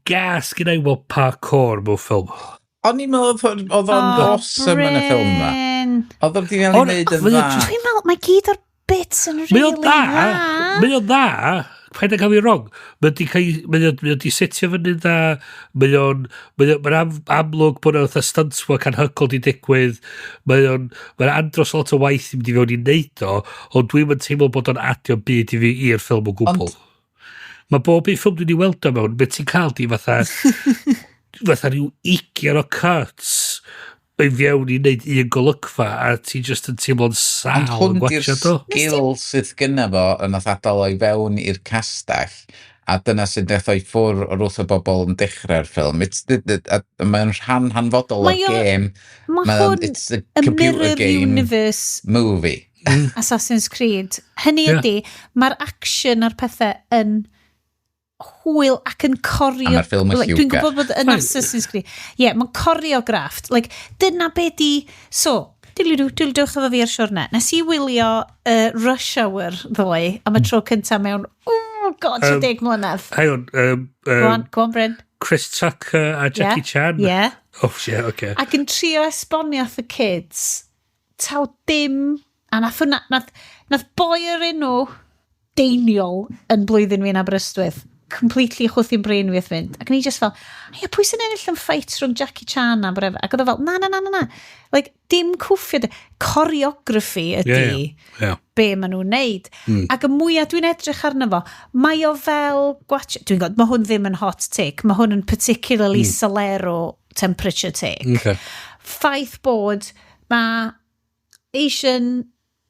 gas gyda i weld parkour mewn ffilm. O'n i'n meddwl oedd o'n awesome yn y ffilm ma. Bryn. Oedd o'n di gael ei wneud yn mae o dda. Dwi'n meddwl, mae gyd o'r bits yn Mae really o'n dda, dda. mae o'n dda, paid â cael fi wrong. Mae o'n cael, mae o'n di setio fyny dda, mae'n amlwg bod o'n fatha stunt work anhygoel di digwydd, mae'n andros lot o waith i mynd i fewn i neud o, ond dwi'n mynd teimlo bod o'n adio byd i fi i'r ffilm o gwbl. Mae bob un ffilm dwi'n ei weld o mewn, beth ti'n cael di fatha rhyw 20 o cuts i fewn i wneud un golygfa a ti just yn teimlo'n Ond sal yn hwn di'r gwatchad o. sgil sydd gynna fo yn nath adael o'i fewn i'r castell a dyna sydd nath o'i ffwr o'r wrth y bobl yn dechrau'r ffilm. A mae'n rhan hanfodol o'r gêm. Mae hwn It's a y computer mirror game universe movie. Assassin's Creed. Hynny ydy, mae'r action a'r pethau yn hwyl ac yn corio... A mae'r ffilm yn like, dwi'n lliwgar. gwybod bod yn Assassin's Creed. Ie, yeah, mae'n choreographed. Like, dyna be di... So, dilydw, dilydwch efo fi ar siwrne. Nes i wylio Rush Hour ddoe am y tro cyntaf mewn, oh god, 10 mlynedd. Hang on. Go on, go on, Bryn. Chris Tucker a Jackie Chan. Yeah. Oh, yeah, okay. Ac yn trio esbonio wrth y kids, taw dim, a nath hwnna, nath boi o'r enw Deiniol yn blwyddyn fi yn Aberystwyth, completely chwythu'n brain fi wrth fynd. Ac o'n i just fel, ie, pwy sy'n ennill yn fight rhwng Jackie Chan a whatever? Ac oedd o fel, na, na, na, na, na. Like, dim cwffio, choreography ydy Yeah, yeah. be maen nhw'n neud. Ac y mwyaf dwi'n edrych arno fo, mae o fel gwatch... Dwi'n gwybod, mae hwn ddim yn hot take, mae hwn yn particularly Solero temperature take. Ffaith bod mae Asian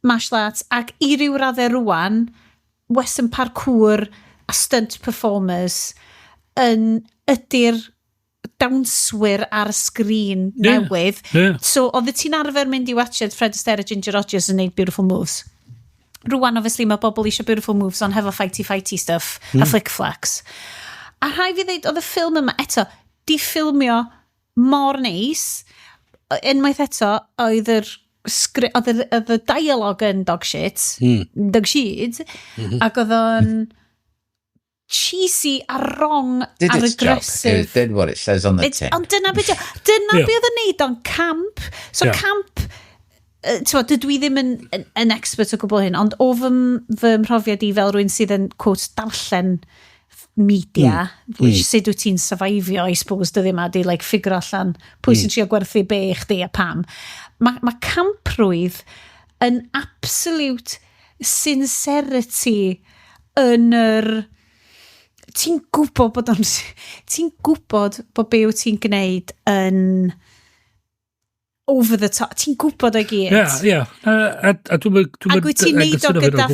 martial arts ac i ryw raddau rwan, Western parkour a stunt performers yn ydy'r dawnswyr ar y sgrin newydd. So, oedd ti'n arfer mynd i watchad Fred Astaire a Ginger Rogers yn neud Beautiful Moves. Rwan, obviously, mae bobl eisiau Beautiful Moves ond hefo fighty-fighty stuff a flick-flacks. A rhaid fi ddeud, oedd y ffilm yma, eto, di ffilmio mor neis. Unwaith eto, oedd y dialogue yn dog shit, dog shit, ac oedd o'n cheesy a wrong Did a its job. Regressive. It did what it says on the tin. Ond dyna beth dyna be oedd yn neud o'n camp. So camp, t'mo, dydw i ddim yn expert o gwbl hyn, ond o fy mhrofiad i fel rhywun sydd yn, quote, darllen media, which sut wyt ti'n survivio, I suppose, dyddi yma, di like, figure allan pwy sy'n trio gwerthu be i chdi a pam. Mae camprwydd yn absolute sincerity yn yr ti'n gwybod bod be wyt ti'n gwneud yn over the top. Ti'n gwybod o'i gyd. Ie, ie. A dwi'n Ac wyt ti'n neud o gyda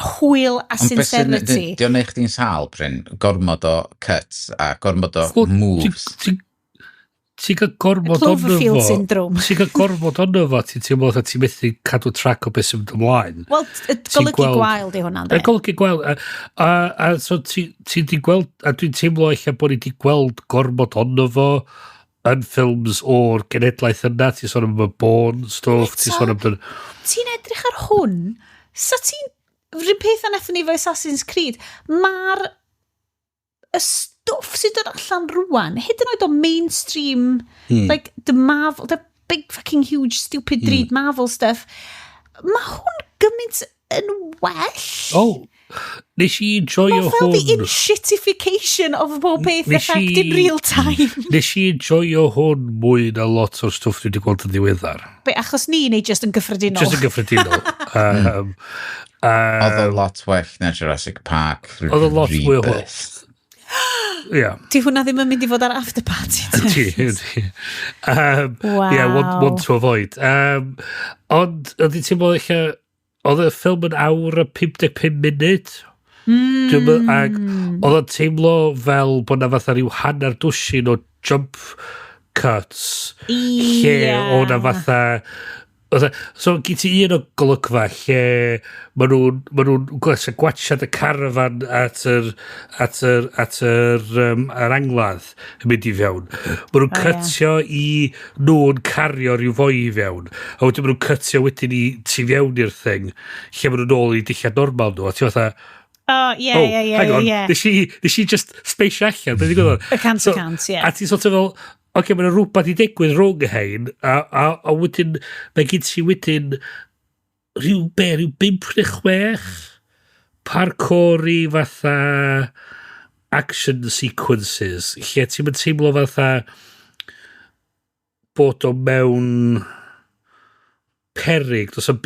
hwyl a Ond beth sy'n sincerity. Di o'n neud chdi'n sâl, Bryn? Gormod o cuts a gormod o moves. Ti'n cael gormod ono Cloverfield fo. syndrome. Ti'n cael gormod ono fo, ti'n teimlo fatha ti'n methu cadw track o beth sy'n mynd ymlaen. Wel, Ti'n golygu gwael di hwnna, Y de. golygu gwael. A so ti di gweld, a dwi'n teimlo eich bod ni di gweld gormod ono fo yn ffilms o'r genedlaeth yna. Ti'n sôn am y Bourne stwff, ti'n sôn am... Ti'n edrych ar hwn, sa ti'n... Rhywun peth a nethon ni efo Assassin's Creed, mae'r y stwff sy'n dod allan rwan, hyd yn oed o mainstream, like the Marvel, the big fucking huge stupid drud Marvel stuff, mae hwn gymaint yn well. Oh, nes i enjoyo Mae fel the hwn. enshittification of bob peth effect in real time. Nes i enjoyo hwn mwy na lot o'r stwff dwi wedi gweld yn ddiweddar. Be, achos ni neu just yn gyffredinol? Just yn gyffredinol. Oedd o lot well na Jurassic Park. Oedd o lot mwy o hwyl. Rebirth. Ie. Di hwnna ddim yn mynd i fod ar after party, te? Ti. Wow. Yeah, one to avoid. Ond, oedd i'n teimlo eich oedd y ffilm yn awr a 55 munud. Ag oedd o'n teimlo fel bod na fatha rhyw hanner dwsin o jump cuts lle o na fatha. So, gyd ti un o golygfa lle ma nhw'n gwachad y carafan at yr angladd yn mynd i fewn. Ma nhw'n O, ie. cytio i nhw'n cario rhyw foi i fewn. A wedyn ma nhw'n cytio wedyn i tu fewn i'r thing lle ma nhw'n ôl i dillad normal nhw. A ti fatha, Oh, ie, oh, ie, hang on, nes i just space allan. Be ddigwyddodd? Y cant y cant, ie. A ti sort of fel, oce, okay, mae'n rhywbeth i digwydd rhwng hein, a wedyn, mae gen ti wedyn rhyw be, rhyw 5 neu 6 parkour i fatha action sequences, lle ti'n mynd teimlo fatha bod o mewn perig, does 'am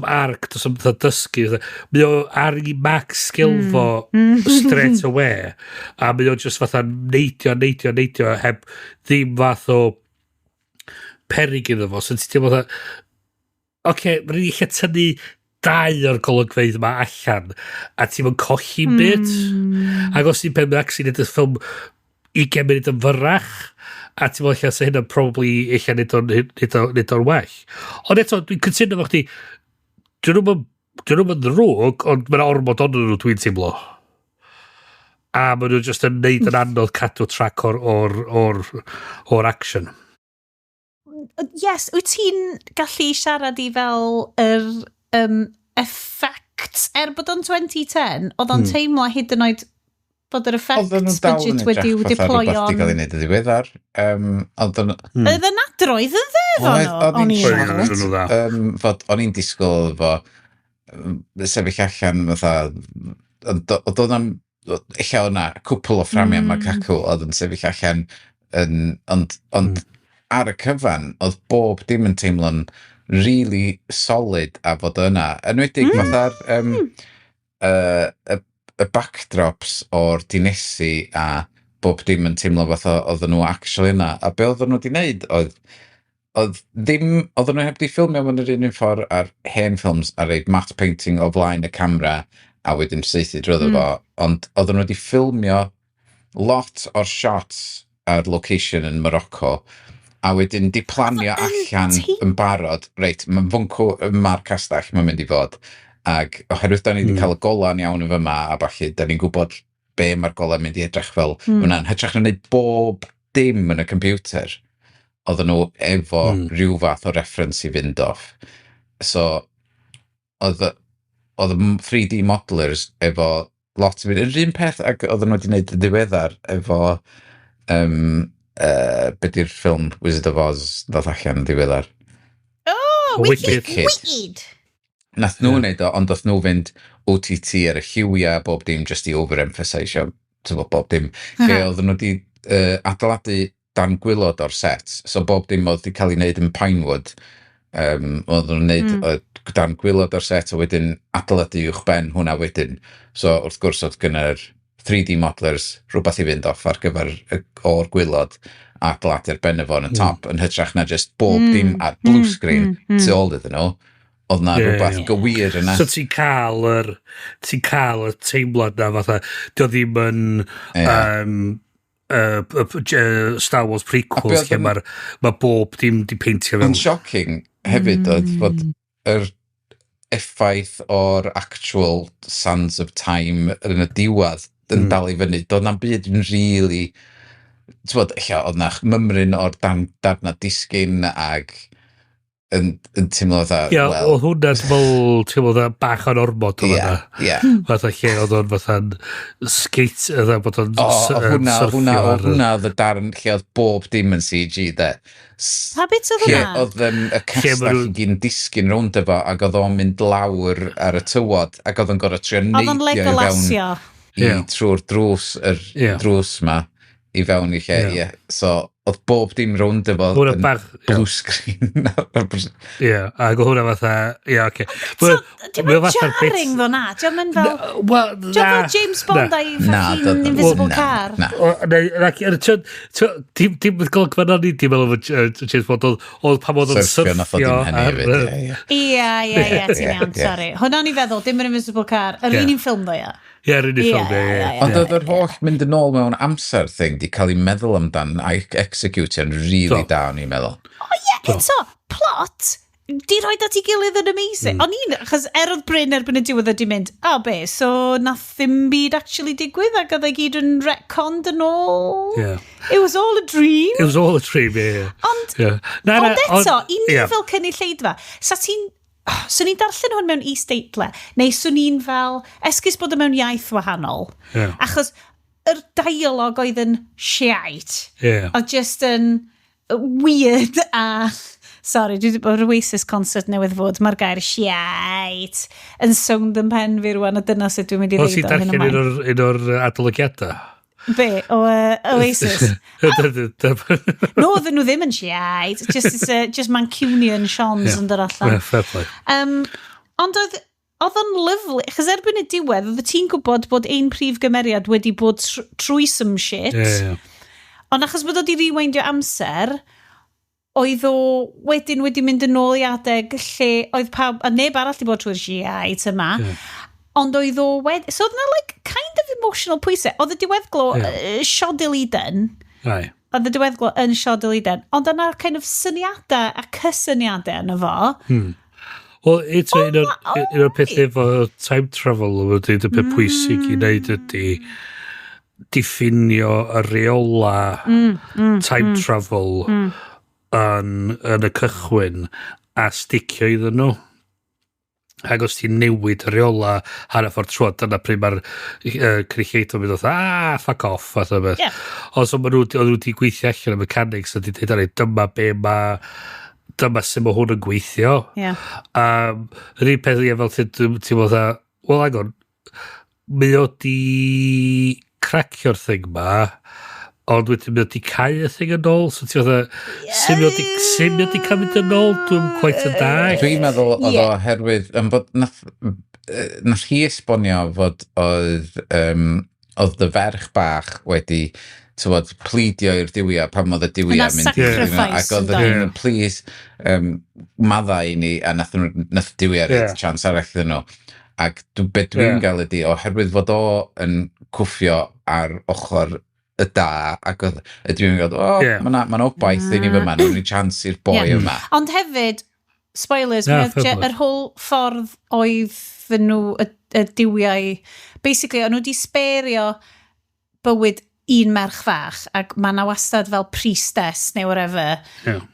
arc, does 'am fatha dysgu. Mae o ar ei max skill fo straight away, a mae o just fatha neidio, neidio, neidio, heb ddim fath o perig iddo fo. So ti'n teimlo fatha, oce, okay, mae'n i lle tynnu dau o'r golygfeydd yma allan, a ti'n mynd colli'n byd. Ac os ti'n pen actually neud y ffilm 20 munud yn fyrrach, a ti'n meddwl ella sa hynna probably ella neud o'n well. Ond eto, dwi'n cytuno fo chdi, dyn nhw'n ddrwg, ond mae'n ormod onyn nhw dwi'n teimlo. A maen nhw just yn neud yn anodd cadw track o'r action. Yes, wyt ti'n gallu siarad i fel yr effects, er bod o'n 2010, oedd o'n teimlo hyd yn oed bod yr Oedden nhw effects dal yn budget wedi'w edrych fatha rhywbeth deployo'n di gael ei wneud yn ddiweddar. Oedden Oedd yn adroedd yn dde efo Oedd nhw, oedd o'n hi'n i'n Oedd meddwl. nhw dda. Fod o'n i'n disgwyl efo sefyll allan fatha, ond oedd o'n ella o'na cwpl o fframiau macaco oedd yn sefyll allan yn, ond ar y cyfan oedd bob dim yn teimlo'n really solid a fod yna. Enwedig fatha'r y backdrops o'r dinesi a bob dim yn teimlo fatha oedden nhw actually yna. A be oedden nhw wedi wneud oedd ddim, oedden nhw heb di ffilmio mewn yr un ffordd ar hen ffilms a roid matte painting o flaen y camera a wedyn saethu drwyddo fo, ond oedden nhw wedi ffilmio lot o'r shots. ar location yn Morocco, a wedyn di planio allan yn barod, reit, mae'n fwncw ma'r castell mae'n mynd i fod, ac oherwydd da ni wedi cael y gola'n iawn yn fyma, a falle, da ni'n gwybod be mae'r gola'n mynd i edrych fel. Hwnna'n hytrach na wneud bob dim yn y computer, oedden nhw efo rhyw fath o reference i fynd off. So, oedd y 3D modelers efo lot o fynd. Yr un peth ag oedden nhw wedi gwneud yn ddiweddar efo be di'r ffilm Wizard of Oz ddoth allan yn ddiweddar? Oh, Wicked. Wicked. Wicked. Nath nhw wneud o, ond doth nhw fynd OTT ar y lliwiau, bob dim, just i overemphasisio, t'bo, bob dim. Lle oedden nhw wedi adeiladu dan gwaelod o'r set, so bob dim oedd wedi cael ei wneud yn Pinewood, oedden nhw'n wneud dan gwaelod o'r set, a wedyn adeiladu uwch ben hwnna wedyn. So wrth gwrs oedd gynna'r 3D modelers rhywbeth i fynd off ar gyfer o'r gwaelod a adeiladu ar ben efo yn y top, yn hytrach na just bob dim ar blue screen tu ôl iddyn nhw. Oedd na rhywbeth gywir yna. So ti'n cael y teimlad na fatha, dio ddim yn Star Wars prequels A be oedd lle ma bob dim di peintio Yn fel. shocking hefyd oedd fod yr effaith o'r actual Sands of Time yn y diwedd yn dal i fyny. Doedd na'm byd yn really... T'bod, ella oedd na mymryn o'r darna disgyn ag yn teimlo fatha, Ie, wel, oedd hwnna, dwi'n meddwl, ti'n meddwl, bach o'n ormod o hwnna. Fatha lle oedd o'n fatha'n skate, oedd bod o'n O, oedd hwnna, syrffio hwnna, oedd hwnna oedd y darn lle oedd bob dim yn CG, de. Pa bit oedd Lle hwnna? oedd y Lle ma' castell i gyd yn disgyn rownd efo ac oedd o'n mynd lawr ar y tywod ac oedd o'n gorfod trio Oedd o'n neidio i fewn Legolasio. i trwy'r drws, yr drws ma i fewn i lle, ie. So, oedd bob dim rownd efo Hwnna yn bach, ie. blue screen. Ie, ac oedd hwnna fatha, ie, oce. So, dim yn jarring ddo na? Diolch yn fel Wel, Diolch fel James Bond a'i Na, fucking invisible na, car. Na. Neu, ac, dim golygfa na ni dim meddwl efo James Bond, oedd pan oedd o'n Syrffio nath o syrffio dim hynny ar hefyd, ie. Ie, ti'n iawn, sorry. Hwna o'n i feddwl, dim yr invisible car. Yr un ffilm ddo, ia. Ie, yr un ffilm, ie. Ond oedd yr holl mynd yn ôl mewn amser thing di cael ei meddwl amdan a'i executio'n really da, o'n i'n meddwl. O ie, eto, plot, di roi at ei gilydd yn amazing. O'n i'n, achos er oedd Bryn erbyn y diwedd wedi mynd, o be, so nath ddim byd actually digwydd ac oedd e gyd yn retconned yn ôl. It was all a dream. It was all a dream, ie. Ond, Na, na, ond eto, i ni fel cynulleidfa, sa ti'n... Oh, swn i'n darllen hwn mewn is-deitle, neu swn i'n fel, esgus bod o mewn iaith wahanol. Achos yr dialog oedd yn shite. Oedd just yn weird a... Sorry, dwi wedi bod yr Oasis concert newydd fod, mae'r gair shite yn sownd yn pen fi rwan, a dyna sut dwi'n mynd i Oedd ti'n ddeud o hyn darllen un ymlaen. o'r adolygiadau? Be, o Oasis? No, oedden nhw ddim yn shite. Just, it's, just Mancunian Sean's yn dod allan. Yeah, fair play. Ond oedd o'n lyfli, achos erbyn y diwedd, oedd ti'n gwybod bod ein prif gymeriad wedi bod trwy some shit. Ie, ie. Ond achos bod o wedi rewindio amser, oedd o wedyn wedi mynd yn ôl i adeg lle oedd pawb, a neb arall wedi bod trwy'r shite yma. Ond oedd o wedi... So oedd na like kind of emotional pwysau. Oedd y diweddglo shoddily done. Oedd y diweddglo yn shoddily done. Ond yna kind of syniadau a cysyniadau yna fo. Wel, eto, un o'r pethau efo time travel ydy, y peth pwysig i wneud ydy diffinio y reola time travel yn y cychwyn a sticio iddyn nhw. Ac os ti'n newid y reola hanner ffordd trwad, dyna pryd mae'r cynulleidfa yn mynd oedd, ah, fuck off, fath o beth. Ond so maen nhw, oedd nhw wedi gweithio allan y mechanics a wedi dweud, "Alright, dyma be ma, dyma sut mae hwn yn gweithio." Yr un peth, ie, fel ti'n meddwl, well, hang on, mae o di cracio'r thing ma, ond wedyn mae o di cau y thing yn ôl, so ti'n meddwl, sut mae o di cael mynd yn ôl, dwi'n quite yn dallt. Dwi'n meddwl oedd o oherwydd, yn bod nath hi esbonio fod oedd y ferch bach wedi, tywod, pleadio i'r duwia pan oedd y duwia Yna mynd sacrifice, ac oedd yndo? hi'n please maddau i ni, a nath y duwia roid chance arall iddyn nhw. Ac be dwi'n gael ydi oherwydd fod o yn cwffio ar ochr y da, ac oedd y dwi'n gwybod, o, oh, yeah. Mae yna obaith i ni fyma, nawn ni chance i'r boi yma. Ond hefyd, spoilers, mi oedd yr whole ffordd oedd nhw, y duwiau, basically, o'n nhw wedi spario bywyd un merch fach, ac mae yna wastad fel priestess neu whatever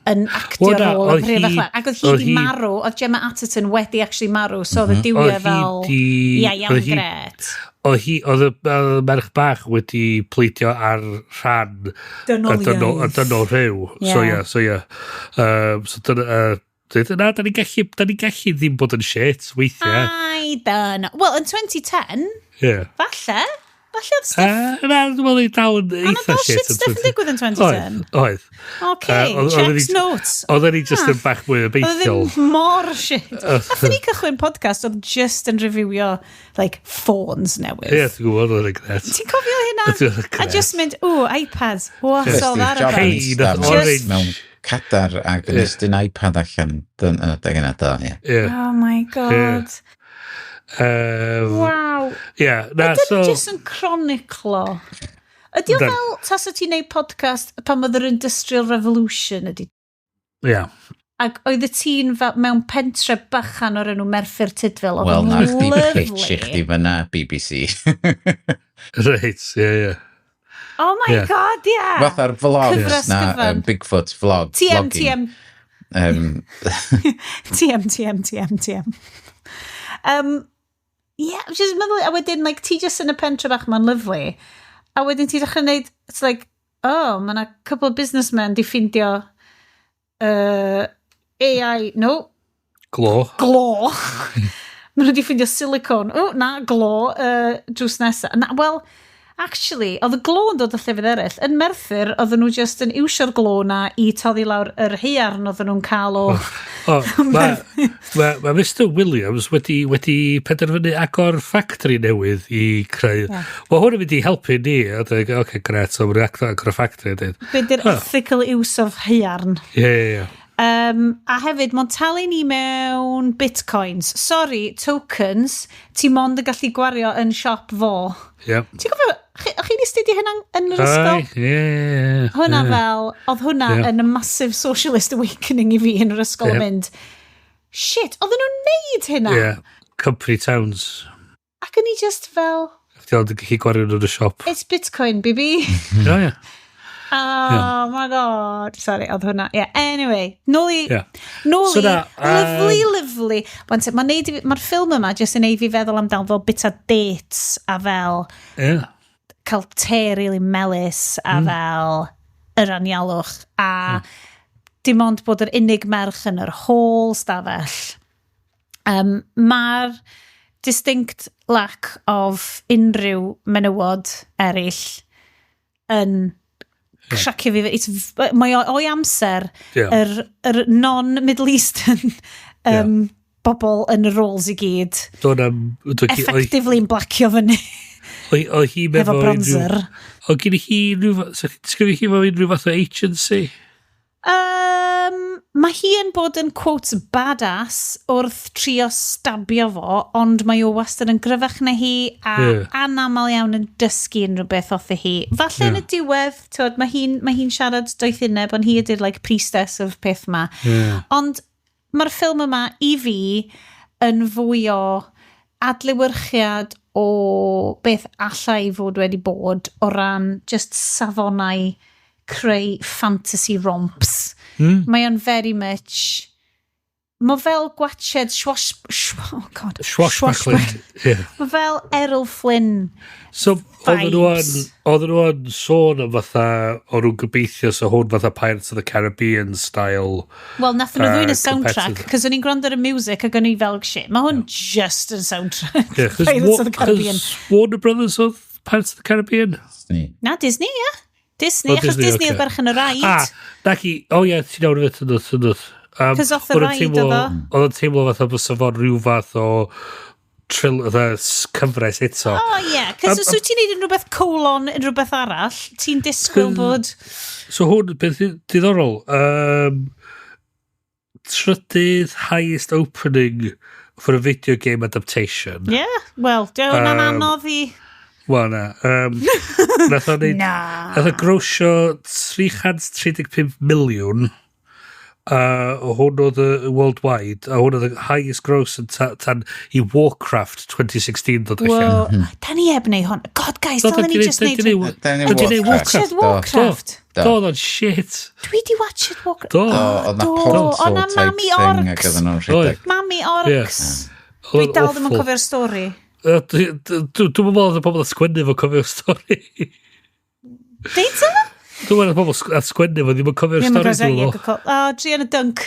yn actio rôl y prif fach. Ac oedd hi wedi marw, oedd Gemma Atherton wedi actually marw, so oedd y duwiau fel, ia, iawn, gret. Oedd y merch bach wedi pleidio ar rhan y dynol rhyw. So ie, so ie. So dyna, na, da ni'n gallu ddim bod yn shit, weithiau. I don't know. Well, yn 2010, falle oedd stuff... Na, dwi'n meddwl dal yn eitha shit. Shit stuff yn digwydd yn 2010? Oedd. OK, checks notes. Oedden ni just yn bach mwy obeithiol. Oedd yn mor shit. Nathon ni cychwyn podcast oedd just yn reviewio, like, phones newydd. Ie, ti'n gwybod, oedd yn gret. Ti'n cofio hynna? A just mynd, ooh, iPads. What's all that about? Hey, mewn cadar ac yn estyn iPad allan. Dyna da, ie. Oh my God. Wow. Yeah, na, so... Ydyn just yn chroniclo. Ydy o fel tasa ti'n neud podcast pan oedd yr Industrial Revolution ydy? Yeah. Ac oedd y tîn fel mewn pentre bychan o'r enw Merthyr Tydfil. Wel, na chdi pitch i chdi fyna, BBC. Reit, ie, ie. Oh my God, yeah. Fatha'r vlogs na, Bigfoot vlog. TM, TM. TM, TM, TM, TM. Yeah, just meddwl, a wedyn, like, ti just yn y pentre bach, ma'n lyfli. A wedyn ti dechrau neud, it's like, oh, ma' na couple of businessmen di ffindio AI, no. Glo. Glo. Ma' nhw di ffindio silicone. Oh, na, glo, drws nesa. Na, well, actually, oedd y glo yn dod o llefydd eraill. Yn Merthyr, oedden nhw just yn iwsio'r glo na i toddi lawr yr haearn oedden nhw'n cael o... Mae Mr Williams wedi penderfynu agor factory newydd i creu... Yeah. Mae hwn yn mynd i helpu ni. Oce, gret, so mae'n agor factory. Be di'r ethical use of haearn. Ie, ie, ie. A hefyd, mae'n talu ni mewn bitcoins. Sorry, tokens, ti mond yn gallu gwario yn siop fo. Yep. Ti'n gofio, chi wedi studio hynna yn yr ysgol? Ie. Hwna fel, oedd hwnna yn a massive socialist awakening i fi yn yr ysgol yn mynd, shit, oedden nhw'n neud hynna? Yeah, company towns. Ac o'n i just fel... Chdi ond yn gallu gwario nhw'n y siop. It's bitcoin, baby. Ie, ie. Oh my God. Sorry, oedd hwnna. Yeah, anyway, nôl i... Nôl i, lovely, lovely. Mae'r ffilm yma jyst yn neud fi feddwl amdano fel bit o dates a fel... Yeah. Cael te really melys a fel yr anialwch a dim ond bod yr unig merch yn yr whole stafell. Mae'r distinct lack of unrhyw menywod eraill yn cracio fi. Mae o'i amser yr non-Middle Eastern bobl yn y roles i gyd. Effectively yn blacio fyny. Oedd hi efo bronzer. Oedd gen hi unrhyw... Sgynnu hi efo unrhyw fath o agency? Mae hi yn bod yn quotes badass wrth trio stabio fo, ond mae o wastad yn gryfach na hi a anamal iawn yn dysgu unrhyw beth off hi. Falle yn y diwedd, tywed, mae hi'n siarad doethineb, ond hi ydy'r like, priestess of peth yma. Yeah. Ond mae'r ffilm yma i fi yn fwy o adlewyrchiad o beth allai fod wedi bod o ran just safonau creu fantasy romps. Mae o'n very much... Mae fel gwatched swashbuckling. Mae fel Errol Flynn. So, oedden nhw yn sôn am fatha, o'n nhw'n gobeithio so hwn fatha Pirates of the Caribbean style. Wel, nath nhw ddwyn y soundtrack, cos o'n i'n gwrando ar y music ac o'n i fel, shit, mae hwn just yn soundtrack. Yeah, Pirates of the Caribbean. Warner Brothers oedd Pirates of the Caribbean? Disney. Na, Disney, ie. Yeah. Disney, achos Disney oedd berchen y ride. Ah, naci, o ie, ti'n iawn efo, tynwth. Cos off the ride oedd o. Oedd o'n teimlo fatha bysa fo'n rhyw fath o cyfres eto. O ie, cos os wyt ti'n neud unrhyw beth colon, unrhyw beth arall, ti'n disgwyl bod... So hwn, beth diddorol, trydydd highest opening for a video game adaptation. Yeah, wel, di hwnna'n anodd i... Wel, na. Nath o neud. Na. Nath o grosio 335 miliwn. O hwn oedd y worldwide, a hwn oedd y highest gross yn tan i Warcraft 2016 ddod allan. Wow. Da ni heb wneud hwn. God, guys, Do, dylen ni just da wneud. di Da ni Da di neud Warcraft. Watched Do. Warcraft. Do, oedd o'n shit. Dwi di watched Warcraft. Do. Do, oedd na Do, portal oedd 'na type Mami thing ac Orcs. oedden nhw'n rhedeg. Mami Orcs. Oedd Dwi o'n dal ddim yn awful. cofio'r stori. Dwi'n meddwl oedd y pobl a sgwennu fo cofio'r stori. Deud o? Dwi'n meddwl oedd y pobl a sgwennu fo ddim yn cofio'r Ddim yn stori. cofio, Dwi'n ie, meddwl. good call. O, Drian y Dunk.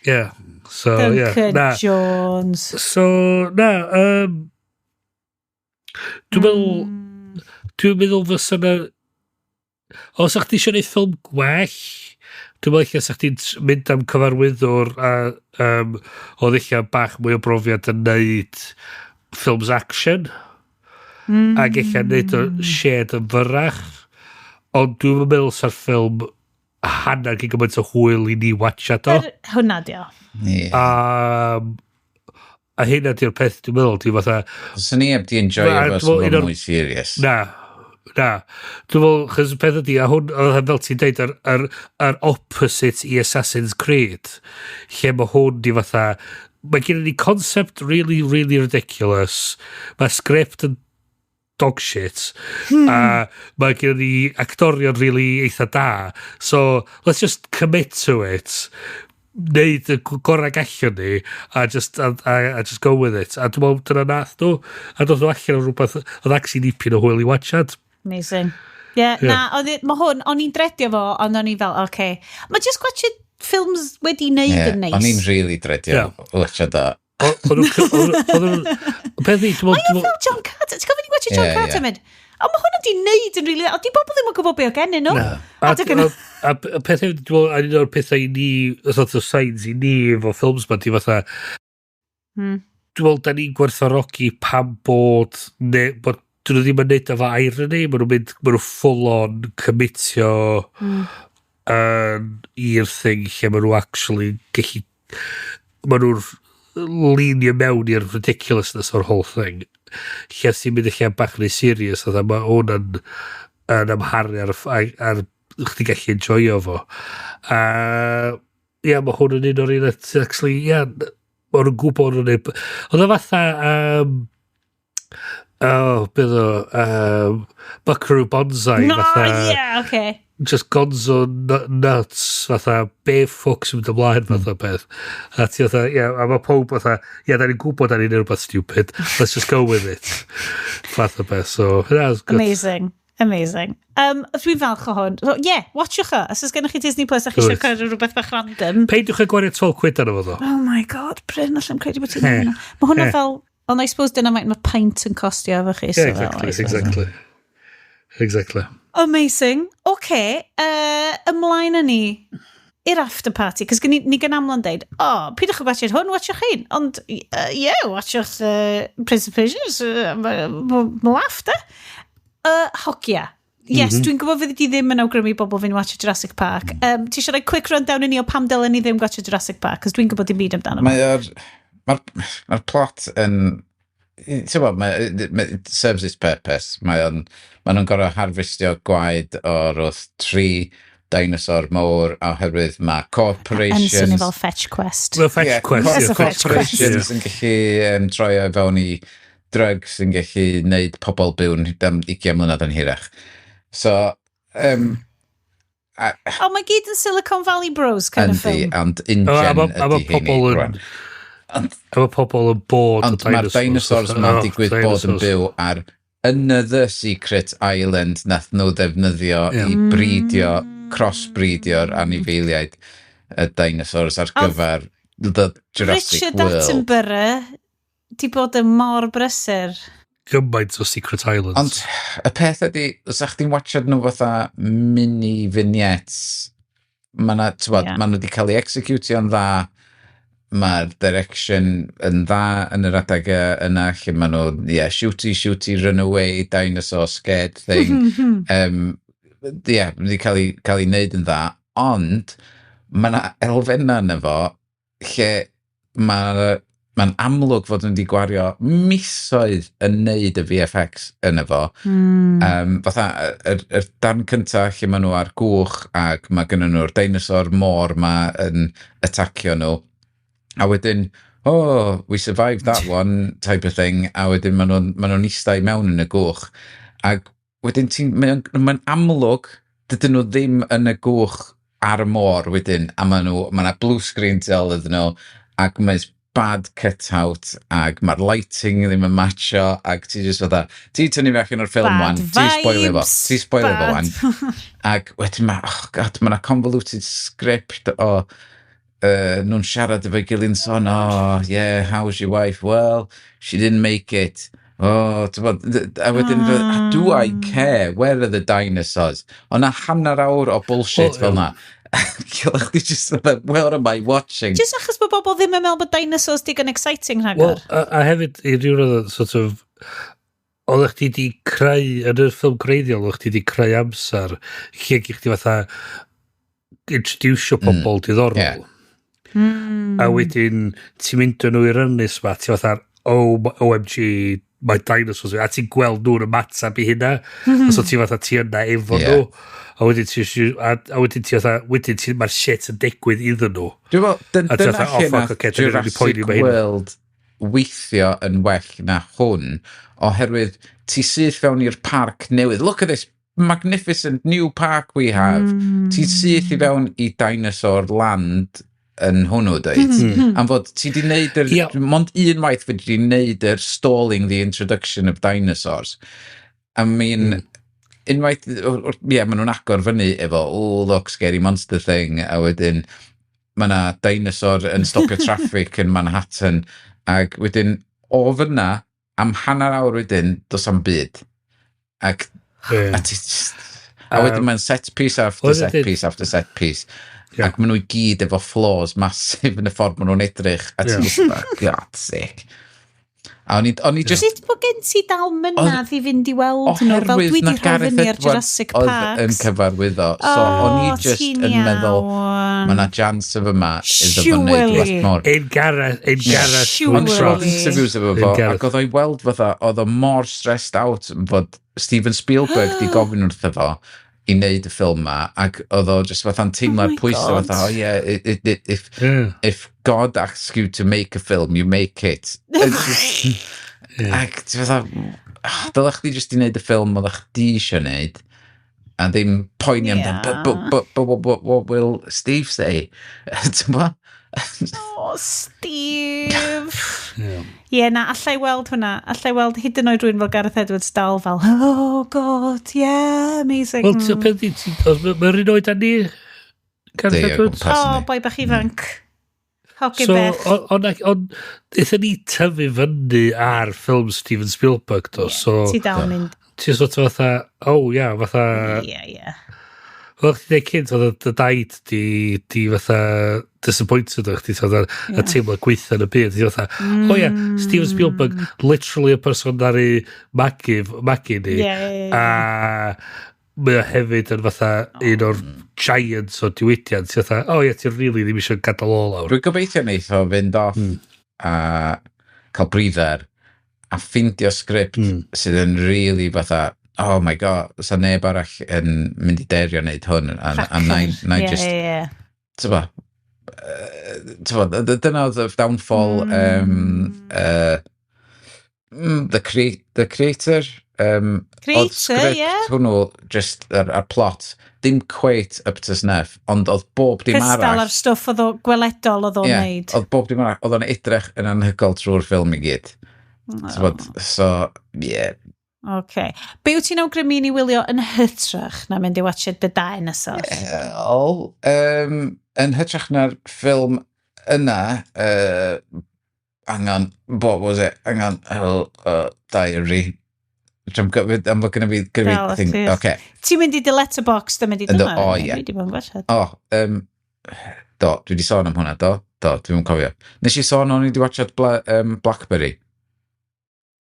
Yeah. So, yeah. Duncan Na. Jones. So, na, dwi'n meddwl, dwi'n meddwl fysa na, os a'ch ti eisiau gwneud ffilm gwell, dwi'n meddwl ella sa chdi'n mynd am cyfarwyddwr a oedd ella bach mwy o brofiad yn neud ffilms action. Ac ella neud o shed yn fyrrach. Ond dwi'n meddwl sa'r ffilm hanner gyn gymaint o hwyl i ni watchad o. Hwnna di o. Ie. A hynna di'r peth dwi'n meddwl, di fatha, Swn i heb di enjoyo Na, fo, dwi'n swn meddwl un fo'n o'r mwy serious. Na, na. Dwi'n meddwl, chos y peth ydi, a hwn, oedd fel ti'n deud, yr opposite i Assassin's Creed, lle mae hwn di fatha, mae gen ni concept really, really ridiculous, mae script yn dog shit, a mae gen ni actorion really eitha da, so let's just commit to it, neud y gorau gallwn ni a just go with it. A dwi'n meddwl dyna nath nhw, a doedd nhw allan o rhywbeth oedd actually dipyn o hwyl i watchad. Amazing. Yeah, Ie. na, mae hwn, o'n i'n dredio fo, ond o'n i fel, oce. Okay. Mae just gwatchad ffilms wedi wneud Ie, yn neis. O'n i'n really dredio Ie. watchad o. Oedd nhw, peth i, dwi'n Mae o meddwl, fel John Carter. Ti'n gofyn i gwatchad John Ie, Carter ie. mynd? O, mae hwn wedi wneud yn rili dda. Ond di bobl ddim yn gwybod be o gennyn nhw. A, Adeg yna. a peth hefyd, dwi'n meddwl, a un o'r pethau i ni, y sort of signs i ni efo ffilms ma, di fatha, dwi'n meddwl, da ni'n gwerthfawrogi pam bod, ne, bod dyn nhw ddim yn neud efo irony, maen nhw'n mynd, maen nhw full on commitio i'r thing lle maen nhw actually gallu, maen nhw'n leanio mewn i'r ridiculousness o'r whole thing. Lle sy'n mynd lle bach yn serious, fatha mae hwn yn amharu ar chdi gallu enjoyo fo. A ia, mae hwn yn un o'r un that actually, ia, ma' nhw'n gwybod nhw'n neud. Oedd o fatha, oh, beth o, Buckaroo Banzai, No, fatha, yeah, okay. just gonzo nuts, fatha, be ffwc sy'n mynd ymlaen, fatha peth. A ti fatha, ia, a mae pob fatha, ia, da ni'n gwybod da ni'n neud rhywbeth stupid, let's just go with it. Fatha peth, so, that was good. Amazing. Amazing. Dwi'n falch o hwn. So, yeah, watchwch o. Os oes gennych chi Disney Plus a chi eisiau Good. cael rhywbeth bach random. Peidiwch â gwario 12 quid arno fo ddo. Oh my God, Bryn, allai'm credu bod ti'n neud hwnna. Mae hwnna fel. Ond I suppose dyna faint mae paint yn costio efo chi. So Yeah, fel, exactly, I suppose. exactly. Amazing. Oce, ymlaen â ni i'r after party, cos ni gan amlwg yn deud, o, oh, pidwch â watchad hwn, watchwch hyn. Ond, yeah, watchwch Prince of Persia, ma laff, da. Hogia. Yes, dwi'n gwybod fyddi di ddim yn awgrymu bobl fynd watch Jurassic Park. Ti eisiau rhoi quick rundown i ni o pam dylen ni ddim watch Jurassic Park? Cos dwi'n gwybod dim byd amdano fo. Mae'r plot yn, ti'n gwbod, it serves its purpose. Mae nhw'n gorfod harfestio gwaed o'r wrth tri dinosaur mawr oherwydd mae Yn corporations swnio fel fetch quest. Well, fetch Ie, quest. It's a fetch quest. Corporations yn gallu troi o fewn i drugs yn gallu neud pobl byw'n am 20 mlynedd yn hirach. So, O, mae gyd yn Silicon Valley Bros kind of yndi, film. ond A InGen ma ydy heini pobl yn rwan. A mae pobl yn bod Ond mae'r dinosaurs ma'n digwydd bod yn byw ar another secret island nath nhw ddefnyddio i breedio, crossbreedio'r anifeiliaid y dinosaurs ar gyfer the Jurassic Richard World. Attenborough di bod yn mor brysur. Gymaint o Secret Islands. Ond y peth ydy, os ydych chi'n watchad nhw fatha mini vignettes, mae na, t'bod, Ie. yeah. ma nhw wedi cael ei executio'n dda, mae'r direction yn dda yn yr adeg yna, lle maen nhw, yeah, shooty, shooty, run away, dinosaur scared thing. Yeah, wedi cael ei wneud yn dda, ond mae yna elfennau yna fo lle mae'r Mae'n amlwg fod nhw wedi gwario misoedd yn neud y VFX yn efo. Fatha, yr darn cynta lle maen nhw ar gwch ac mae gynnon nhw'r dinosaur môr ma yn atacio nhw. A wedyn, "Oh, we survived that one," type of thing. A wedyn maen nhw'n eistedd i mewn yn y gwch. Ac wedyn mae'n amlwg dydyn nhw ddim yn y gwch ar y môr wedyn, a mae 'na blue screen tu ôl iddyn nhw, ac mae'n bad cut-out, ac mae'r lighting ddim yn matcho, ac ti just fatha, ti'n tynnu fi allan o'r ffilm Bad wan, ti'n spoilio fo, vibes, ti'n spoilio fo bad. wan. Ac wedyn mae, oh God, mae 'na convoluted script o nhw'n siarad efo'i gilydd yn sôn, "Oh, yeah, how's your wife? Well, she didn't make it." Oh, ti'n bod, a wedyn, do I care? Where are the dinosaurs? Ond na hanner awr o bullshit Wel, fel na. Gylch chdi just fatha, where am I watching? Just achos bod bobl ddim yn meddwl bod dinosaurs digon exciting Wel, rhagor. a hefyd, i ryw radd, sort of, oeddech chdi di creu, yn y ffilm greiddiol, oeddech chdi di creu amser lle gych chdi fatha introducio pobl diddorol. A wedyn, ti'n mynd â nhw i'r ynys ma, ti'n fatha, "Oh, OMG, mae dinosaurs," a ti'n gweld nhw'n ymateb i hynna. A so ti'n fatha, ti yna efo nhw. A wedyn ti fatha, wedyn ti, mae'r shit yn digwydd iddyn nhw. Dwi'n meddwl, A ti dyna fatha, "Oh, lle fuck, nath ocê, dan ni'n rili poeni Jurassic am hyn." World weithio yn well na hwn, oherwydd ti syth fewn i'r parc newydd. "Look at this magnificent new park we have." Ti syth i fewn i Dinosaur Land yn hwnnw, dweud. Am fod ti di wneud yr... Mond un waith fedri di wneud yr stalling the introduction of dinosaurs. I mean, unwaith, ie, maen nhw'n agor fyny efo, "Oh, look, scary monster thing," a wedyn mae yna dinosaur yn stopio traffic yn Manhattan, ac wedyn, o fyna, am hanner awr wedyn, dos am byd. Ac, a ti just, a wedyn mae'n set piece after Wel, set piece after set piece. Ac maen nhw i gyd efo flaws massive yn y ffordd maen nhw'n edrych. A ti'n just, oh, God's sake. A o'n i just Sut bod gen ti dal mynadd i fynd i weld nhw? Fel Oherwydd dwi na wedi rhoi Gareth fyny ar Edwards Jurassic oedd Park. yn cyfarwyddo. So o'n i just ti'n yn meddwl, iawn. mae yna chance efo yma iddo fo wneud Surely. rhywbeth mor. Ein Gareth, ein Gareth. Surely. Ond Trust. interviews efo Ein fo, Gareth. ac oedd o'i weld fatha, oedd o mor stressed out fod Steven Spielberg di gofyn wrtho fo i wneud y ffilm ma, ac oedd o just fatha'n teimlo'r Oh my pwysau God. fatha, "Oh yeah, if God asks you to make a film, you make it." It's just, ac ti fatha, ah, dylech chdi just i wneud y ffilm oeddech chdi eisiau wneud, a ddim poeni amdan, "But what will Steve say?" Ti'n bo? Oh, Steve. Ie, yeah, na, allai weld hwnna. Allai weld hyd yn oed rhywun fel Gareth Edwards dal fel, "Oh God, yeah, amazing." Wel, ti'n peth i, mae'r un oed â ni, Gareth Deu o Edwards? gwmpas Oh, ni. boi bach ifanc. Hogyn So, bech. ond, aethon ni tyfu fyny ar ffilm Steven Spielberg, do, so Ti dal yn mynd. Ti sort of fatha, oh yeah, fatha, Ie, ie. fel chdi dweud cynt, fatha dy daid di fatha disappointed o chdi, fatha, a teimlo gweithio yn y byd, ti fatha, "Oh yeah, Steven Spielberg, literally y person ar ei magu ni," Ie, ie, ie. a mae o hefyd yn fatha un o'r giants o diwydiant, ti fatha, oh yeah, ti'n really ddim eisiau gadael o lawr. Dwi'n gobeithio neith o fynd off a cael breather a ffindio sgript sydd yn really fatha, "Oh my God, sa neb arall yn mynd i derio wneud hwn," a na i Ie, just, ie, ie. t'bo, t'bo, dyna oedd y downfall the Creator. Creator, oedd sgript ie. hwnnw, just ar plot, dim quite up to snuff, ond oedd bob dim Cystal arall ar stwff oedd o gweledol oedd o'n Ie, neud. oedd bob dim arall, oedd o'n edrych yn anhygoel trwy'r ffilm i gyd. T'bod, so, ie. Okay. Be wyt ti'n awgrymu i ni wylio yn hytrach na mynd i watch The Dinosaurs? Wel, yn hytrach na'r ffilm yna, hang on, what was it? Hang on, oh, diary. Am fod gyda Dal fi thing, ti. okay. Ti'n mynd i dy Letterboxd a mynd i Yndw, dyma? o, ie. Dwi wedi bod yn watchad. O, do, dwi wedi sôn am hwnna, do? Do, dwi'n cofio. Nes i sôn o'n i wedi watchad Blackberry,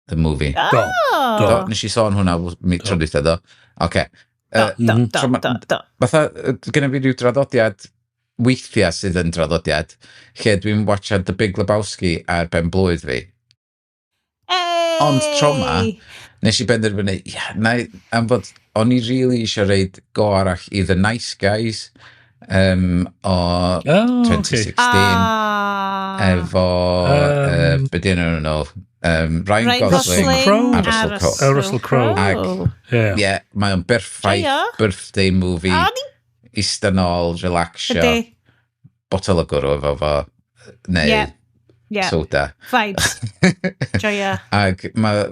the movie. Do. Oh. Do, nes i sôn hwnna mi tro dwytha, do. Oce. Do, do, do, tro do, do. Fatha, gyda fi rhyw draddodiad Weithiau sydd yn draddodiad, lle dwi'n watchad The Big Lebowski ar ben blwydd fi. Hey! Ond tro 'ma, nes i benderfynu, ia, na, am fod o'n i really eisiau roid go arall i The Nice Guys o 2016. Efo, be di enw nhw? Ryan, Ryan Gosling, Gosling a Russell Crowe. A Russell Crowe. Ac, yeah, mae o'n berffaith birthday movie. Ista nôl, relaxio. Botel o gwrw efo fo, neu soda. Vibes. Joio. Ac mae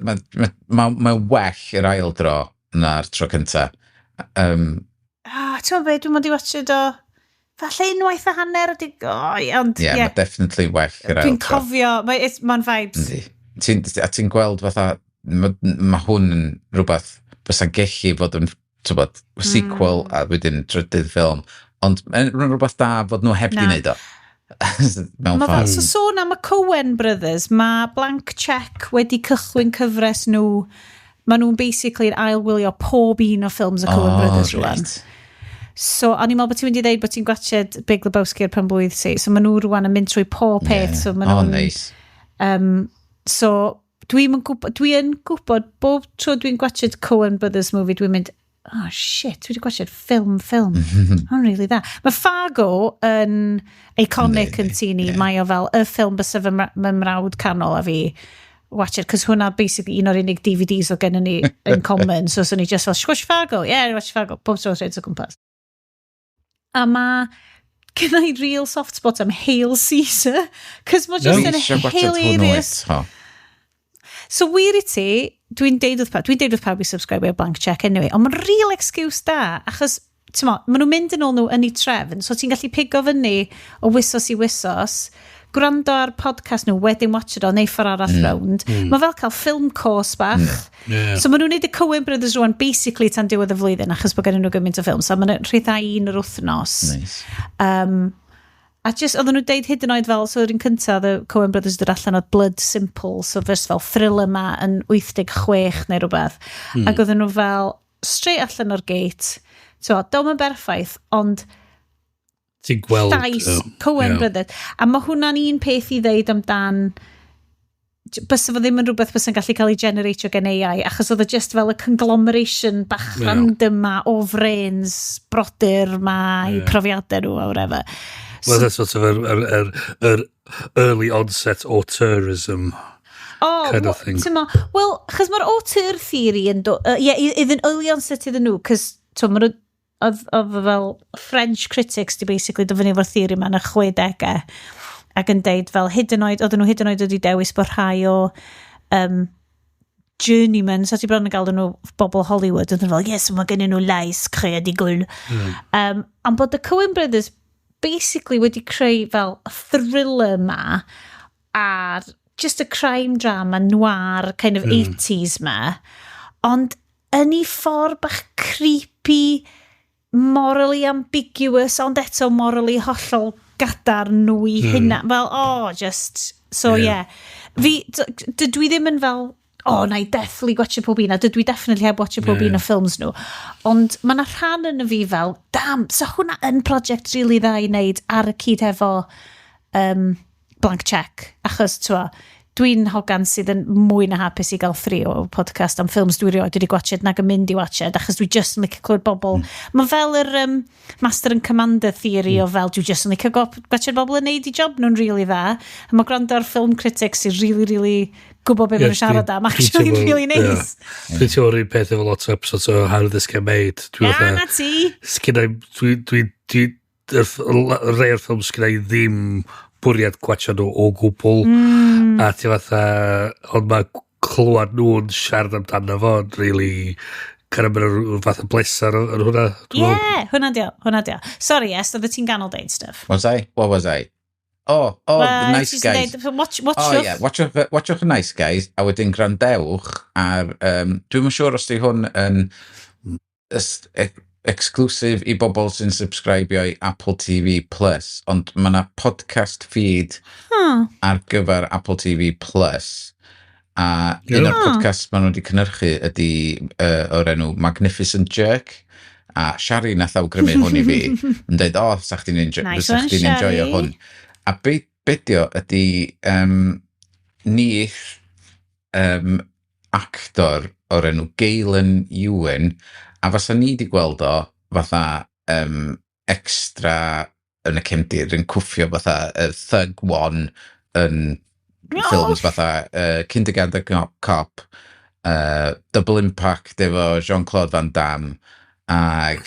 ma well yr ail dro na'r tro cynta. Ti'n meddwl, dwi'n mynd i watchad o falle unwaith a hanner. Ond, yeah, mae definitely well yr ail Dwi'n cofio, mae'n vibes. Yndi. A ti'n gweld fatha, ma hwn yn rhywbeth fysa'n gellu fod yn, t'bod, sequel a wedyn trydydd ffilm. Ond mae'n rhywbeth da fod nhw heb di wneud o mewn ffordd. So sôn am y Coen Brothers, mae Blank Check wedi cychwyn cyfres nhw. Maen nhw'n basically ail-wylio pob un o ffilms y Coen Brothers rwan. So, o'n i'n meddwl bod ti'n mynd i ddeud bod ti'n gwatchad Big Lebowski ar pen blwydd ti. So, maen nhw rwan yn mynd trwy pob peth. So, maen nhw'n, nice. So, dwi'n gwybod, dwi yn gwybod, bob tro dwi'n gwatchad Coen Brothers movie, dwi'n mynd, "Oh shit, dwi wedi gwatchad ffilm, ffilm." Mae'n really dda. Mae Fargo yn iconic yn tŷ ni. Mae o fel y ffilm bysa fy mrawd canol a fi watch it, cos hwnna basically un o'r unig DVDs o gen ni in common. So, so ni just fel, "Watch Fargo, yeah, watch Fargo," bob tro rhaid o gwmpas. A mae gen i real soft spot am Hail Caesar, cos mae just yn hilarious. So wir i ti, dwi'n deud wrth pawb i subscribe i'r Blank Check anyway, ond mae'n real excuse da, achos t'mo, maen nhw'n mynd yn ôl nhw yn eu trefn, so ti'n gallu pigo fyny o wisos i wisos, gwrando ar podcast nhw, wedyn watch it o, neu ffordd arall rownd. Mae fel cael film course bach. So maen nhw'n neud y Coen Brothers rwan basically tan diwedd y flwyddyn, achos bod gen nhw gymaint o ffilm. So maen nhw'n rhyddhau un yr wythnos. Nice. A just, oedden nhw'n deud hyd yn oed fel, so yr un cyntaf, the Coen Brothers dod allan oedd Blood Simple, so first fel thriller ma yn 86 neu rhywbeth. Ac oedden nhw fel, straight allan o'r gate, so, dom yn berffaith, ond Ti'n gweld llais Coen Brothers. A mae hwnna'n un peth i ddeud amdan bysa fo ddim yn rhywbeth bysa'n gallu cael ei generatio gen AI, achos oedd o just fel y conglomeration bach random ma o frains brodyr ma i profiadau nhw a whatever. Well, that's sort of yr early onset auteurism kind of thing. T'mo, wel, chos mae'r auteur theory yn do... Yeah, iddyn early onset iddyn nhw, cos, t'mo, ma' nhw, oedd fel French critics di basically dod fyny efo'r theory yma yn y 60au ac yn deud fel hyd yn oed, oedden nhw hyd yn oed wedi dewis bod rhai o journeymen, so ti bron yn galw nhw bobl Hollywood, oedden nhw fel, "Yes, mae gen nhw lais creadigol." Ond bod y Coen Brothers basically wedi creu fel y thriller ma a'r just a crime drama noir kind of 80s ma, ond yn ei ffordd bach creepy, morally ambiguous, ond eto morally hollol gadarn nhw i hynna. Fel, oh, just, so yeah. Fi, dydw i ddim yn fel, "Oh, na i definitely watch pob un," a dydw i definitely heb watch pob un o ffilms nhw. Ond mae yna rhan yn y fi fel, "Damn, so hwnna yn project really dda i wneud ar y cyd efo Blank Check." Achos, t'wo, dwi'n hogan sydd yn mwy na hapus i gael 3 o podcast am ffilms dwi rioed wedi gwatchad nag yn mynd i watched, achos dwi just yn licio clywed bobl. Mae fel yr Master and Commander theory o fel dwi just yn licio gwatchad bobl yn neud i job nhw'n really dda. A mae gwrando ar film critics sy'n really, really gwybod beth maen nhw'n siarad am, actually really nice. Dwi'n teimlo'r un peth efo lot o episodes o How Did This Get Made. Dwi'n Na, na ti. Sgynna i, dwi, rhai o'r ffilm sgynna i ddim bwriad gwatcha nhw o gwbl. A ti fatha, ond mae clywed nhw'n siarad amdano fo'n really kind of rhyw fath o bleser yn hwnna, dwi'n meddwl. Yeah, hwnna dio, hwnna dio. Sorry, yes, oedd ti'n ganol deud stuff. Was I? What was I? Oh, the Nice Ti'n Guys. Deud, watch Oh yeah, watchwch y Nice Guys, a wedyn gwrandewch ar... Dwi'm yn siŵr os di hwn yn exclusive i bobl sy'n subscribio i Apple TV Plus, ond mae yna podcast feed ar gyfer Apple TV Plus. A un o'r podcasts maen nhw wedi cynhyrchu ydy o'r enw Magnificent Jerk. A Shari nath awgrymu hwn i fi, yn dweud, "O, sa chdi'n enjoy, Nice sa one, chdi'n enjoyo Shari. hwn." A be dio ydy nith actor o'r enw Galen Ewan, a fasa ni wedi gweld o fatha extra yn y cefndir yn cwffio fatha Thug One yn ffilms fatha Kindergarten Cop, Double Impact efo Jean-Claude Van Damme, ac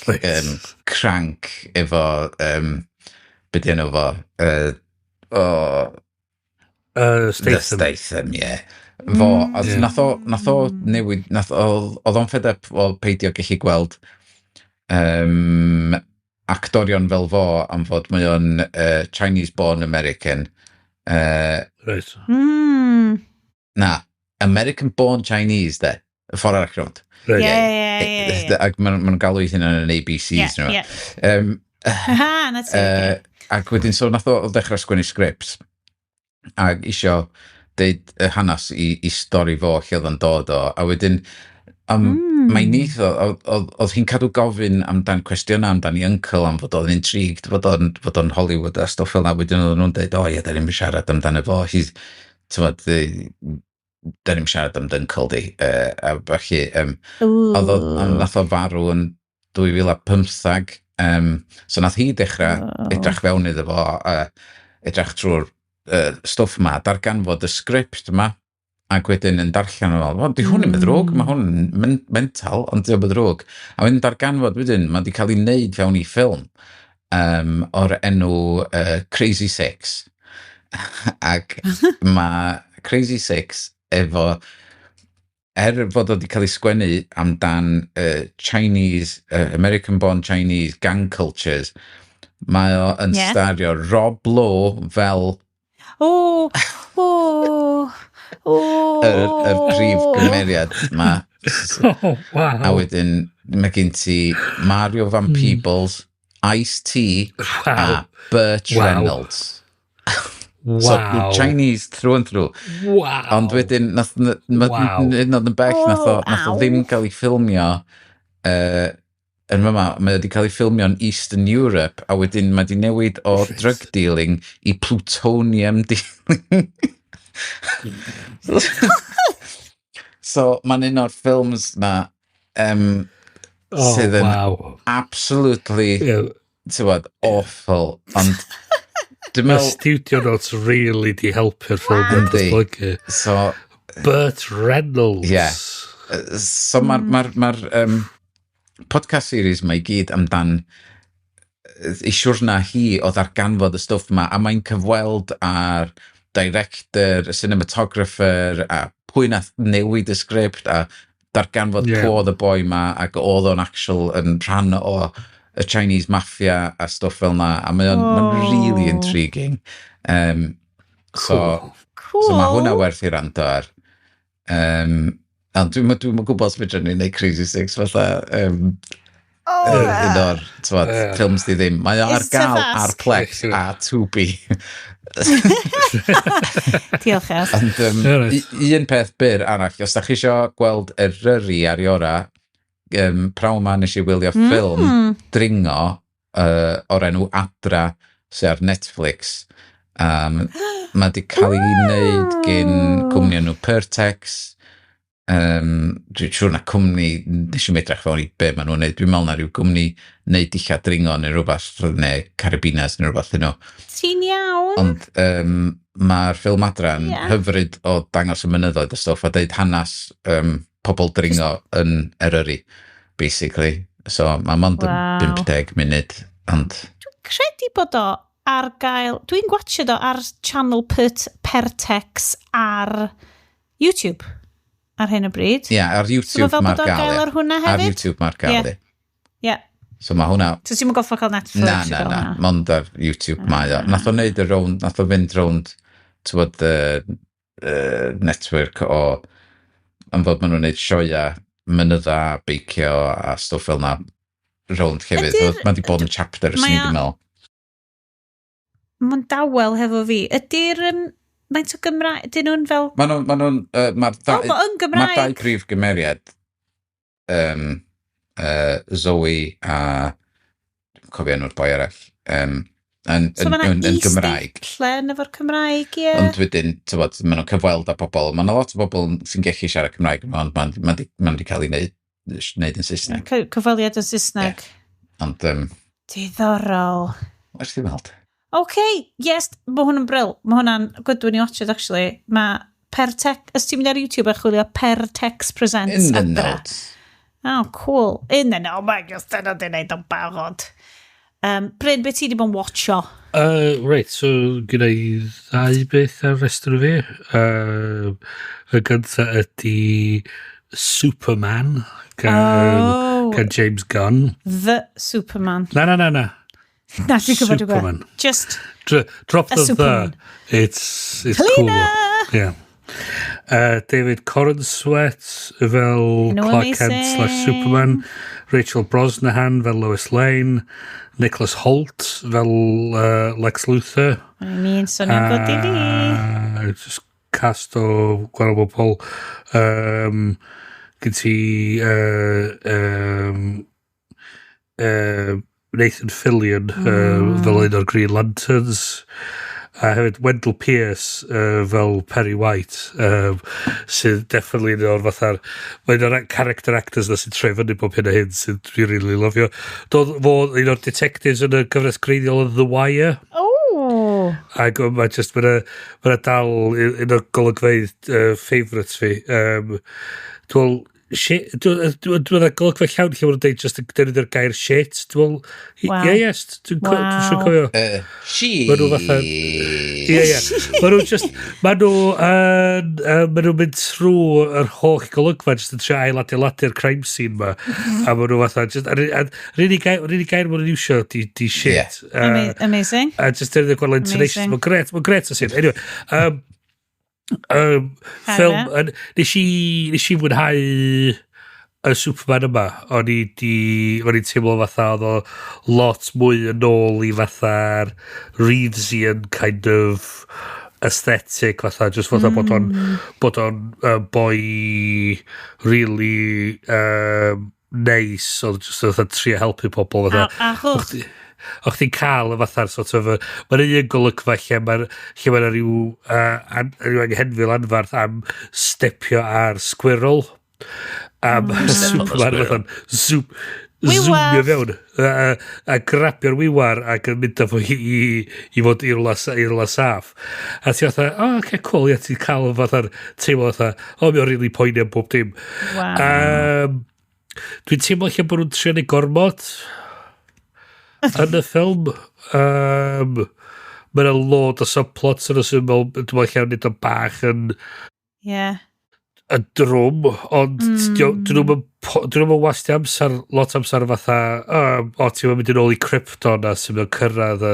Crank efo, be di enw fo? Oh, Statham. The Statham, ie. Yeah. Fo, oedd nath o newid, oedd o'n fed up o peidio gallu gweld actorion fel fo am fod mae o'n Chinese-born American. Na, American-born Chinese, de. Y ffordd arall rownd. Ie. Ac maen nhw'n galw eu hunain yn ABCs. Ie, nhw. ie. Ha, na ti. Ac wedyn, so nath o ddechrau sgwennu scripts ac isio deud y hanes i stori fo lle oedd o'n dod o. A wedyn, mae'n neith o, oedd hi'n cadw gofyn amdan cwestiynau amdan i uncle am fod o'n intrigued, fod o'n Hollywood a stwff fel 'na. Wedyn oedden nhw'n deud, "O ie, da ni'n siarad amdano fo. He's, t'mod, da ni'n siarad am dy uncle di." A felly, oedd o, ond nath o farw yn 2015. So nath hi dechrau edrych fewn iddo fo, edrych trwy'r stwff ma, darganfod y sgript ma, ac wedyn yn darllen o fel, "Wel, di hwn ddim yn ddrwg, mae hwn yn mental, ond di o'm yn ddrwg." A wedyn darganfod wedyn, mae di cael ei wneud fewn i ffilm o'r enw Crazy Six. Ac mae Crazy Six efo, er fod o wedi cael ei sgwennu amdan Chinese, American-born Chinese gang cultures, mae o yn stario Rob Lowe fel O. yr prif gymeriad ma. Oh, wow. A wedyn mae gen ti Mario Van Peebles, Ice-T a Burt Reynolds. So, Chinese through and through. Ond wedyn, nath, hyd yn oed yn bell, nath o ddim cael ei ffilmio yn fyma, mae wedi cael ei ffilmio yn Eastern Europe, a wedyn mae wedi newid o drug dealing i plutonium dealing. So, mae'n un o'r ffilms na sydd yn absolutely, ti'n bod, awful, ond dwi'n Mae meddwl. Studio Notes really di helpu'r ffilm yn Yndi. datblygu. So, Burt Reynolds. Ie. So mae'r ma podcast series mae i gyd amdan ei siwrna hi o ddarganfod y stwff yma, a mae'n cyfweld â'r director, y cinematographer, a pwy nath newid y sgript, a darganfod pwy oedd y boi ma, ac oedd o'n actual yn rhan o y Chinese Mafia a stwff fel na, a mae o'n oh, really intriguing. So, Cool. So mae hwnna werth i rando ar. Ond dwi'n dwi gwybod os fedrwn ni wneud Crazy Six fatha Oh, un o'r, t'mod, ffilms di ddim. Mae o ar It's a gael task. ar Plex a Tubi. Diolch, Ers. Ond un peth byr arall, os da chi isio gweld Eryri ar ei ora, prawn ma nes i wylio ffilm dringo o'r enw Adra sydd ar Netflix. Mae di cael ei wneud gyn cwmni enw Pertex. Dwi'n siŵr na cwmni, nes i'm edrych fewn i be maen nhw'n neud. Dwi'n meddwl na rhyw gwmni neud dillad dringo neu rhywbeth, neu carabiners neu rhywbeth nhw. Ti'n iawn? Ond mae'r ffilm Adra yn hyfryd o dangos y mynyddoedd y stwff a deud hanes pobl dringo yn Eryri, basically. So mae mond yn 50 munud, ond Dwi'n credu bod o ar gael. Dwi'n gwatchio o ar channel Pertex ar YouTube ar hyn o bryd. Ie, yeah, ar So YouTube mae fel mae'r bod o ar gael, gael ie. ar hwnna Ar hefyd? YouTube mae'r gael, ie. So mae hwnna. So ti'n gorfod cael Netflix Na, i na, gael na, hwnna? mond ar YouTube mae o. Nath o wneud y rownd, nath o fynd rownd, t'wod, y network o, am fod maen nhw'n wneud sioia mynydda, beicio a stwff fel na rownd llefydd. Mae di bod yn chapter, os Mae ni wedi meddwl. Mae'n dawel hefo fi. Ydy'r... Faint o Gymraeg? Ydyn nhw'n fel? Maen nhw'n, mae'r O, ma' yn ma dau Gymraeg. prif gymeriad Zoe a dwi'n cofio enw'r boi arall, yn, So yn, mae yn, yna yn Gymraeg. is-deitlau yn efo'r Cymraeg, ie? Ond wedyn, tywod, maen nhw'n cyfweld â pobl. Mae yna lot o bobl sy'n gallu siarad Cymraeg, ond mae'n ma di cael ei wneud yn Saesneg. Cyfweliad yn Saesneg. Ond, Diddorol. Werth i weld. OK, yes, mae hwn yn brill. Mae hwnna'n good one i watch it, actually. Mae Pertex, os ti'n mynd ar YouTube a chwilio Pertex Presents In the adra. notes. Oh, cool. In the notes. Oh my gosh, dyna di'n neud o'n barod. Bryn, beth ti wedi bod yn watcho? Right, so gyda i ddau beth ar restr fi. Y gynta ydy Superman gan, gan James Gunn. The Superman. Na, na, na, na. Na, dwi'n gwybod, dwi'n gwybod. Superman. Just Drop a the Superman. "the". It's Cleaner! cool. Yeah. David Corenswet fel No Clark Kent amazing. / Superman. Rachel Brosnahan fel Lois Lane. Nicholas Hoult fel Lex Luthor. I mean, swnio'n good i fi. Just cast o gwahanol bobl. Gen ti Nathan Fillion fel un o'r Green Lanterns. A hefyd Wendell Pierce fel Perry White, sydd definitely un o'r fatha'r, mae'n o'r character actors na sy'n troi fyny bob hyn a hyn sydd dwi'n really lyfio. Doedd fo un o'r detectives yn y gyfres greiddiol o The Wire. Oh! Ac mae just, mae'n ma dal un o'r golygfeydd favourites fi. Dwi'n meddwl, shit, dwi'n meddwl golygfa llawn lle maen nhw'n deud just yn defnyddio'r gair "shit". Dwi'n meddwl, ie, yes, dwi'n siŵr cofio. She. Ma' nhw Ie. Maen nhw just, maen nhw'n mynd trwy yr holl golygfa just yn trio ail-adeiladu'r crime scene ma. A maen nhw fatha, just, yr unig gair maen nhw'n iwsio di "shit". Amazing. A just defnyddio gwahanol intonations. Amazing. Mae'n gret o scene. Anyway, Fair. ffilm, nes i fwynhau y Superman yma. O'n i'n teimlo fatha oedd o lot mwy yn ôl i fatha'r Reevesian kind of aesthetic fatha, just fatha bod o'n boi really nice, oedd just fatha trio helpu pobl fatha. Achos, O'ch chdi'n cael y fatha'r sort of... Mae'n un golygfa lle ma rhyw, rhyw anghenfil anfarth am stepio ar squirrel. A mm. Step on the Superman squirrel. fatha'n zoom, Wiwar. zoomio fewn a grabio'r wiwar ac yn mynd â fo i fod i rwla saff. A ti fatha, "Oh, okay, cool," ia, ti'n cael fatha'r teimlo fatha, "O, oh, mae'n really poeni am bob dim." Dwi'n teimlo lle bod nhw'n trio neud gormod yn y ffilm. Mae yna load o subplots yn y sy'n meddwl, dwi'n meddwl lle wneud o bach yn yn drwm, ond dyn nhw'n wastio amser, lot amser fatha, o, ti'n mynd yn ôl i Krypton a sy'n mynd cyrraedd a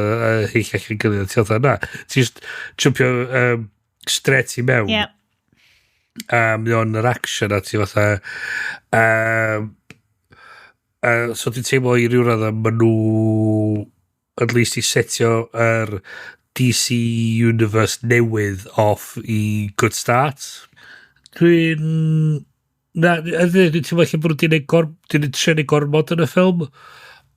heill allan gilydd, ti'n fatha, na, ti'n just jumpio straight i mewn. A mae o'n yr action a ti fatha, so dwi'n teimlo i ryw raddau ma nhw at least i setio yr DC Universe newydd off i good start. Dwi'n... Na, dwi'n teimlo lle bod nhw wedi trio neud gormod yn y ffilm.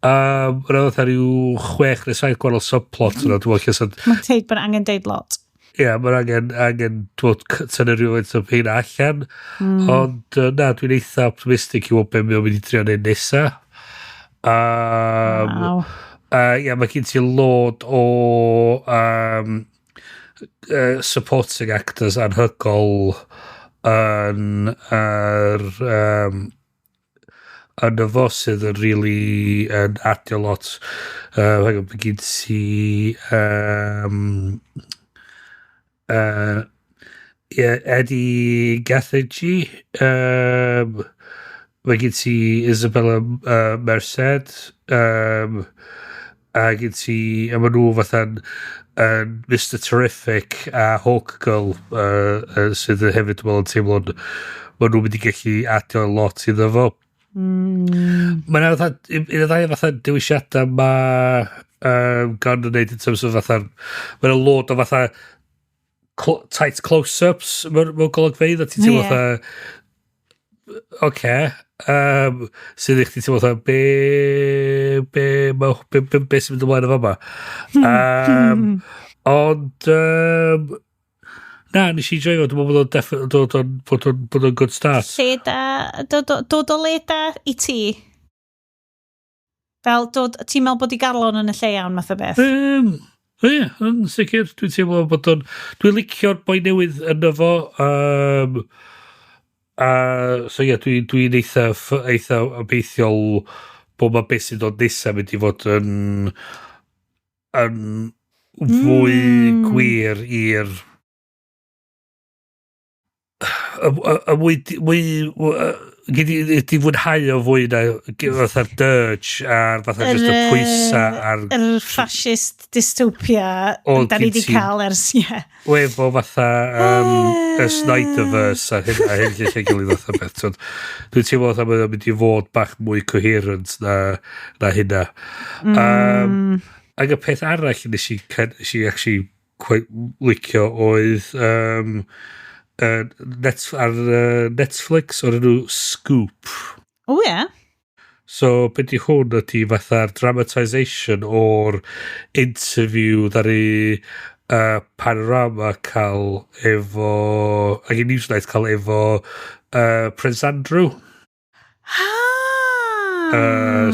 Yna fatha rhyw 6 neu 7 gwahanol subplot yna, dwi'n meddwl lle Mae'n deud bod angen deud lot. Ie, yeah, mae'n angen dwi'n tynnu rhywfaint o heina allan. Ond na, dwi'n eitha optimistic i weld be mae'n mynd i trio neud nesa. Ie, mae gen ti load o supporting actors anhygol yn yr yn y fo sydd yn really yn adio lot. Mae gen ti yeah, Edi Gathegi, mae gen ti Isabella Merced, a gen ti, a maen nhw fatha'n yn Mr Terrific a Hawk Girl, sydd hefyd dwi'n meddwl yn teimlo'n maen nhw'n mynd i gallu adio lot iddo fo. Mae'n fatha, un o'r ddau fatha dewisiadau mae gan yn neud in terms of fatha, mae'n load o fatha tight close-ups mewn golygfeydd a ti'n teimlo fatha Oce. Sydd i chdi teimlo fatha, be sy'n mynd ymlaen o fama? Ond na, nes i joio, dwi'n meddwl bod o'n good start. Lle da, dod o le da i ti? Fel, dod, ti'n meddwl bod i galon yn y lle iawn, math o beth? Ie, yn sicr, dwi'n teimlo bod o'n... Dwi'n licio'r boi newydd yno fo. A, so ie, dwi eitha obeithiol bod ma beth sy'n dod nesaf mynd i fod yn fwy gwir i'r y mwy gyd i fwynhau o fwy na fatha'r dirge a'r fatha just y pwysa a'r Yr fascist dystopia da ni di cael ers, ie. Yeah. Efo fatha y Snyderverse a hyn lle gilydd fatha beth. So, dwi'n teimlo fatha mae'n mynd i fod bach mwy coherent na hynna. Ac y peth arall nes i actually quite licio oedd ar Netflix o'r enw Scoop. O ie. Yeah. So, be di hwn ydy fatha'r dramatisation o'r interview ddaru Panorama cael efo, ac i Newsnight cael efo Prince Andrew. Ah.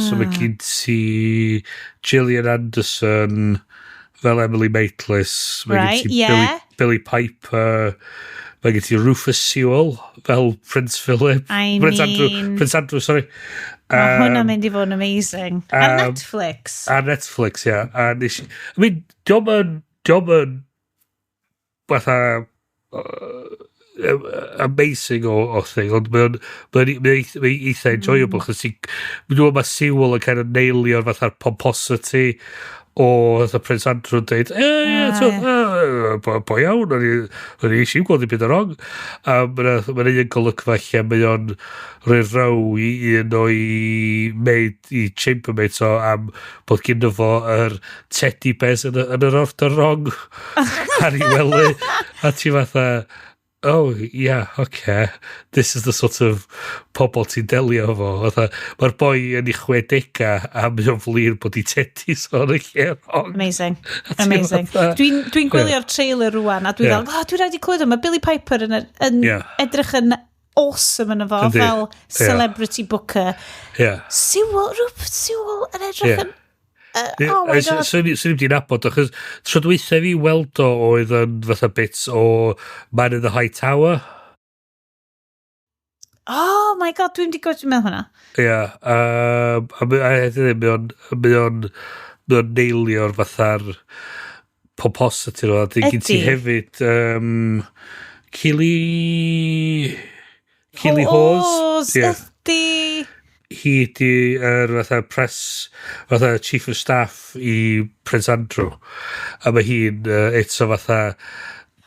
So mae gen ti Gillian Anderson fel Emily Maitlis. Mae gen ti Billy Piper. Mae gen ti Rufus Sewell fel Prince Philip. I Prince Andrew, mean- Prince Andrew, sorry. Mae hwnna'n mynd i fod yn amazing. Ar Netflix. Ar Netflix, ie. Yeah. A nes i... I mean, dio'm yn fatha amazing o thing, ond mae o'n eitha enjoyable, chos dwi'n meddwl mae Sewell yn kind of nailio'r fatha'r pomposity o fatha Prince Andrew yn dweud, e, Ah, so, bo iawn, o'n i eisiau gweld i byd yn wrong. A mae'n ma un golygfa lle mae o'n rhoi row i un o'i mate, i chambermates o am bod gyda fo yr teddy bears yn yr order wrong ar ei wely. A ti fatha, oh, yeah, okay. This is the sort of pobl ti'n delio efo. Fatha, mae'r boi yn ei 60au a mae o'n flin bod i teddies o'n y lle wrong. Amazing. A ti Amazing. fatha- Dwi'n gwylio'r trailer rwan a dwi'n fel, oh, dwi'n rhaid i clywed o. Mae Billy Piper yn edrych yn awesome yn efo, fel celebrity booker. Sewell, Rupert Sewell yn edrych yn... Oh my God. Swn i'm di nabod, achos tro dwytha fi weld o oedd yn fatha bits o Man in the High Tower. Oh my God, dwi'n di gwybod, dwi'n meddwl hwnna. Ie, a hefyd mae o'n nailio'r fatha'r pomposity nhw. A gen ti Ydi. hefyd Keeley Hawes. Hawes, Ie. ydi. Hi di yr fatha press, fatha chief of staff i Prince Andrew. A mae hi'n eto fatha...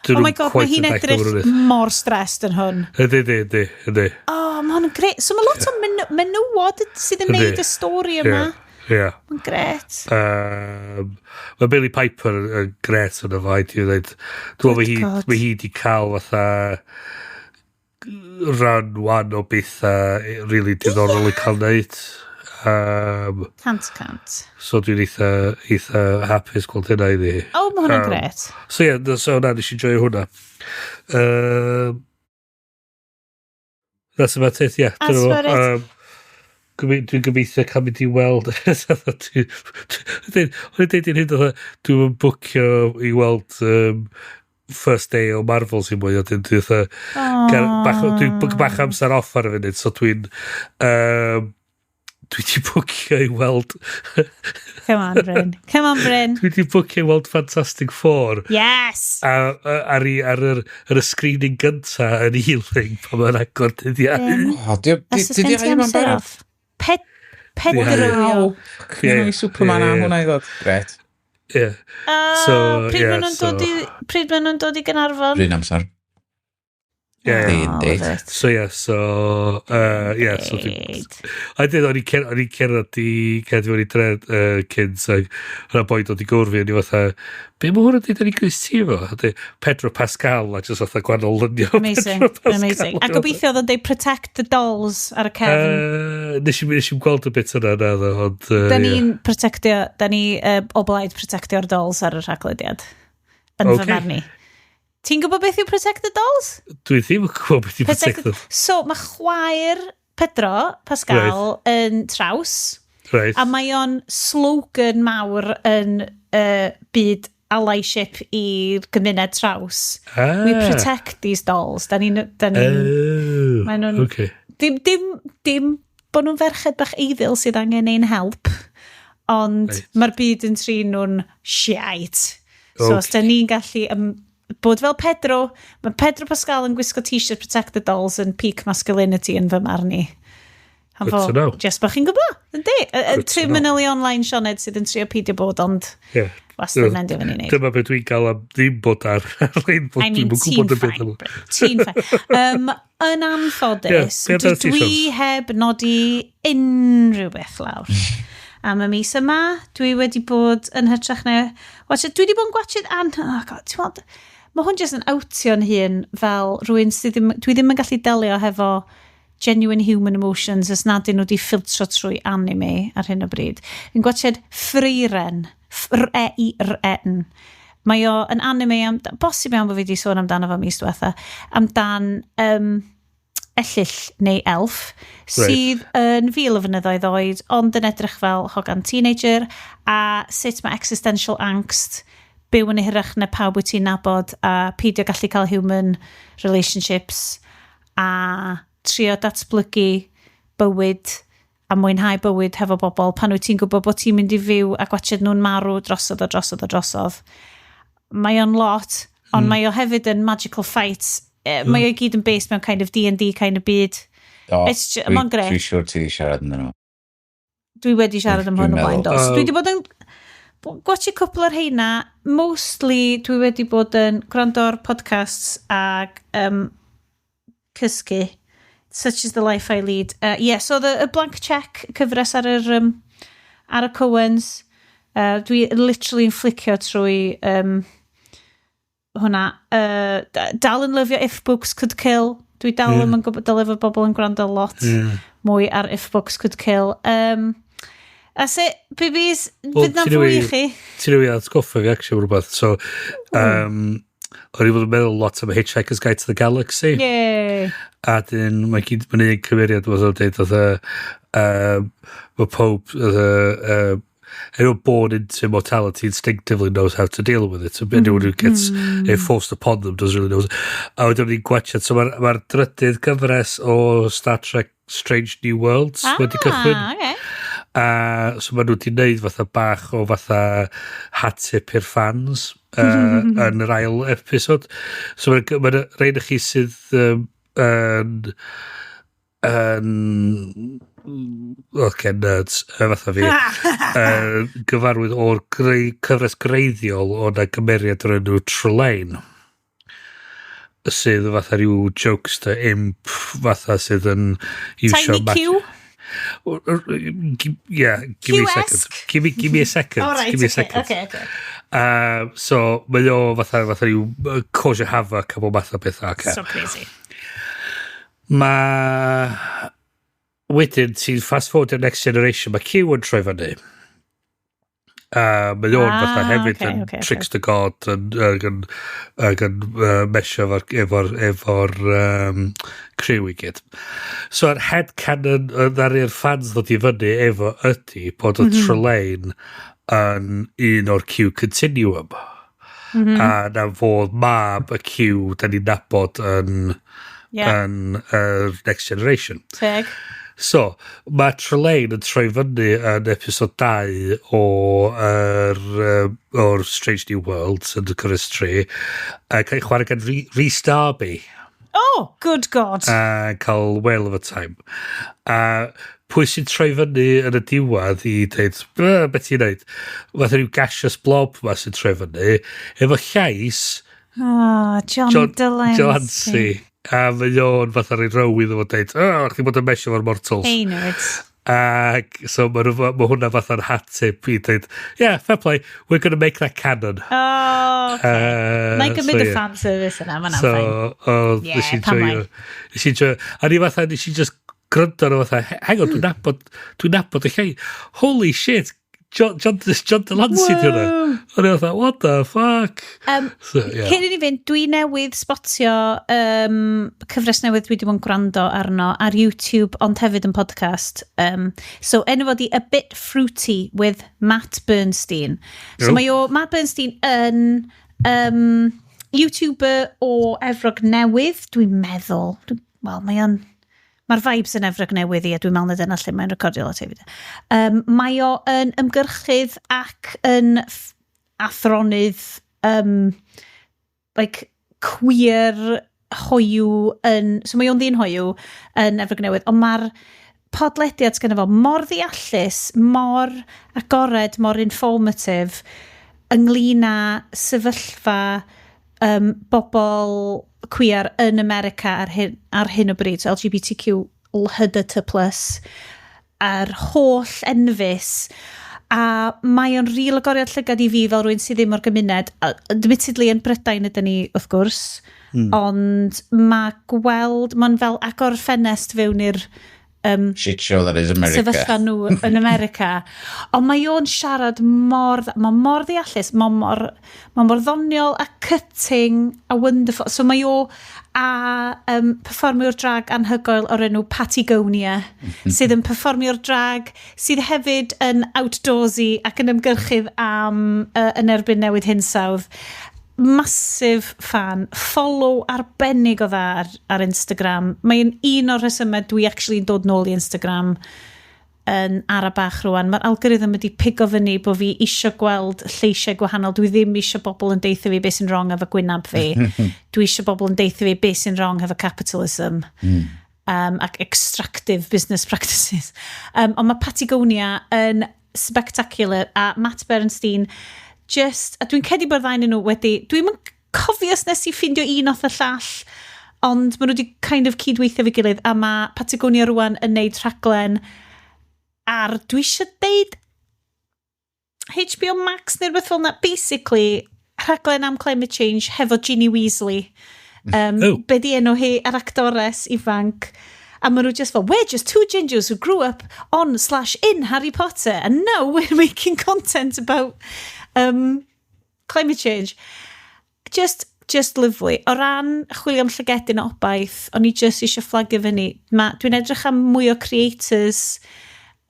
Oh my God, mae hi'n edrych mor stressed yn hwn. Ydy. Oh, mae hwn yn gret. So mae lot o menywod sydd yn neud y stori yma. Ie. Mae'n gret. Mae Billy Piper yn gret yn y fo, i ddweud. Dwi'n meddwl God. mae hi di cael fatha rhan wan o bethau really diddorol i cael neud. 100%. So dwi'n eitha hapus gweld hynna iddi. Oh, mae hwnna'n gret. So ie, yeah, so na, nes i joio hwnna. That's about it, yeah. That's Dyna fo. about it. Dwi'n gobeithio cael mynd i weld... O'n i'n deud i'n hyn, fatha, dwi'n bwcio i weld first day o Marvel sy'n mwy, ond dwi'n fatha, dwi'n bach amser off ar y funud, so dwi di bwcio i weld... Come on, Bryn. Come on, Bryn. Dwi di bwcio i weld Fantastic Four. Yes! A ar y screening gynta yn Ealing pan mae'n agor dydd Iau. Bryn. O, di Os oes gen di ti Iron Man amser barod? off. Pedro. Waw. Ie, Ie, Superman a ie. hwnna i ddod. Gret. Ie. So, Pryd ie, maen nhw'n dod i, pryd maen nhw'n dod i Gaernarfon? Run amser. Yeah. Oh, Indeed. So yeah, so yeah, so I did, o'n i'n cerdded i cerdded fewn i dre kids ac yna boi dod i gwrdd fi, o'n i fatha, be mae hwn yn dweud yn ei gwrs ti efo? A dweud, Pedro Pascal, a just fatha gwahanol lunio Amazing, Pedro Pascal. Amazing. A gobeithio oedd o'n deud "protect the dolls" ar y cefn. Nes i'm gweld y bit yna, na, ddo, ond Da yeah. ni'n protectio, da ni o blaid protectio'r dolls ar y rhaglediad. Yn fy marn i. Ti'n gwybod beth yw Protect the Dolls? Dwi ddim yn gwybod beth yw Protect the So, mae chwaer Pedro Pascal yn traws. A mae o'n slogan mawr yn byd allyship i'r gymuned traws. Ah. "We protect these dolls." Da ni Oh, Mae nhw'n Dim bod nhw'n ferched bach eiddil sydd angen ein help, ond mae'r byd yn trin nhw'n shite. So os da ni'n gallu bod fel Pedro, mae Pedro Pascal yn gwisgo t-shirt "Protect the Dolls" yn peak masculinity yn fy marn i. Good to know. Just bod chi'n gwybod, yndi? Good to know. Terminally online Sioned sydd yn trio peidio bod, ond wastad yn endio fyny wneud. Dyma beth dwi'n gael am ddim bod ar ar-lein, bod I mean, dwi'm yn ti'n gwybod y beth fine. yma. Bryn, ti'n fine. Yn anffodus, Ie, be amdanat ti, dwi Sian? heb nodi unrhyw beth lawr. Am y mis yma, dwi wedi bod yn hytrach na watch, dwi wedi bod yn gwatchad oh God, ti'n gweld, mae hwn jyst yn outio'n hun fel rhywun sydd ddim. Dwi ddim yn gallu delio hefo genuine human emotions os nad ydyn nhw wedi ffiltro trwy anime ar hyn o bryd. Dwi'n gwatchad Frieren, F-R-E-I-R-E-N. Mae o yn anime am, bosib iawn bod fi wedi sôn amdano fo mis diwetha, amdan ellyll neu elf sydd yn fil o fynyddoedd oed ond yn edrych fel hogan teenager, a sut mae existential angst byw yn hirach na pawb wyt ti'n nabod a peidio gallu cael human relationships a trio datblygu bywyd a mwynhau bywyd hefo bobl pan wyt ti'n gwybod bod ti'n mynd i fyw a gwatchad nhw'n marw drosodd a drosodd a drosodd. Mae o'n lot, ond mae o hefyd yn magical fights. Mae o i gyd yn based mewn kind of D&D kind of byd. Do, Ma'n grêt. Dwi'n siŵr ti wedi siarad amdano fo. Dwi wedi siarad am hwn o Dwi'n blaen, meddwl. dos. Dwi wedi bod yn gwatchio cwpl o'r heina. Mostly dwi wedi bod yn gwrando ar podcasts ag cysgu. Such is the life I lead. Yeah, so y Blank Check cyfres ar y Coens. Dwi literally yn flicio trwy hwnna. Dal yn lyfio If Books Could Kill. Dwi dal yn gwybod dylai fod bobl yn gwrando lot mwy ar If Books Could Kill. A se, bibis, Wel, fydd na ti'n fwy i newid chi. Ti'n newid atgoffa fi actually rhywbeth. So, o'n i fod yn meddwl lot am Hitchhiker's Guide to the Galaxy. Yay! A dyn, mae gyd, mae'n un cymeriad oedd o'n dweud, oedd mae pob, oedd anyone born into mortality instinctively knows how to deal with it. So anyone who gets it forced upon them doesn't really know. A wedyn ni'n gwatchad, so mae'r ma drydydd gyfres o Star Trek Strange New Worlds wedi cychwyn. Okay. A so maen nhw wedi gwneud fatha bach o fatha hat tip i'r fans yn yr ail episod. So mae'n ma rhaid i chi sydd yn okay, nerds, fatha fi, gyfarwydd o'r cyfres greiddiol o na gymeriad o'r enw Trelane sydd fatha rhyw jokester imp fatha sydd yn iwsio Tiny Q? Yeah, give me a second. Q-esque? Give me a second. All right, Give me a second. So, mae o fatha rhyw cause havoc a bob math o bethau. Okay. So crazy. Mae wedyn, ti'n fast forward i'r Next Generation, mae Q yn troi fyny. Mae o'n fatha hefyd yn trickster god yn, yn mesio efo'r efo crew i gyd. So yr headcanon ddaru'r fans ddod i fyny efo ydy bod y Trelane yn un o'r Q Continuum. A na fod mab y Q da ni'n nabod yn yn Next Generation. Teg. So, mae Trelane yn troi fyny yn episod 2 o yr, o'r Strange New Worlds yn y cyfres 3 a cael ei chwarae gan Rhys Darby. Oh, good God. A cael whale of a time. A pwy sy'n troi fyny yn y diwedd i dweud, "Beth ti'n neud?" Fath rhyw gaseous blob ma sy'n troi fyny, efo llais Oh, John, John Delancey. Delancey. A mae o'n fatha rhoi row iddo fo deud, "Oh, chdi bod yn mesio fo'r mortals." Hey, nerds. Ac so mae hwnna fatha'n hat tip i dweud, "Yeah, fair play, we're going to make that canon." Oh, okay. Mae'n gymryd so, y fan service yna, mae'n So, fine. oh, Yeah, nes i pam joio. Nes i joio. A ni fatha, nes i just gryndo arno fatha, "Hang on, dwi'n nabod y llai. Holy shit, John de Lancie di hwnna." O'n i fatha, "What the fuck?" So, yeah. Cyn i ni fynd, dwi newydd spotio cyfres newydd dwi wedi bod yn gwrando arno ar YouTube, ond hefyd yn podcast. So, enw fo di A Bit Fruity with Matt Bernstein. So, mae o, Matt Bernstein yn YouTuber o Efrog Newydd, dwi'n meddwl. Wel, mae o'n... Mae'r vibes yn Efrog Newydd i, a dwi'n meddwl na dyna lle mae'n recordio lot hefyd. Mae o yn ymgyrchydd ac yn athronydd like, queer hoiw yn... So mae o'n ddyn hoiw yn Efrog Newydd, ond mae'r podlediad sgynno fo mor ddeallus, mor agored, mor informative ynglyn â sefyllfa bobl queer yn America ar hyn o bryd, so LGBTQ LHDT+, a'r holl enfys, a mae o'n real agoriad llygad i fi fel rhywun sydd ddim o'r gymuned. Admittedly yn Brydain ydyn ni, wrth gwrs, ond mae gweld, mae'n fel agor ffenest fewn i'r shit show that is America. Sefyllfa nhw yn America. Ond mae o'n siarad mor, mae mor ddeallus, mae mor ddoniol a cutting a wonderful. So mae o a perfformiwr drag anhygoel o'r enw Patty Gonia, sydd yn perfformio'r drag, sydd hefyd yn outdoorsy ac yn ymgyrchydd am yn erbyn newid hinsawdd. Massive fan, follow arbennig o dda ar Instagram. Mae'n un o'r rhesymau dwi actually yn dod nôl i Instagram yn ara bach rwan. Mae'r algorithm wedi pigo fyny bod fi isio gweld lleisiau gwahanol. Dwi ddim isio bobl yn deitha fi beth sy'n wrong efo gwynab fi. Dwi isio bobl yn deitha fi beth sy'n wrong efo capitalism ac extractive business practices. Ond mae Patagonia yn spectacular a Matt Bernstein just, a dwi'n credu bod ddau nhw wedi, dwi'n yn cofio os nes i ffindio un off y llall, ond maen nhw wedi kind of cydweithio fi gilydd, a mae Patagonia rwan yn neud rhaglen ar, dwi eisiau deud HBO Max neu rhywbeth fel yna, basically, rhaglen am climate change hefo Ginny Weasley. Oh. Be di enw hi, yr actores ifanc. A maen nhw just fel, "We're just two gingers who grew up on/in Harry Potter, and now we're making content about climate change." Just lovely. O ran chwilio am llygedyn o obaith, o'n i just eisiau flagio fyny. Dwi'n edrych am mwy o creators.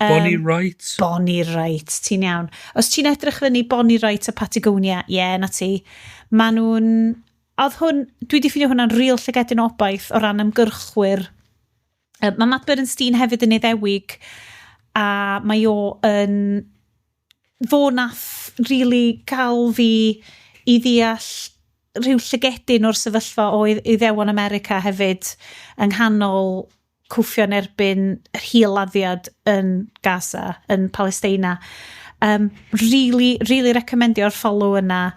Bonnie Wright. Bonnie Wright, ti'n iawn. Os ti'n edrych fyny Bonnie Wright a Patagonia, ie, yeah, na ti. Ma nhw'n... Oedd hwn, dwi wedi ffindio hwnna'n real llygedyn o obaith o ran ymgyrchwyr. Mae Matt Bernstein hefyd yn Iddewig, a mae o yn... Fo nath really gael fi i ddeall rhyw llygedyn o'r sefyllfa o Iddewon America hefyd yng nghanol cwffio yn erbyn yr hil-laddiad yn Gaza, yn Palestina. Really, really recomendio'r follow yna.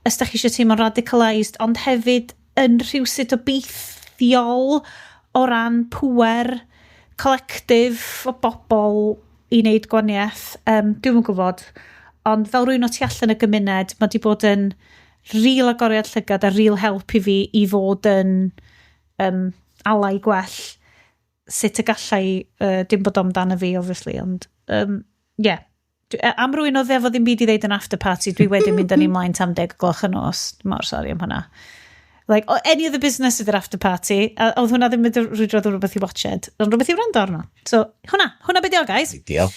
Os da chi eisiau teimlo'n radicalised, ond hefyd yn rhywsut obeithiol o ran pŵer collective o bobl i wneud gwaniaeth. Dwi'm yn gwybod. Ond fel rhywun o tu allan y gymuned, mae di bod yn real agoriad llygad a real help i fi i fod yn ally gwell sut y gallai dim bod amdano fi, obviously, ond yeah. Am rywun oedd efo ddim byd i ddeud yn after party, dwi wedi mynd â ni mlaen tam 10 o'r gloch y nos. Mor sori am hwnna. Like, oh, any other business with yr after party, a oedd hwnna ddim yn rhywbeth rhywbeth i watched, ond rhywbeth i wrando arno. So, hwnna beth o, guys. Ideal.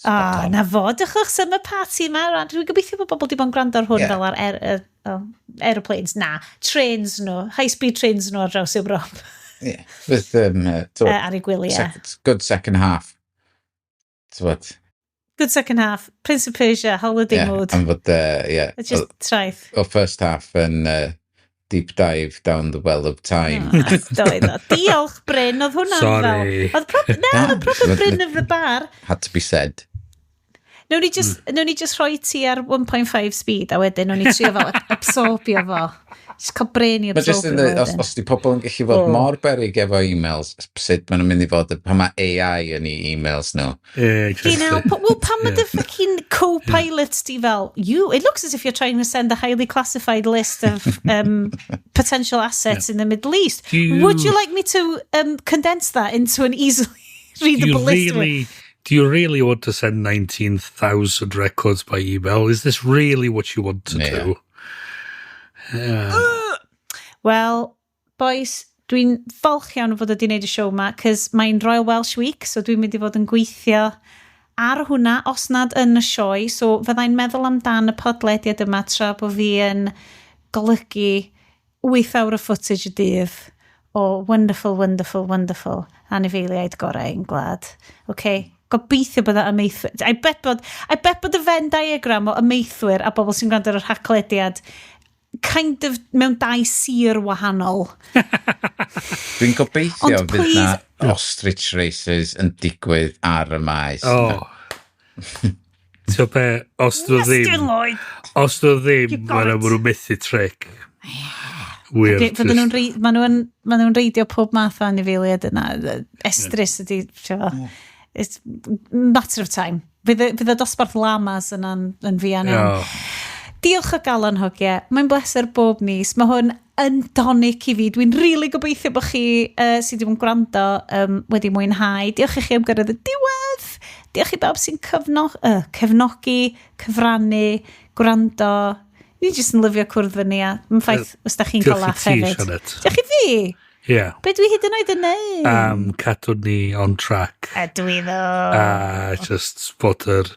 Ah, na fo, dechreuwch summer party yma. Dwi'n gobeithio bod bobl wedi bod yn gwrando ar hwn fel ar oh, aeroplanes. Na, trains nhw, high-speed trains nhw ar draws Ewrop. Yeah. With, ar ei gwyliau. Good second half. T'wod? Good second half. Prince of Persia, holiday mode. Am fod, yeah. It's just traeth. O first half yn deep dive down the well of time. Oh, doedd o. Diolch, Bryn. Oedd hwnna'n fel Sorry. Oedd na, oedd proper Bryn of the bar. Had to be said. Newn ni just rhoi ti ar 1.5 speed a wedyn newn ni trio fel absorbio fo. Just cael brain i absorbio. Os di pobl yn gallu fod mor beryg efo emails, sut maen nhw'n mynd i fod, pan mae AI yn ei emails nhw. Yeah, exactly. You know, well, pan mae dy fucking co-pilot di fel, it looks as if you're trying to send a highly classified list of potential assets in the Middle East. Would you like me to condense that into an easily readable list? Do you really want to send 19,000 records by email? Is this really what you want to do? Yeah. Well, boys, dwi'n falch iawn fod wedi gwneud y show ma, cos mae'n Royal Welsh Week, so dwi'n mynd i fod yn gweithio ar hwnna, os nad yn y sioe, so fyddai'n meddwl amdan y podlediad yma tra bod fi yn golygu 8 awr o footage y dydd o wonderful, wonderful, wonderful anifeiliaid gorau ein gwlad. Okay. Gobeithio bod amaethwyr. I bet bod y Venn diagram o amaethwyr a bobl sy'n gwrando ar yr haclediad kind of mewn dau sir wahanol. Dwi'n gobeithio fydd na ostrich races yn digwydd ar y maes. Oh. Ti'n be, os dwi ddim, os dwi ddim, maen nhw'n methu trick. Weird. Maen nhw'n reidio pob math o anifeiliaid yna. Estrys ydi, it's matter of time. Fydd y dosbarth lamas yna'n yn fuan iawn. Diolch o galon, hogie. Mae'n bleser bob mis. Mae hwn yn donic i fi. Dwi'n rili gobeithio bod chi sydd wedi bod yn gwrando wedi mwynhau. Diolch i chi am gyrraedd y diwedd. Diolch i bawb sy'n cefnogi, cyfrannu, gwrando. Ni jyst yn lyfio cwrdd fyny a mae'n ffaith os da chi'n cael laff hefyd. Diolch i fi. Yeah. Be dwi hyd yn oed yn neud? Cadw ni on track. A dwi ddo. A just bod yr...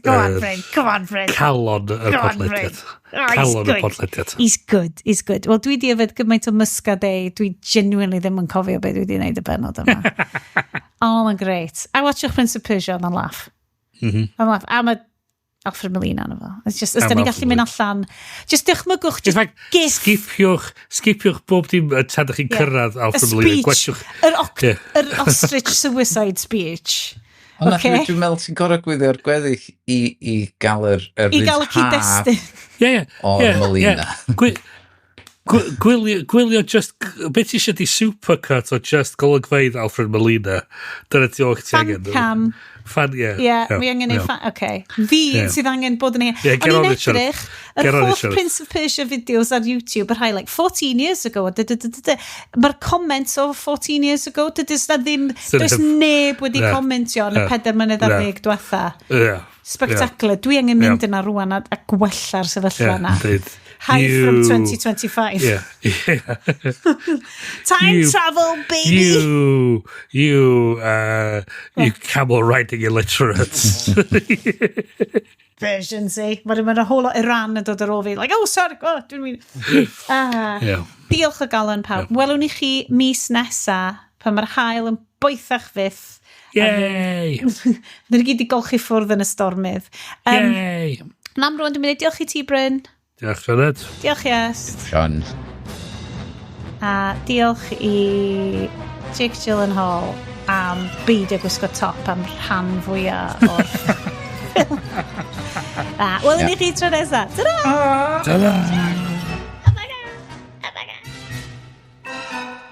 Go on, Bryn. Come on, Bryn. Calon y podlediad. Calon y podlediad. He's good, he's good. Wel, dwi di yfed gymaint o Muscadet, dwi genuinely ddim yn cofio be dwi di wneud y benod yma. Oh, mae'n great. A watchwch Prince of Persia, ond laff. Ond laff. A mae Alfred Molina arno fo. It's just, os da ni'n gallu mynd allan, just dychmygwch, just fact, gif. Skipiwch bob dim tan ydych chi'n cyrraedd Alfred Molina. Speech, yr ostrich suicide speech. Ond okay. Dwi'n meddwl ti'n gorau gwylio'r gweddill i gael yr i gael y cyd-destun. O'r Molina. Gwylio just, beth ti eisiau di supercut o just golygfeydd Alfred Molina. Dyna ti o'ch ti angen. Fan cam. Fan, ie. Ie, fi angen ei fan, oce. Fi sydd angen bod yn ei... O'n i'n edrych, yr holl Prince of Persia videos ar YouTube, yr rhai, like, 14 years ago, mae'r comments o 14 years ago, does na ddim, does neb wedi commentio yn y 4 mlynedd ar ddeg diwetha. Spectacular. Dwi angen mynd yna rwan a gwella'r sefyllfa yna. Hi from 2025. Yeah. Time travel, baby. You camel riding illiterates. Versions, eh? Mae'n a whole lot Iran yn dod ar ôl fi. Like, oh, sorry, oh, dwi'n mynd. Diolch o galon pawb. Welwn i chi mis nesa pan mae'r haul yn boethach fyth. Yay! Fydden ni gyd i golchi ffwrdd yn y stormydd. Yay! Nam rwan, dwi'n mynd i diolch i ti, Bryn. Diolch, Sioned. Diolch, Iest. Sion. A diolch i Jake Gyllenhaal am beidio gwisgo top am rhan fwyaf o'r ffilm. Welwn ni chi tro nesa. Ta-ra! Ta-ra!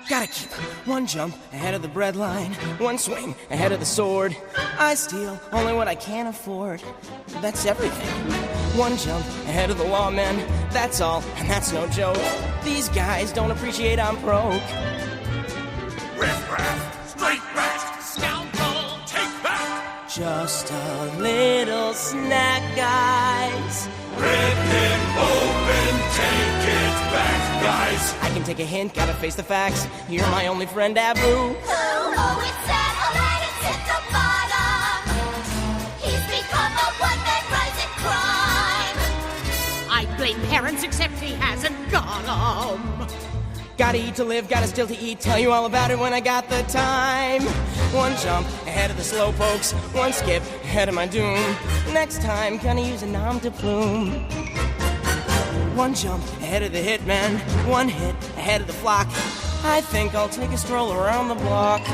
Gotta keep one jump ahead of the breadline, one swing ahead of the sword. I steal only what I can afford. That's everything. One jump ahead of the lawmen, that's all, and that's no joke. These guys don't appreciate I'm broke. Riff-raff, straight back, scoundrel, take back. Just a little snack, guys. Rip him open, take it back, guys. I can take a hint, gotta face the facts. You're my only friend, Abu. Who always said Aladdin's hit the bottom. He's become a one-man rising crime. I blame parents, except he hasn't got 'em. Gotta eat to live, gotta still to eat. Tell you all about it when I got the time. One jump ahead of the slowpokes, one skip ahead of my doom. Next time, gonna use a nom de plume. One jump ahead of the hitman, one hit ahead of the flock. I think I'll take a stroll around the block.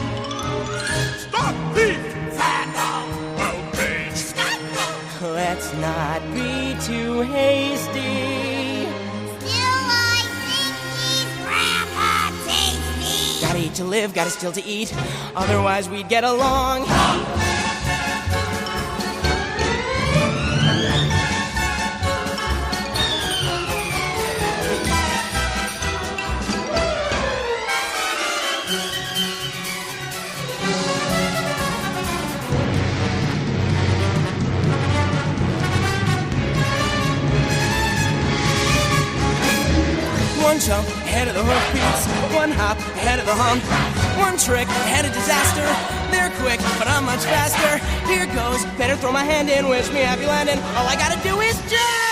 Stop thief! Vandal! Outrage! Scoundrel! Let's not be too hasty. Still I think live, gotta steal to eat. Otherwise, we'd get along. One jump ahead of the hoofbeats, one hop ahead of the hump, one trick ahead of disaster. They're quick, but I'm much faster. Here goes, better throw my hand in, wish me happy landing. All I gotta do is jump!